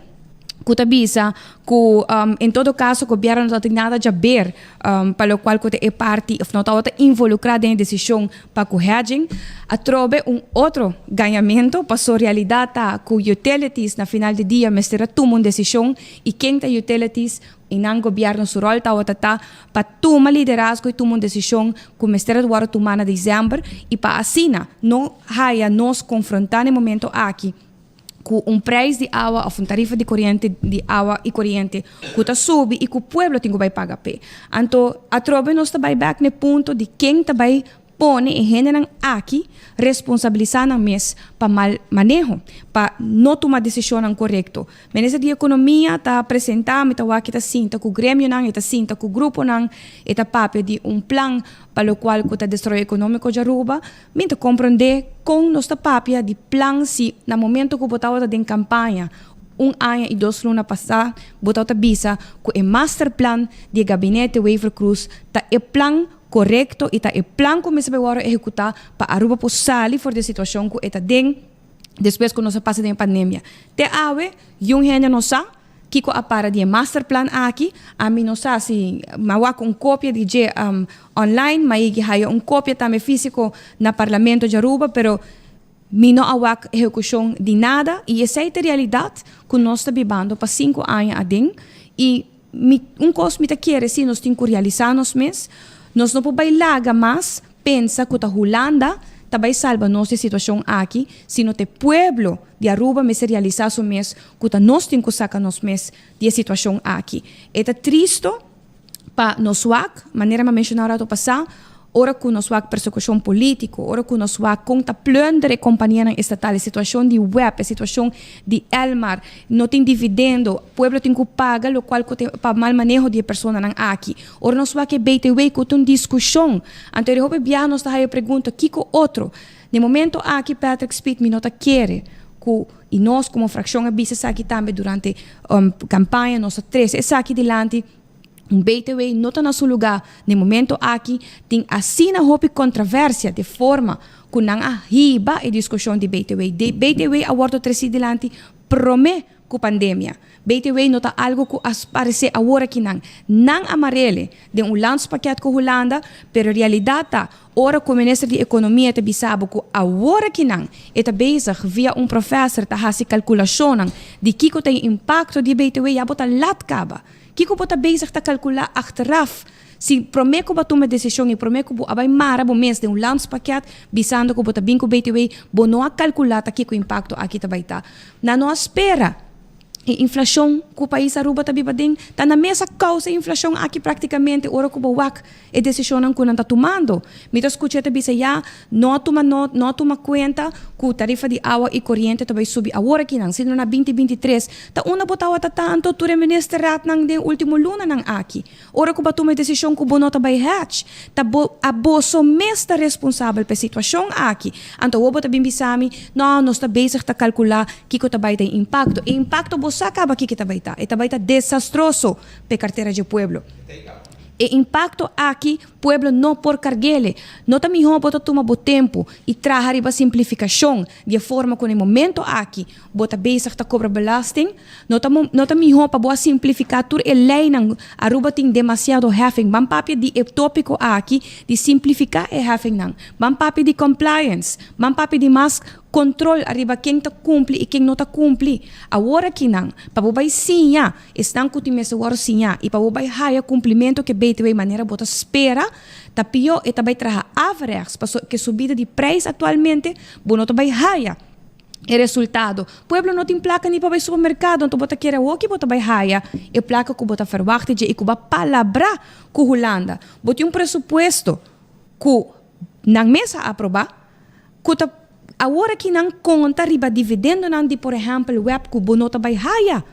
cu ta bisa cu en todo caso gobierno no ta tin nada djaber pa locual cu ta e parti of no tawata involucra den e decision pa cu hedging. Atrobe un otro gañamento paso realidad ta cu utilities na final di dia mester a tuma un decision y ken ta utilities y nan gobierno su rol tawata ta pa tuma liderazgo y tuma un decision cu mester a worde tuma na december y pa asina no haya nos confronta na e momento aki cu un prijs di awa of un tarifa di coriente di awa y coriente cu ta subi y cu pueblo tin cu bay paga p'e. Anto atrobe nos ta bay bek n'e punto di ken ta bay. pone e hendenan aki responsabilisá nan mes pa mal maneho, pa no tuma desishonnan korekto. Minister di Ekonomia ta presentá, mi ta wak e ta sinta ku gremionan, e ta sinta ku gruponan, e ta papia di un plan pa lokual ku ta desaroyo ekonómiko di Aruba. Mi ta komprondé kon nos ta papia di plan si na momento ku bo tabata den kampaña un aña i dos luna pasá bo tabata bisa ku e masterplan di e gabinete Wever-Croes ta e plan korekto i ta e plan ku mester bai wòrdu ehekutá pa Aruba por sali for di e situashon ku e ta den despues ku nos a pasa den e pandemia. Te awe yun hende no sa kiko a para di e masterplan aki. Ami no sa si mi a wak un kopia di dje online, mi a yegi haya un kopia tambe físiko na Parlamento di Aruba, pero mi no a wak ehekushon di nada i esei ta e realidat ku nos ta bibando pa sinku aña aden i Mi, un kos mi ta kere si nos tin ku realisá nos mes, nos no por bai laga mas pensa ku ta Hulanda ta bai salba nos di e situashon aki, sino ta e pueblo di Aruba mester realisá su mes ku ta nos tin ku saka nos mes di e situashon aki. E ta tristo pa nos wak, manera mi a menshoná un rato pasá, Ora ku nos wak persekushon polítiko, ora ku nos wak kon ta plunder e kompanianan estatal, e situashon di web, e situashon di Elmar, no tin dividendo, pueblo tin ku paga lokual ku ta pa mal maneho di e personanan aki. Ora nos wak e BTW ku ta un diskushon, anto e hopi biaha nos ta haya pregunta kiko otro. Na e momento aki Patrick Speed mi no ta kere ku i nos komo frakshon a bisa esaki tambe durante kampaña nos a trese esaki dilanti, Un BTW no ta na su lugá n'e momento aki, tin asina hopi kontraversia di forma ku nan a hiba e diskushon di BTW. BTW a wòrdu tresí dilanti promé ku pandemia. BTW no ta algu ku a paresé awor akinan. Nan a mar'ele den un landspakket ku Hulanda, pero realidat ta ora ku minister di ekonomia ta bisa bo ku awor akinan e ta bezig via un profèser ta hasi kalkulashonnan di kiko ta e impakto di BTW ya bo ta lat kaba. Kiko bo ta bezig ta kalkulá achteraf? Si promé ku bo a tuma e desishon i promé ku bo a bai mara bo mes den un landspakket bisando ku bo ta bin ku BTW, bo no a kalkulá ta kiko impakto aki ta bai ta. Nan no a spera e inflashon ku pais Aruba ta biba den ta na mes a kousa e inflashon aki praktikamente ora ku bo wak E desishonnan ku nan ta tumando. Mi ta skucha e ta bisa ya, no a tuma not, no a tuma kuenta ku tarifa di awa i koriente ta bai subi awor akinan, sino na binti 23. Ta unda bo tawata tanto tur e ministerraadnan den ultimo lunanan aki? Ora ku bo a tuma e desishon ku bo no ta bai hedge, ta bo a boso mes ta responsabel pa e situashon aki. Anto awor bo ta bin bisa mi, no, nos ta bezig ta kalkulá kiko ta bai ta e impakto. E impakto bo sa kaba kiko ta bai ta. E ta bai ta desastroso pa e kartera dje pueblo. E impacto aki pueblo no por carguele. No ta miho bo ta tuma bo tempo y traha riba simplificacion di e forma cu na e momento aki bo ta bezig ta cobra belasting? No ta no ta miho pa bo a simplifica tur e leynan? Aruba tin demasiado heffing. Ban papia di e topico aki di simplifica e heffingnan. Ban papia di compliance. Ban papia di mas control ariba ken ta cumpli y ken no ta cumpli. Awor akinan pa bo bay siña Esnan ku tin mester wòrdu siñá i pa bo bai haya kumplimentu ku e btw manera bo ta spera, ta pió e ta bai traha averechts paso ku e subida di preis aktualmente bo no ta bai haya e resultado. Pueblo no tin plaka ni pa bai supermerkado anto bo ta kere awoki bo ta bai haya e plaka ku bo ta ferwagt di dje i ku bo a palabrá ku Hulanda. Bo tin un presupuesto ku nan mes a aprobá ku ta awor aki nan konta riba dividendonan di por ehèmpel web ku bo no ta bai haya.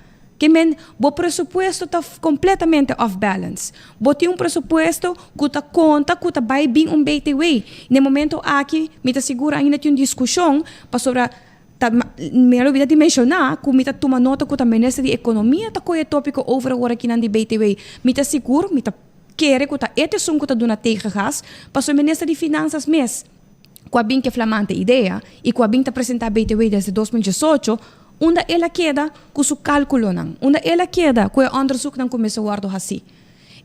Ke men bo presupuesto ta kompletamente off balance. Bo tin un presupuesto ku ta konta ku ta bai bin un BTW. Na e momento aki mi ta sigur ainda tin un diskushon pasobra ta mi a lubida di menshoná ku mi ta tuma nota ku ta minister di ekonomia ta kohe e topiko over awor aki nan di BTW. Mi ta sigur mi ta kere ku ta e ta esun ku ta duna tegengas pasobra minister di finansas mes ku a bin ku e flamante idea i ku a bin ta presentá BTW desde 2018, unda el a keda ku su kálkulonan? Unda el a keda ku e òndersuknan ku mester wòrdu hasí?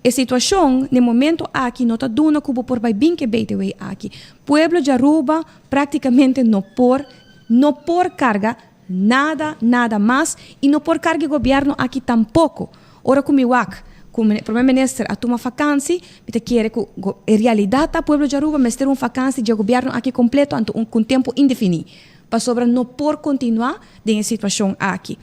E situashon na e momento aki no ta duna ku bo por bai bin ku e BTW aki. Pueblo di Aruba práktikamente no por no por karga nada, nada mas i no por karga e gobièrnu aki tampoko. Ora ku mi wak ku Prome Minister a tuma fakansi, mi ta kere ku e realidat ta pueblo di Aruba mester un fakansi dje gobièrnu aki kompleto anto un ku un tempu indefiní, pasobra no por kontinuá den e situashon aki.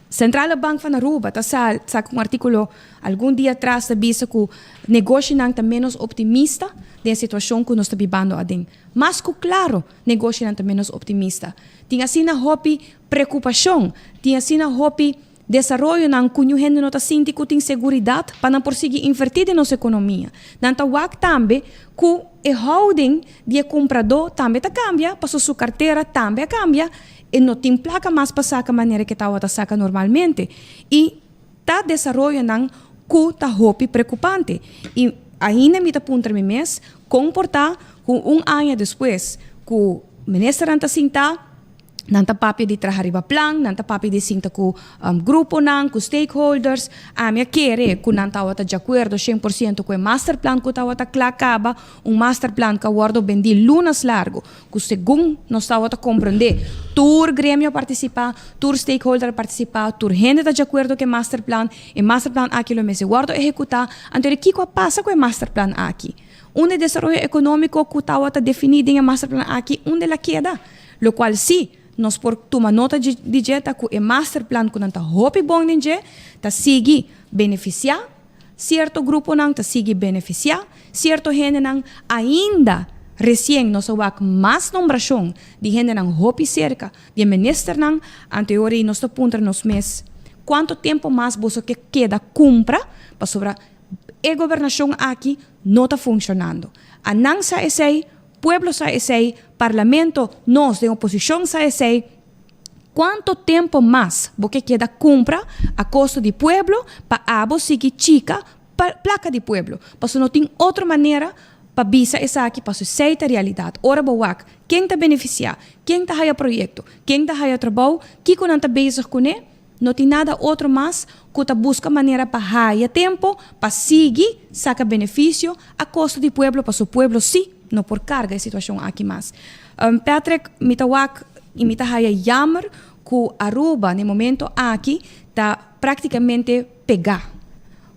Centrale Bank van Aruba ta sal saca un articulo algun dia atras ta bisa cu negoshinan ta menos optimista den e situacion cu nos ta bibando aden. Mas cu claro negoshinan ta menos optimista. Tin asina hopi preocupacion, tin asina hopi desaroyonan cu ñu hende no ta sinti cu tin seguridad pa nan por sigui inverti den nos economia. Nan ta wak tambe cu e houding di e cumprador tambe ta cambia pasobra su cartera tambe a cambia E no tin plaka mas pa saka manera ke tawata saka normalmente. I ta desaroyonan ku ta hopi preokupante. I ainda mi ta puntra mi mes kon por ta ku un aña despues ku ministernan ta sintá, nan ta papia di traha riba plan, nan ta papia di sinta ku gruponan, ku stakeholders. Ami a kere ku nan tawata djakuerdo shen por siento ku e masterplan ku tawata kla kaba, un masterplan ku a wòrdu bendí lunas largu. Ku segun nos tabata komprendé, tur gremio a partisipá, tur stakeholder a partisipá, tur hende ta djakuerdo ku e masterplan, e masterplan aki lo mester wòrdu ehekutá. Anto di kiko a pasa ku e masterplan aki? Unda e desaroyo ekonómiko ku tabata definí den e masterplan aki, unda el a keda? Lokual sí nos por tuma nota di dje ta ku e masterplan ku nan ta hopi bon den dje ta sigui benefisiá Cierto gruponan ta sigui beneficia, cierto hendenan ainda recien nos a wak mas nombracion di hendenan hopi cerca di e ministernan, anto e ora ei nos ta puntra nos mes, cuanto tempo mas boso ke keda cumpra pasobra e gobernacion aki no ta funcionando. A nan sa esey, pueblo sa esey, parlamento, nos den oposicion sa esey, Cuanto tempo mas bo ke keda cumpra a costo di pueblo pa abo sigui chica placa di pueblo? Pasobra no tin otro manera pa bisa esaki pasobra esey ta realidad. Ora bo wak ken ta beneficia, ken ta haya proyecto, ken ta haya trabou, kico nan ta bezig cune, no tin nada otro mas cu ta busca manera pa haya tempo pa sigui saca beneficio a costo di pueblo pasobra pueblo si no por carga e situacion aki mas. Patrick, mi ta wak y mi ta haya jammer cu Aruba na e momento aki ta practicamente pega.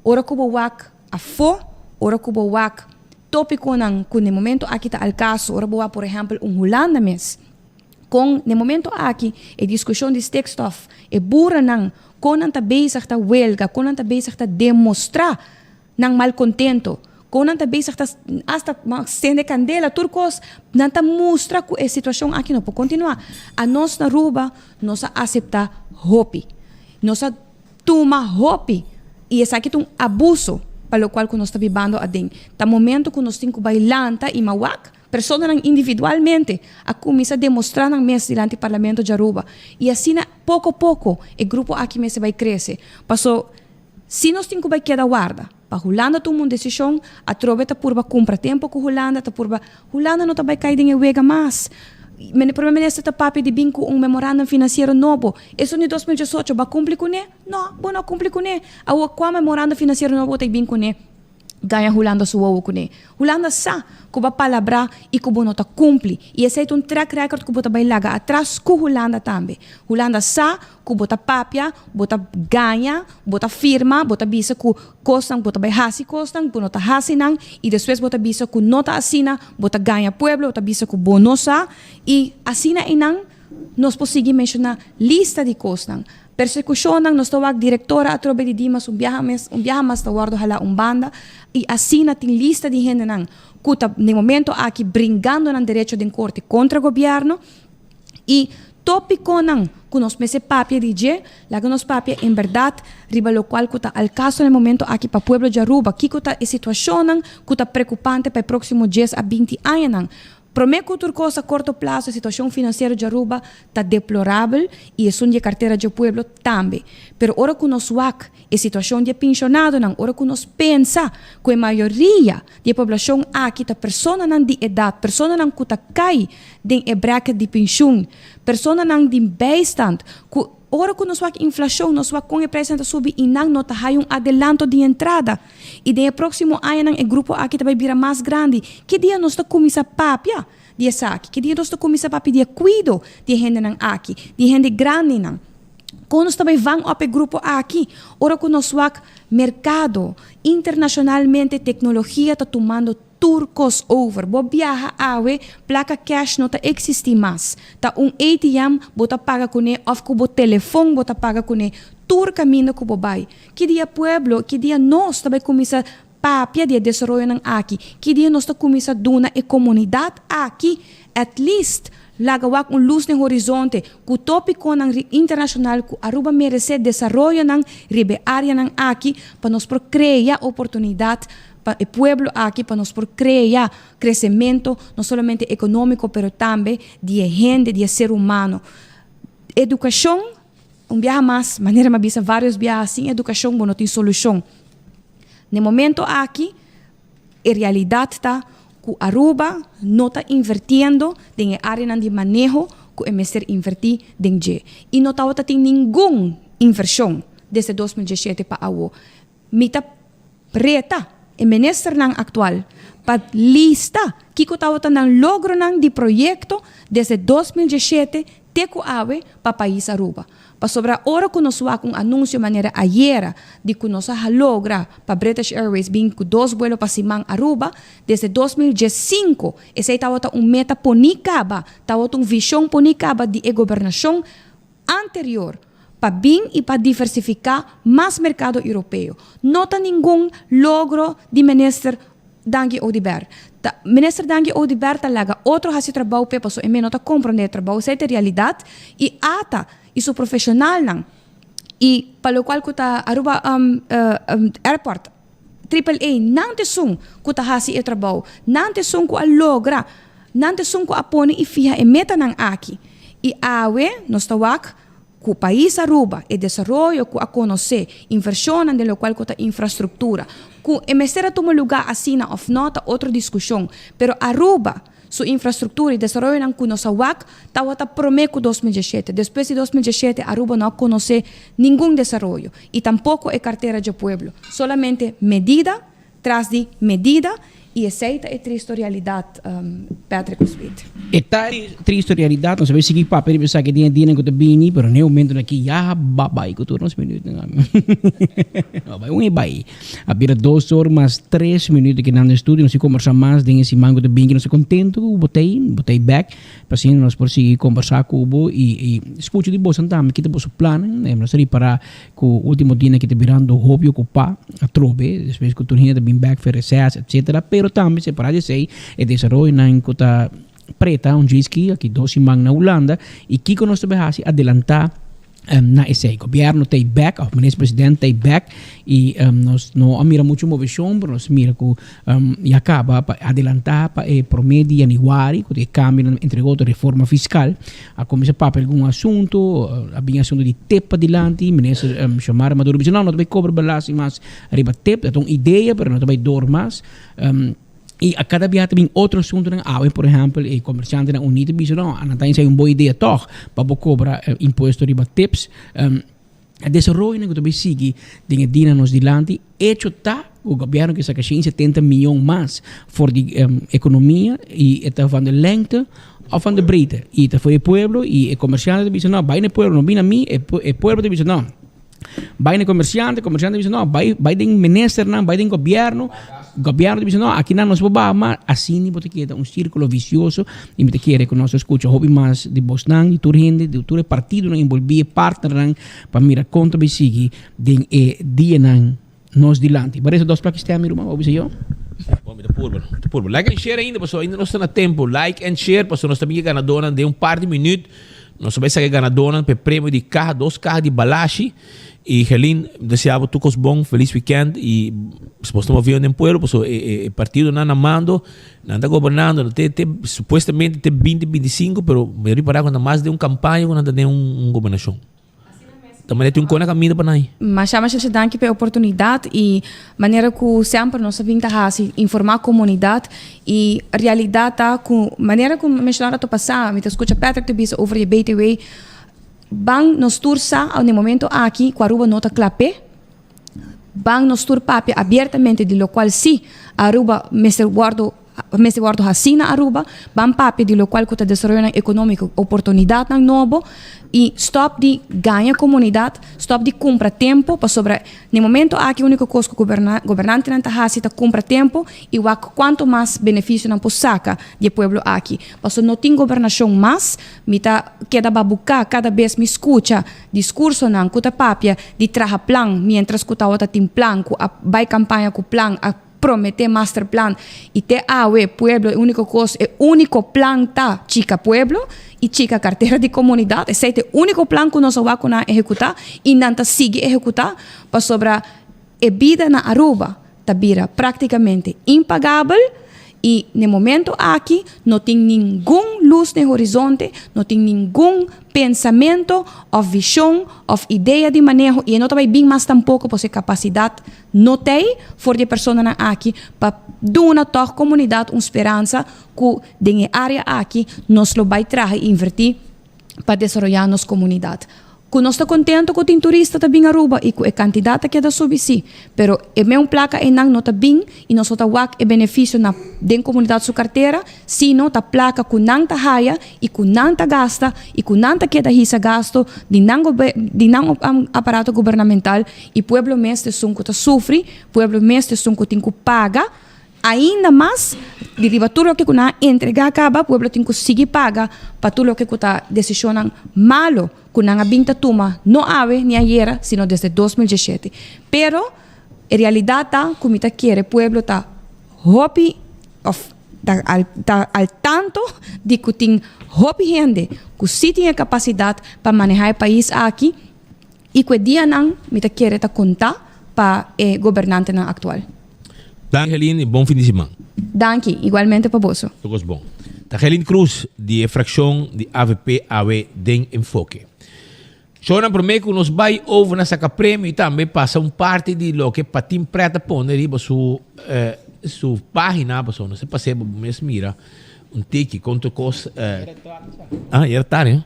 Ora cu bo wak afo, ora cu bo wak topiconan cu na e momento aki ta al caso, ora bo wak por ehempel un Hulanda mes, con na e momento aki e discusion di stikstof, e boerennan, con nan ta bezig ta welga, con nan ta bezig ta demostra Nan malcontento. Con nan ta bezig ta hasta cende candela, tur cos. Nan ta mustra cu e situacion aki no por continua. Anos na Aruba nos a acepta hopi. Nos a tuma hopi y esaki ta un abuso pa locual cu nos ta bibando aden. Ta momento cu nos tin cu bay lanta y mawak personanan individualmente a cuminsa demostra nan mes dilanti Parlamento di Aruba. Y asina poco poco e grupo aki mester bay crece. Paso. Si nos tin ku bai keda warda pa Hulanda tuma un desishon, atrobe ta purba kumpra tempu ku Hulanda, ta purba, Hulanda no ta bai kai den e wega mas. Mene Prome Minister ta papia di bin ku un memorandum finansiero nobo. Esun di 2018 bo a kumpli kuné? No, bo no a kumpli kuné. Awor kua memorandum finansiero nobo bo ta bin kuné? Gaña Hulanda su wowo kuné. Hulanda sa ku bo a palabrá i ku bo no ta kumpli. I esei ta un track record ku bo ta bai laga atras ku Hulanda tambe. Hulanda sa ku bo ta papia, bo ta gaña, bo ta firma, bo ta bisa ku kosnan, bo ta bai hasi kosnan, bo no ta hasi nan, i despues bo ta bisa ku no ta asina, bo ta gaña pueblo, bo ta bisa ku bo no sa, i asina einan nos por sigui menshoná lista di kosnan. Persekushonnan, nos ta wak direktora atrobe di Dimas un biaha mes, un biaha mas ta wòrdu halá un banda, i asina tin lista di hendenan ku ta den momento aki bringando nan derecho den korte kontra gobièrnu. I tópikonan ku nos mester papia di dje, laga nos papia en bèrdat riba lokual ku ta al kaso na e momento aki pa pueblo di Aruba, kiko ta e situashonnan ku ta preokupante pa e próksimo dies a binti añanan. Promé ku tur kos a korto plaso e situashon finansiero di Aruba ta deplorabel i esun di e kartera dje pueblo tambe. Pero ora ku nos wak e situashon di e pinshonadonan, ora ku nos pensa ku e mayoria di e poblashon aki ta personanan di edat, personanan ku ta kai den e bracket di penshun, personanan di bijstand, ku ora ku nos wak inflashon, nos wak kon e preisnan ta subi i nan no ta haya un adelanto di entrada. I den e próksimo añanan e grupo aki ta bai bira mas grandi. Ki dia nos ta kuminsá papia di esaki? Ki dia nos ta kuminsá papia di e kuido di e hendenan aki, di e hende grandinan? Kon nos ta bai van op e grupo aki ora ku nos wak merkado internashonalmente teknologia ta tumando. tur kos over. Bo biaha awe, plaka cash no ta eksistí mas. Ta un ATM bo ta paga kuné òf ku bo telefon bo ta paga kuné tur kaminda ku bo bai. Ki dia pueblo, ki dia nos ta bai kuminsá papia di e desaroyonan aki? Ki dia nos ta kuminsá duna e komunidat aki at least laga wak un lus den horizonte ku topikonan internashonal ku Aruba meresé desaroyonan riba e áreanan aki pa nos por krea oportunidat pa e pueblo aki pa nos por krea kresementu no solamente ekonómiko pero tambe di e hende, di e ser humano. Edukashon, un biaha mas, manera mi a bisa vários biaha, sin edukashon bo no tin solushon. Na e momento aki e realidat ta ku Aruba no ta invertiendo den e áreanan di maneho ku e mester invertí den dje i no tabata tin ningun invershon desde 2017 pa awo. Mi ta reta e ministernan aktual pa lista kiko tabata nan logronan di proyekto desde 2017 te ku awe pa pais Aruba. Pasobra ora ku nos wak un anunsio manera ayera di ku nos a logra pa British Airways bin ku dos buelo pa siman Aruba desde 2015 esei tabata un meta poni kaba, tabata un vishon poni kaba di e gobernashon anterior pa bin i pa diversifiká mas merkado europeo. No ta ningun logro di Minister Dangui Oduber. Ta Minister Dangui Oduber ta laga otro hasi trabou p'e pasobra e mes no ta komprondé e trabou. Esei ta e realidat i ata i su profeshonalnan i pa lokual ku ta Aruba Airport, Triple A, nan ta esun ku ta hasi e trabou. Nan ta esun ku a logra, nan ta esun ku a pone i fiha e metanan aki. I awe nos ta wak ku pais Aruba, e desaroyo ku a konosé, invershonnan den lokual ku ta infrastruktura, ku e mester a tuma lugá asina òf nò ta otro diskushon, pero Aruba su infrastruktura i desaroyonan ku nos a wak tabata promé ku 2017. Despues di 2017 Aruba no a konosé ningun desaroyo i tampoko e kartera dje pueblo. Solamente medida tras di medida i esei ta e tristo realidat, Patrick Oswit. E ta e tristo realidat, nos a bay sigui papia riba esaki den e dianan ku ta bini, pero na e momentonan aki ya a bay ku tur nos minuutnan. A bay un e bay. A bira dos or mas tres minuut aki nan den studio, nos a kombersa mas den e siman ku ta bini, nos ta kontentu ku bo ta ei, bo ta ei bek, pa asina nos por sigui kombersa ku bo i i skucha di boso tambe kita boso plannan, nos a ripara Ku ultimo dianan ki ta birando hopi okupá atrobe, despues ku tur hende ta bin bèk for reses etsetera, pero tambe separá di esei e desaroyonan ku ta preta un djiski aki dos siman na Hulanda i kiko nos ta bai hasi adelantá na esei. Gobièrnu ta ei bèk òf minister president ta ei bèk i nos no a mira muchu moveshon pero nos mira ku ya kaba pa adelantá pa e promé di yanüari ku ta e kambionan entre otro reforma fiskal. A kuminsá papia algun asuntu, a bin asuntu di tep padilanti, minister Xiomara Maduro bisa no, no ta bai kobra belasting mas riba tep, ta un idea pero no ta bai dor mas. I a kada biaha ta bin otro asuntunan, awe por ehèmpel e komershantenan uní ta bisa no, nan ta hisa un bon idea tòg pa bo kobra impuesto riba tips. E desaroyonan ku ta bai sigui den e dianan nos dilanti, echo ta ku gobièrnu ke saka 170 miyon mas for di ekonomia i e ta van de lengte òf van de breedte. I ta for e pueblo i e komersiante ta bisa no, bai na e pueblo, no bini na mi, e pueblo ta bisa no, bai na e komersiante, komersiante ta bisa no, bai bai den ministernan, bai den gobièrnu. Gobièrnu ta bisa no, akinan nos por baha, ma asina bo ta keda un sírkulo visioso i mi ta kere ku nos a skucha hopi mas di bosnan, di tur hende, di tur e partidonan enbolbí, e partnernan, pa mira kon ta bai sigui den e dianan nos dilanti. Bo resa dos plaki stèm mi ruman, bo bisa yo? Bon, mi ta purba, mi ta purba. Like and share ainda, pasobra ainda nos ta na tempu. Like and share, pasobra nos ta bin e ganadónan den un par di minüt. Nos ta bai saka e ganadónan pa e premio di kaha, dos kaha di balashi. Y Gerlin, desea bo tur cos bon, feliz weekend y si bo ta moviendo den pueblo pasobra e e partidonan na mando, nan ta gobernando te te supuestamente te binti binti sinku pero mi a ripara cu nan mas den un campaña cu nan ta den un gobernacion. Ta manera tin un cona caminda pa nan. Masha masha danki pa e oportunidad y manera cu semper nos a bin ta haci informa comunidad y realidad ta cu manera cu menciona rato pasa mi ta scucha Patrick ta bisa over di BTW Ban nos tur sa na e momento aki ku Aruba no ta kla p'e. Ban nos tur papia abiertamente di lokual si Aruba mester wòrdu mester wòrdu hasí na Aruba, ban papia di lokual ku ta desaroyonan ekonómiko, oportunidatnan nobo i stòp di gaña komunidat, stòp di kumpra tempu pasobra na e momento aki úniko kos ku gobernantenan ta hasi ta kumpra tempu i wak kuantu mas benefisio nan por saka di e pueblo aki. Pasobra no tin gobernashon mas, mi ta keda babuká kada bes mi skucha diskursonan ku ta papia di traha plan miéntras ku tabata tin plan ku a bai kampaña ku plan a Promete master plan y te awe pueblo e unico cos e unico plan ta chica pueblo y chica cartera di comunidad esey ta e unico plan cu nos a wak cu nan a ehecuta y nan ta sigui ehecuta pasobra e bida na Aruba ta bira practicamente impagabel y n'e momento aki no tin ningun luz n'e horizonte no tin ningun pensamento of vision of idea di maneho y e no ta bay bin mas tampoco pasobra e capacidad No t'ei for di e personanan aki pa duna tòg komunidat un speransa ku den e área aki nos lo bai traha i invertí pa desaroyá nos komunidat. Ku nos ta kontentu ku tin turista ta bin Aruba i ku e kantidat ta keda subi sí, pero e meun plaka einan no ta bin i nos no ta wak e benefisio na den komunidat su kartera, sino ta plaka ku nan ta haya i ku nan ta gasta i ku nan ta keda hisa gasto di nan di nan aparato gubernamental i pueblo mes ta esun ku ta sufri, pueblo mes ta esun ku tin ku paga ainda mas di riba tur loke ku nan a entregá kaba, pueblo tin ku sigui paga pa tur loke ku ta desishonnan malo ku nan a bin ta tuma no awe ni ayera sino desde 2017. Pero e realidat ta ku mi ta kere pueblo ta hopi òf ta al ta al tanto di ku tin hopi hende ku si tin e kapasidat pa manehá e pais aki i ku e dianan mi ta kere ta kontá pa e gobernantenan aktual. Danki Helene y bon fin di siman. Danki, igualmente pa boso. Tur cos bon. Ta Helene Cruz di e fraccion di avp awe den Enfoke. Shownan prome cu nos bay over na saca premio y tambe pasa un parti di loke Patin Pret a pone riba su su pagina pasobra nos a pas'e bo mes mira un tiki con tur cos ah yera tarde no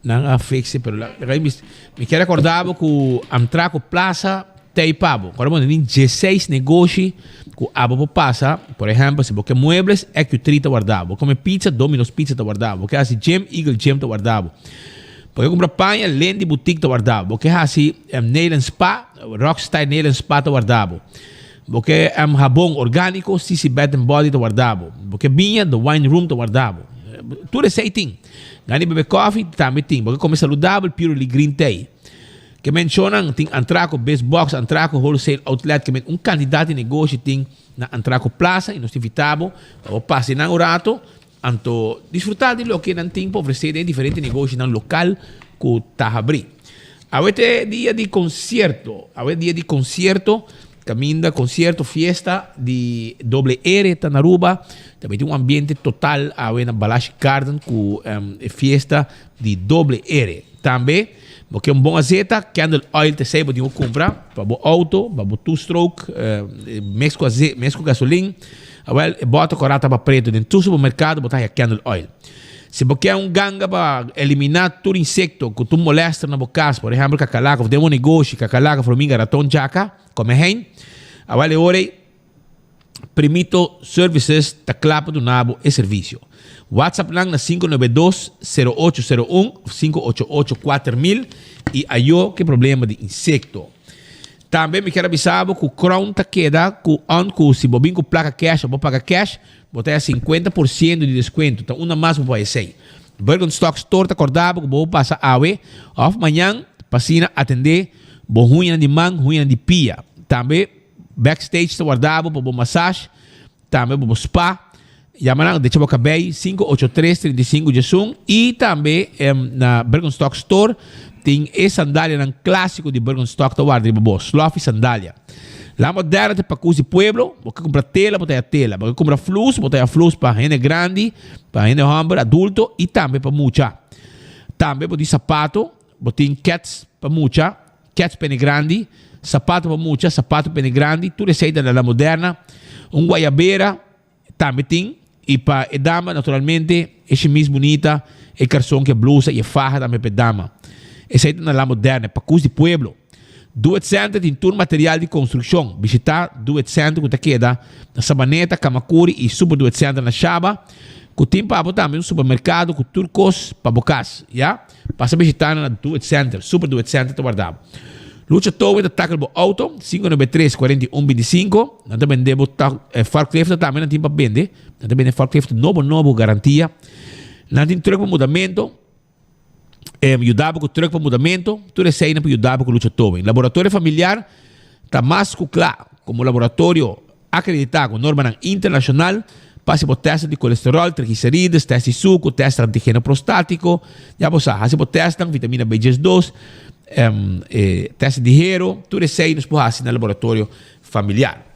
nan a fixe pero la mi kier acorda bo cu Amtraco Plaza Tei pa bo. Ora bo tin dieseis negoshi ku abo por pasa, por ehèmpel si bo ke muebles, EQ3 ta warda bo. Bo kome pizza, Domino's Pizza ta warda bo. Bo ke hasi gym, Eagle Gym ta warda bo. Bo ke kumpra paña, Lindy Boutique ta warda bo. Bo ke hasi nail and spa, Rockstyle Nail and Spa ta warda bo. Bo ke habon orgániko, Sisi Bath and Body ta warda bo. Bo ke biña, The Wine Room ta warda bo. Tur esei tin. Gana di bebe kòfi, tambe tin. Bo ke kome saludabel, Purely Green Tea. Ke menshonan tin Antraco Biz Box, Antraco Wholesale Outlet, ke men un kantidat di negoshi tin na Antraco Plaza i nos ta invitá bo pa bo pasa einan un rato anto disfrutá di loke nan tin pa ofresé den e diferente negoshinan lokal ku ta habrí. Awe ta e dia di konsierto, awe dia di konsierto, kaminda konsierto, fiesta di Doble R ta na Aruba, ta mete un ambiente total awe na Balashi Garden ku e fiesta di Doble R. Tambe bo ke un bon azeta, candle oil ta esei bo tin ku kumpra pa bo auto, pa bo two stroke, mix ku aze, mix ku gasolin. Awel e bòter kòrá ta pa pretu. Den tur supermerkado bo ta haña candle oil. Si bo ke un ganga pa eliminá tur insekto ku tur molèster na bo kas, por ehèmpel kakalaka òf den bo negoshi, kakalaka, formiga, raton, djaka, kòme hein. Awel e ora ei. Primito Services ta kla pa duna bo e servisio. WhatsApp nan na 592 0801 of 588 4000 i ayo ke problema di insekto. Tambe mi kier a bisa bo ku Crown ta keda ku on ku si bo bin ku plaka cash of bo paga cash, bo ta haya 50% di deskuento. Ta unda mas bo por haya esei. Birkenstock Store ta korda bo ku bo por pasa awe of mañan pa asina atende bo huñanan di man, huñanan di pia. Tambe. Backstage ta warda bo pa bo massage, tambe pa bo spa. Yama nan decha bo kabei 583 35 diesun y tambe na Birkenstock Store tin e sandalianan clasico di Birkenstock ta warda riba bo, slof y sandalia. La Moderna ta pakus di pueblo, bo ke kumpra tela bo ta haya tela, bo ke kumpra flus bo ta haya flus pa hende grandi, pa hende homber adulto y tambe pa mucha. Tambe bo tin sapato, bo tin kets pa mucha. Kets pene grandi, sapato pa mucha, sapato pene grandi, tur esei ta na La Moderna. Un guayabera tambe tin y pa e dama naturalmente e shimis bunita, e karson ku e blusa y e faha tambe pa e dama. Esei ta na La Moderna, e pakus di pueblo. Do It Center tin tur material di konstrukshon. Bishitá Do It Center ku ta keda na Sabaneta, Kamakuri i Super Do It Center na Shaba, ku tin pa bo tambe un supermerkado ku tur kos pa bo kas. Ya, pasa bishitá nan na Do It Center. Super Do It Center ta warda bo. Lucha Towing ta tackle bo auto, 593 41 25. Nan ta bende bo forklift tambe nan tin pa bende. Nan ta bende forklift nobo nobo garantia. Nan tin truck pa mudamento. Yuda bo ku truck pa mudamento. Tur esei nan por yuda bo ku Lucha Towing. Laboratorio familiar ta mas ku kla komo laboratorio akreditá ku normanan internashonal pa hasi bo tèst di kolesteròl, trigliserides, tèst di suku, tèst antigeno prostátiko. Ya bo sa, hasi bo tèstnan, vitamina B diesdos, tèst di hero. Tur esei nos por hasi na laboratorio familiar.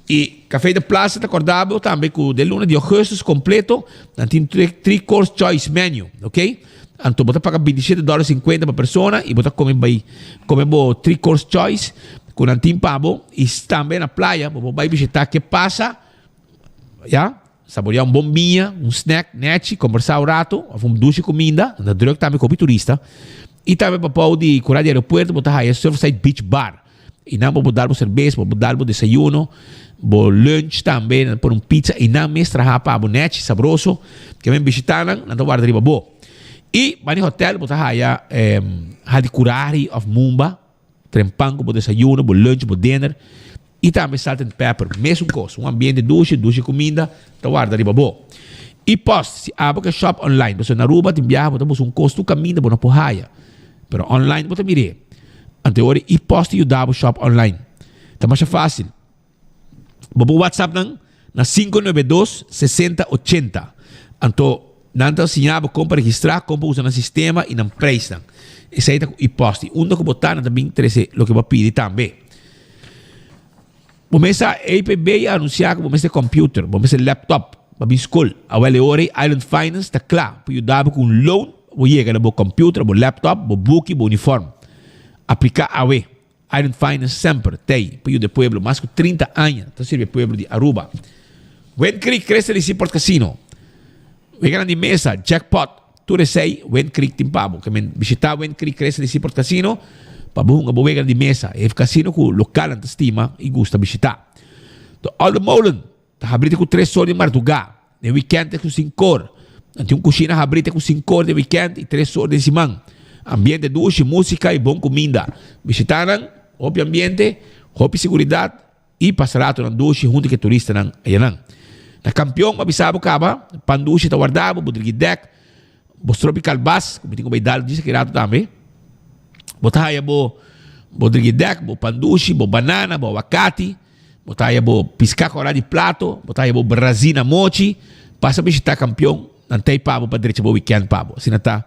Y Café de Plaza ta corda bo tambe cu den luna di augustus completo nan tin three course choice menu, ok? Anto bo ta paga 27 dollar 50 pa persona y bo ta come bay come bo three course choice cu nan tin pa bo y tambe na playa bo por bay bishita ke pasa, ya, saborea un bon biña, un snack nechi, combersa un rato of un dushi cuminda, nan ta druk tambe cu hopi turista. Y tambe pa pou di cura di aeropuerto bo ta haya Surfside Beach Bar. I nan bo por dal bo serbes, bo por dal bo desayuno, bo lunch tambe, nan por un pizza i nan mes traha pa bo nechi, sabroso. Ke men bishita nan, nan ta warda riba bo. I bani hotel bo ta haya Hadi Kurari of Mumba, trempan ku bo desayuno, bo lunch, bo dinner. I tambe Salt and Pepper, mesun kos, un ambiente dushi, dushi kuminda ta warda riba bo. I post, si abo ke shop online, pasobra na Aruba tin biaha bo ta buska un kos tur kaminda bo no por haya, pero online bo ta mir'é. Anto e ora e post ta yuda bo shop online. Ta masha fácil. Bo por WhatsApp nan na 592 60 80. Anto nan ta siña bo kon pa registrá, kon pa usa nan sistema i nan preisnan. Esei ta ku e-post. I unda ku bo ta nan ta bin trese loke bo a pidi tambe. Bo mester APB a anunsiá ku bo mester computer, bo mester laptop pa bin skol. Awel e ora ei Island Finance ta kla pa yuda bo ku un loan pa bo yega na bo computer, bo laptop, bo buki, bo uniform. Apliká awe. Island Finance semper t'ei pa yuda e pueblo. Mas ku 30 aña ta sirbi e pueblo di Aruba. Wind Creek Crystal y Seaport Casino. Weganan di mesa, jackpot, tur esei Wind Creek tin pa bo. Ke men bishita Wind Creek Crystal y Seaport Casino pa bo hunga bo weganan di mesa. E casino ku lokalnan ta stima y gusta bishita. De Olde Molen ta habri te ku tres or di mardugá, den wikènt te ku sinkor. Nan tin un kushina habri te ku sinkor den wikènt y tres or den siman. Ambiente dushi, músika y bon kuminda. Bishita nan, hopi ambiente, hopi siguridat. I pasa ratonan dushi huntu ku e turistanan ayanan. Na Kampion bo a bisa bo kaba, pan dushi ta warda bo, bo drigi dèk, bo stropi kalbas, ku mi tin ku bai dal djis aki rato tambe. Bo ta haya bo bo drigi dèk, bo pan dushi, bo banana, bo awakati, bo ta haya bo piská kòrá di plato, bo ta haya bo brazina mochi. Pasa bishitá Kampion, nan ta ei pa bo pa drecha bo wikènt pa bo. Asina ta,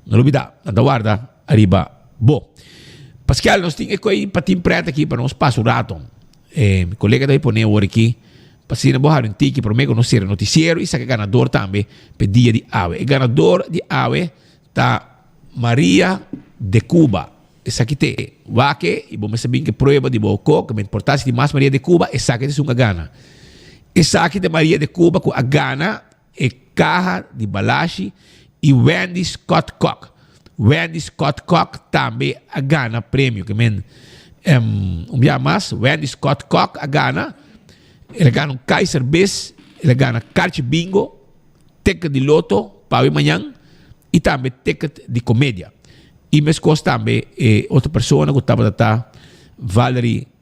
no lubidá, nan ta warda ariba bo. Pascal, nos tin e koe patin pret aki pa nos pasa un rato. Eh, mi colega ta pone awor aki pa asina bo hari un tiki prome ku nos sera noticiero y saka e ganador tambe pa e dia di awe. E ganador di awe ta Maria de Cuba. Esaki te wak y bo mester bin ke prueba di bo ko ke men porta si tin mas Maria de Cuba, esaki ta esun ku a gana. Esaki ta Maria de Cuba ku a gana E kaha di Balashi i Wendy Scott Kock. Wendy Scott Kock tambe a gana premio. Ke men, un bia mas, Wendy Scott Kock a gana. El a gana un Kaiser Bis, el a gana karchi bingo, ticket di loto pa awe mañan i tambe ticket di komedia. I meskos tambe e otro persona ku tabata ta Valerie.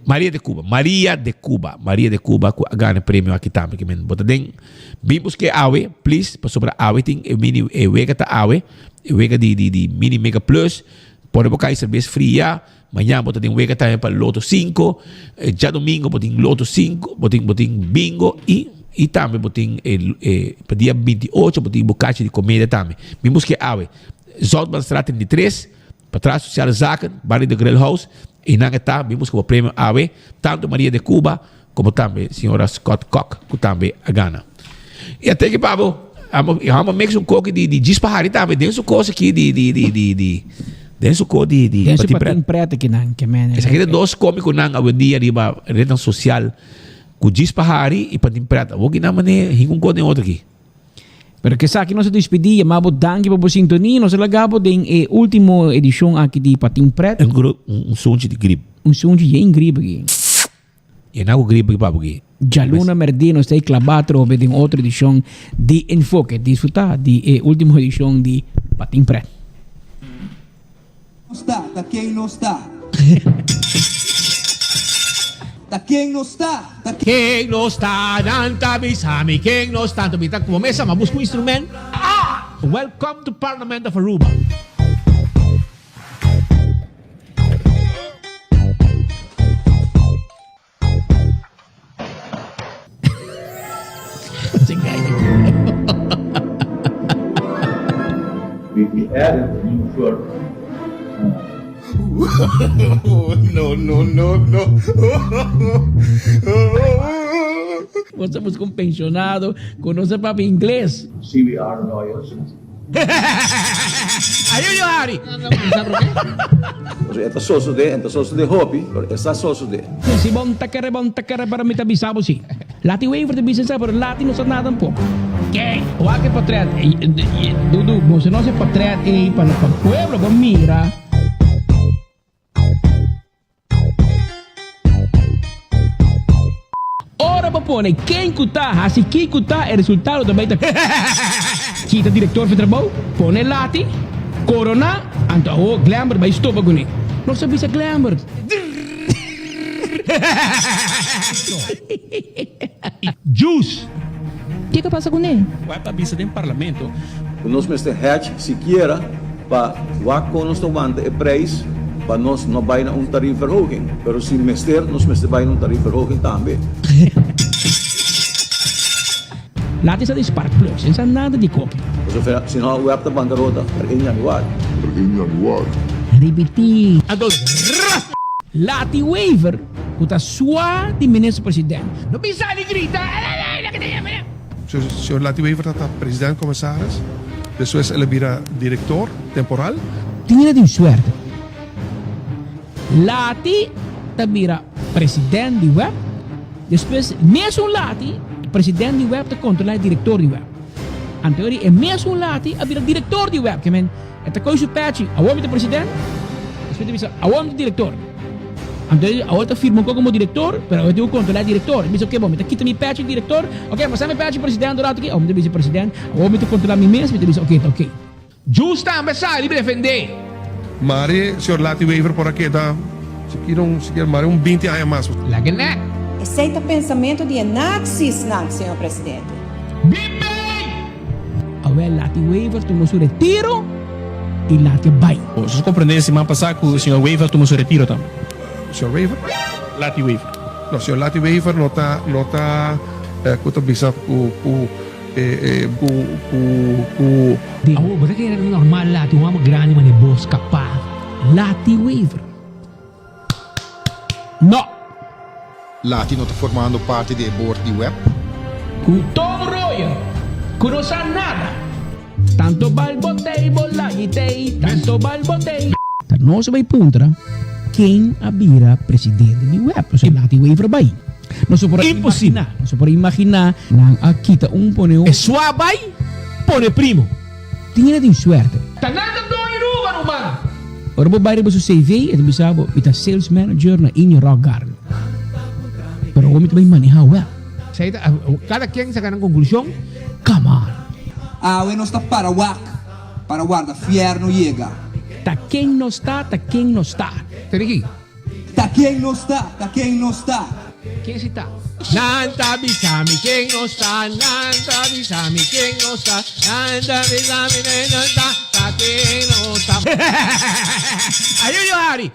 Maria de Cuba, Maria de Cuba, Maria de Cuba ku a gana e premio aki tambe. Ke men bo ta den bin busk'é awe, please, pasobra awe tin e mini e wega ta awe, e wega di di di mini mega plus. Pone bo kai serbes fria, mañan bo ta den wega tambe pa loto sinku, djadomingo bo tin loto sinku, bo tin bo tin bingo i i tambe bo tin e e pa dia 28 bo tin bo kachi di komedia tambe. Bin busk'é awe, Zoutmanstraat 33. Patras Sociale Zaken, banda di Grill House, einan e ta, bin buska bo premio awe, tanto Maria de Cuba como tambe señora Scott Kock cu tambe a gana. Y a teki pa bo, amo, amo mix un koki di, di djis pa hari tambe, den su cos aki di, di, di, di, di, den su ko di, di Den su patin pret. patin pret aki nan, ke men. Esaki ta dos comiconan awendia riba rednan social cu djis pa hari y patin pret. Awor ki nan mane hinca un ko den otro aki. Pero ku esaki nos a dispidí, yama bo danki pa bo sintonia. Nos a laga bo den e último edishon aki di Patin Pret. Un sunchi di grip. Un sunchi yen grip aki. Yena ku grip aki papu aki. Djaluna merdí nos ta e klabá atrobe den otro edishon di Enfoke. Disfrutá di e último edishon di Patin Pret. Nos ta, ta ken nos ta? Ta ken nos ta, ta ken nos ta? Nan ta bisa mi ken nos ta. Anto mi ta comesa ma busca un instrument. Ah! Welcome to Parliament of Aruba. We added a new verb. No, no, no, no. Bo ta busca un pensionado cu no sa papia ingles. CBR lawyers. Ayuyo Harry! E ta sosodé, en ta sosodé hopi, pero e sa sosodé. Si bon ta kere, bon ta kere, pero mi ta bisa bo si. Lati Wever ta bisa esaki, pero Lati no sa nada tampoco. Ke? Wak e potret ey, Dudu, bo si no haci potret ey pa pa pueblo por mira. Ora bo pone ken ku ta hasi kiko ta e resultado ta bai ta kita direktor fi trabou, pone lati, korona, anto awo Glenbert bai stopa kuné. Nos a bisa Glenbert. Juice. Kiko a pasa kuné? Web a bisa den parlamento. Ku nos mester hedge sikiera pa wak kon nos ta wanta e prijs pa nos no bai na un tariefverhoging. Pero si mester, nos mester bai na un tariefverhoging tambe. Lati sa di spark plugs, en sa nada di koki. Pasobra si no web ta bankarota per 1 januari. Per 1 januari. Ripití. Anto ras. Lati Wever ku ta sua di minister president. No bin sali grita. Señor Lati Wever ta ta president commissaris, despues el a bira director temporal. Tin di suerte. Lati ta bira president di web, despues mesun Lati, president di web ta controla e director di web. Anto e mesun Lati a bira director di web, ke men e ta coy su pechi, awor mi ta president, despues ta bisa awor mi ta director. Anto awor ta firma un como director, pero awor tin cu controla e director. Mi bisa ok bon, mi ta kita mi pechi director, ok pasa mi pechi president un rato aki, awor mi ta bisa president, awor mi ta controla mi mes, mi ta bisa ok ta ok. Jus tambe sali defendé. Mari señor Lati Wever por a keda sikiera un sikiera mari un binti aña mas. Laga nè. Esey ta pensamento di e nazisnan, señor presidente. Bibi! Awel Lati Wever tuma su retiro y Lati a bay. Boso comprende siman pasa cu señor Wever tuma su retiro tambe. Señor Wever? Lati Wever. No, señor Lati Wever no ta no ta cu ta bisa cu cu. E ku ku ku. Awor bo ta kere normal lati un hòmber grandi manera bo skapá lati Wever. No! Lati no ta formando parti di e board di web. Ku Tom Royer ku no sa nada. Tanto bal bo tei bo lagi tei tanto bal bo tei. Ta nos a bai puntra ken a bira presidente di web pasobra Lati Wever a bai. Nos no por a imagina, nos no por a imagina nan a kita un pone otro. E swa bai pone primo. Tin hende tin suerte. Ta nan ta doño Aruba ruman. Ora bo bai riba su CV e ta bisa bo mi ta sales manager na Indio Rock Garden. Pero awor mi ta bai maneha web. Esei ta kada ken saka nan konklushon. Come on. Awe nos ta para wak para warda fierno yega. Ta ken nos ta, ta ken nos ta. Tene aki. Ta ken nos ta, ta ken nos ta. Ken si ta? Nan ta bisa mi ken nos ta, nan ta bisa mi ken nos ta, nan ta bisa mi ken nos ta, ta ken nos ta. Ayuyo Harry.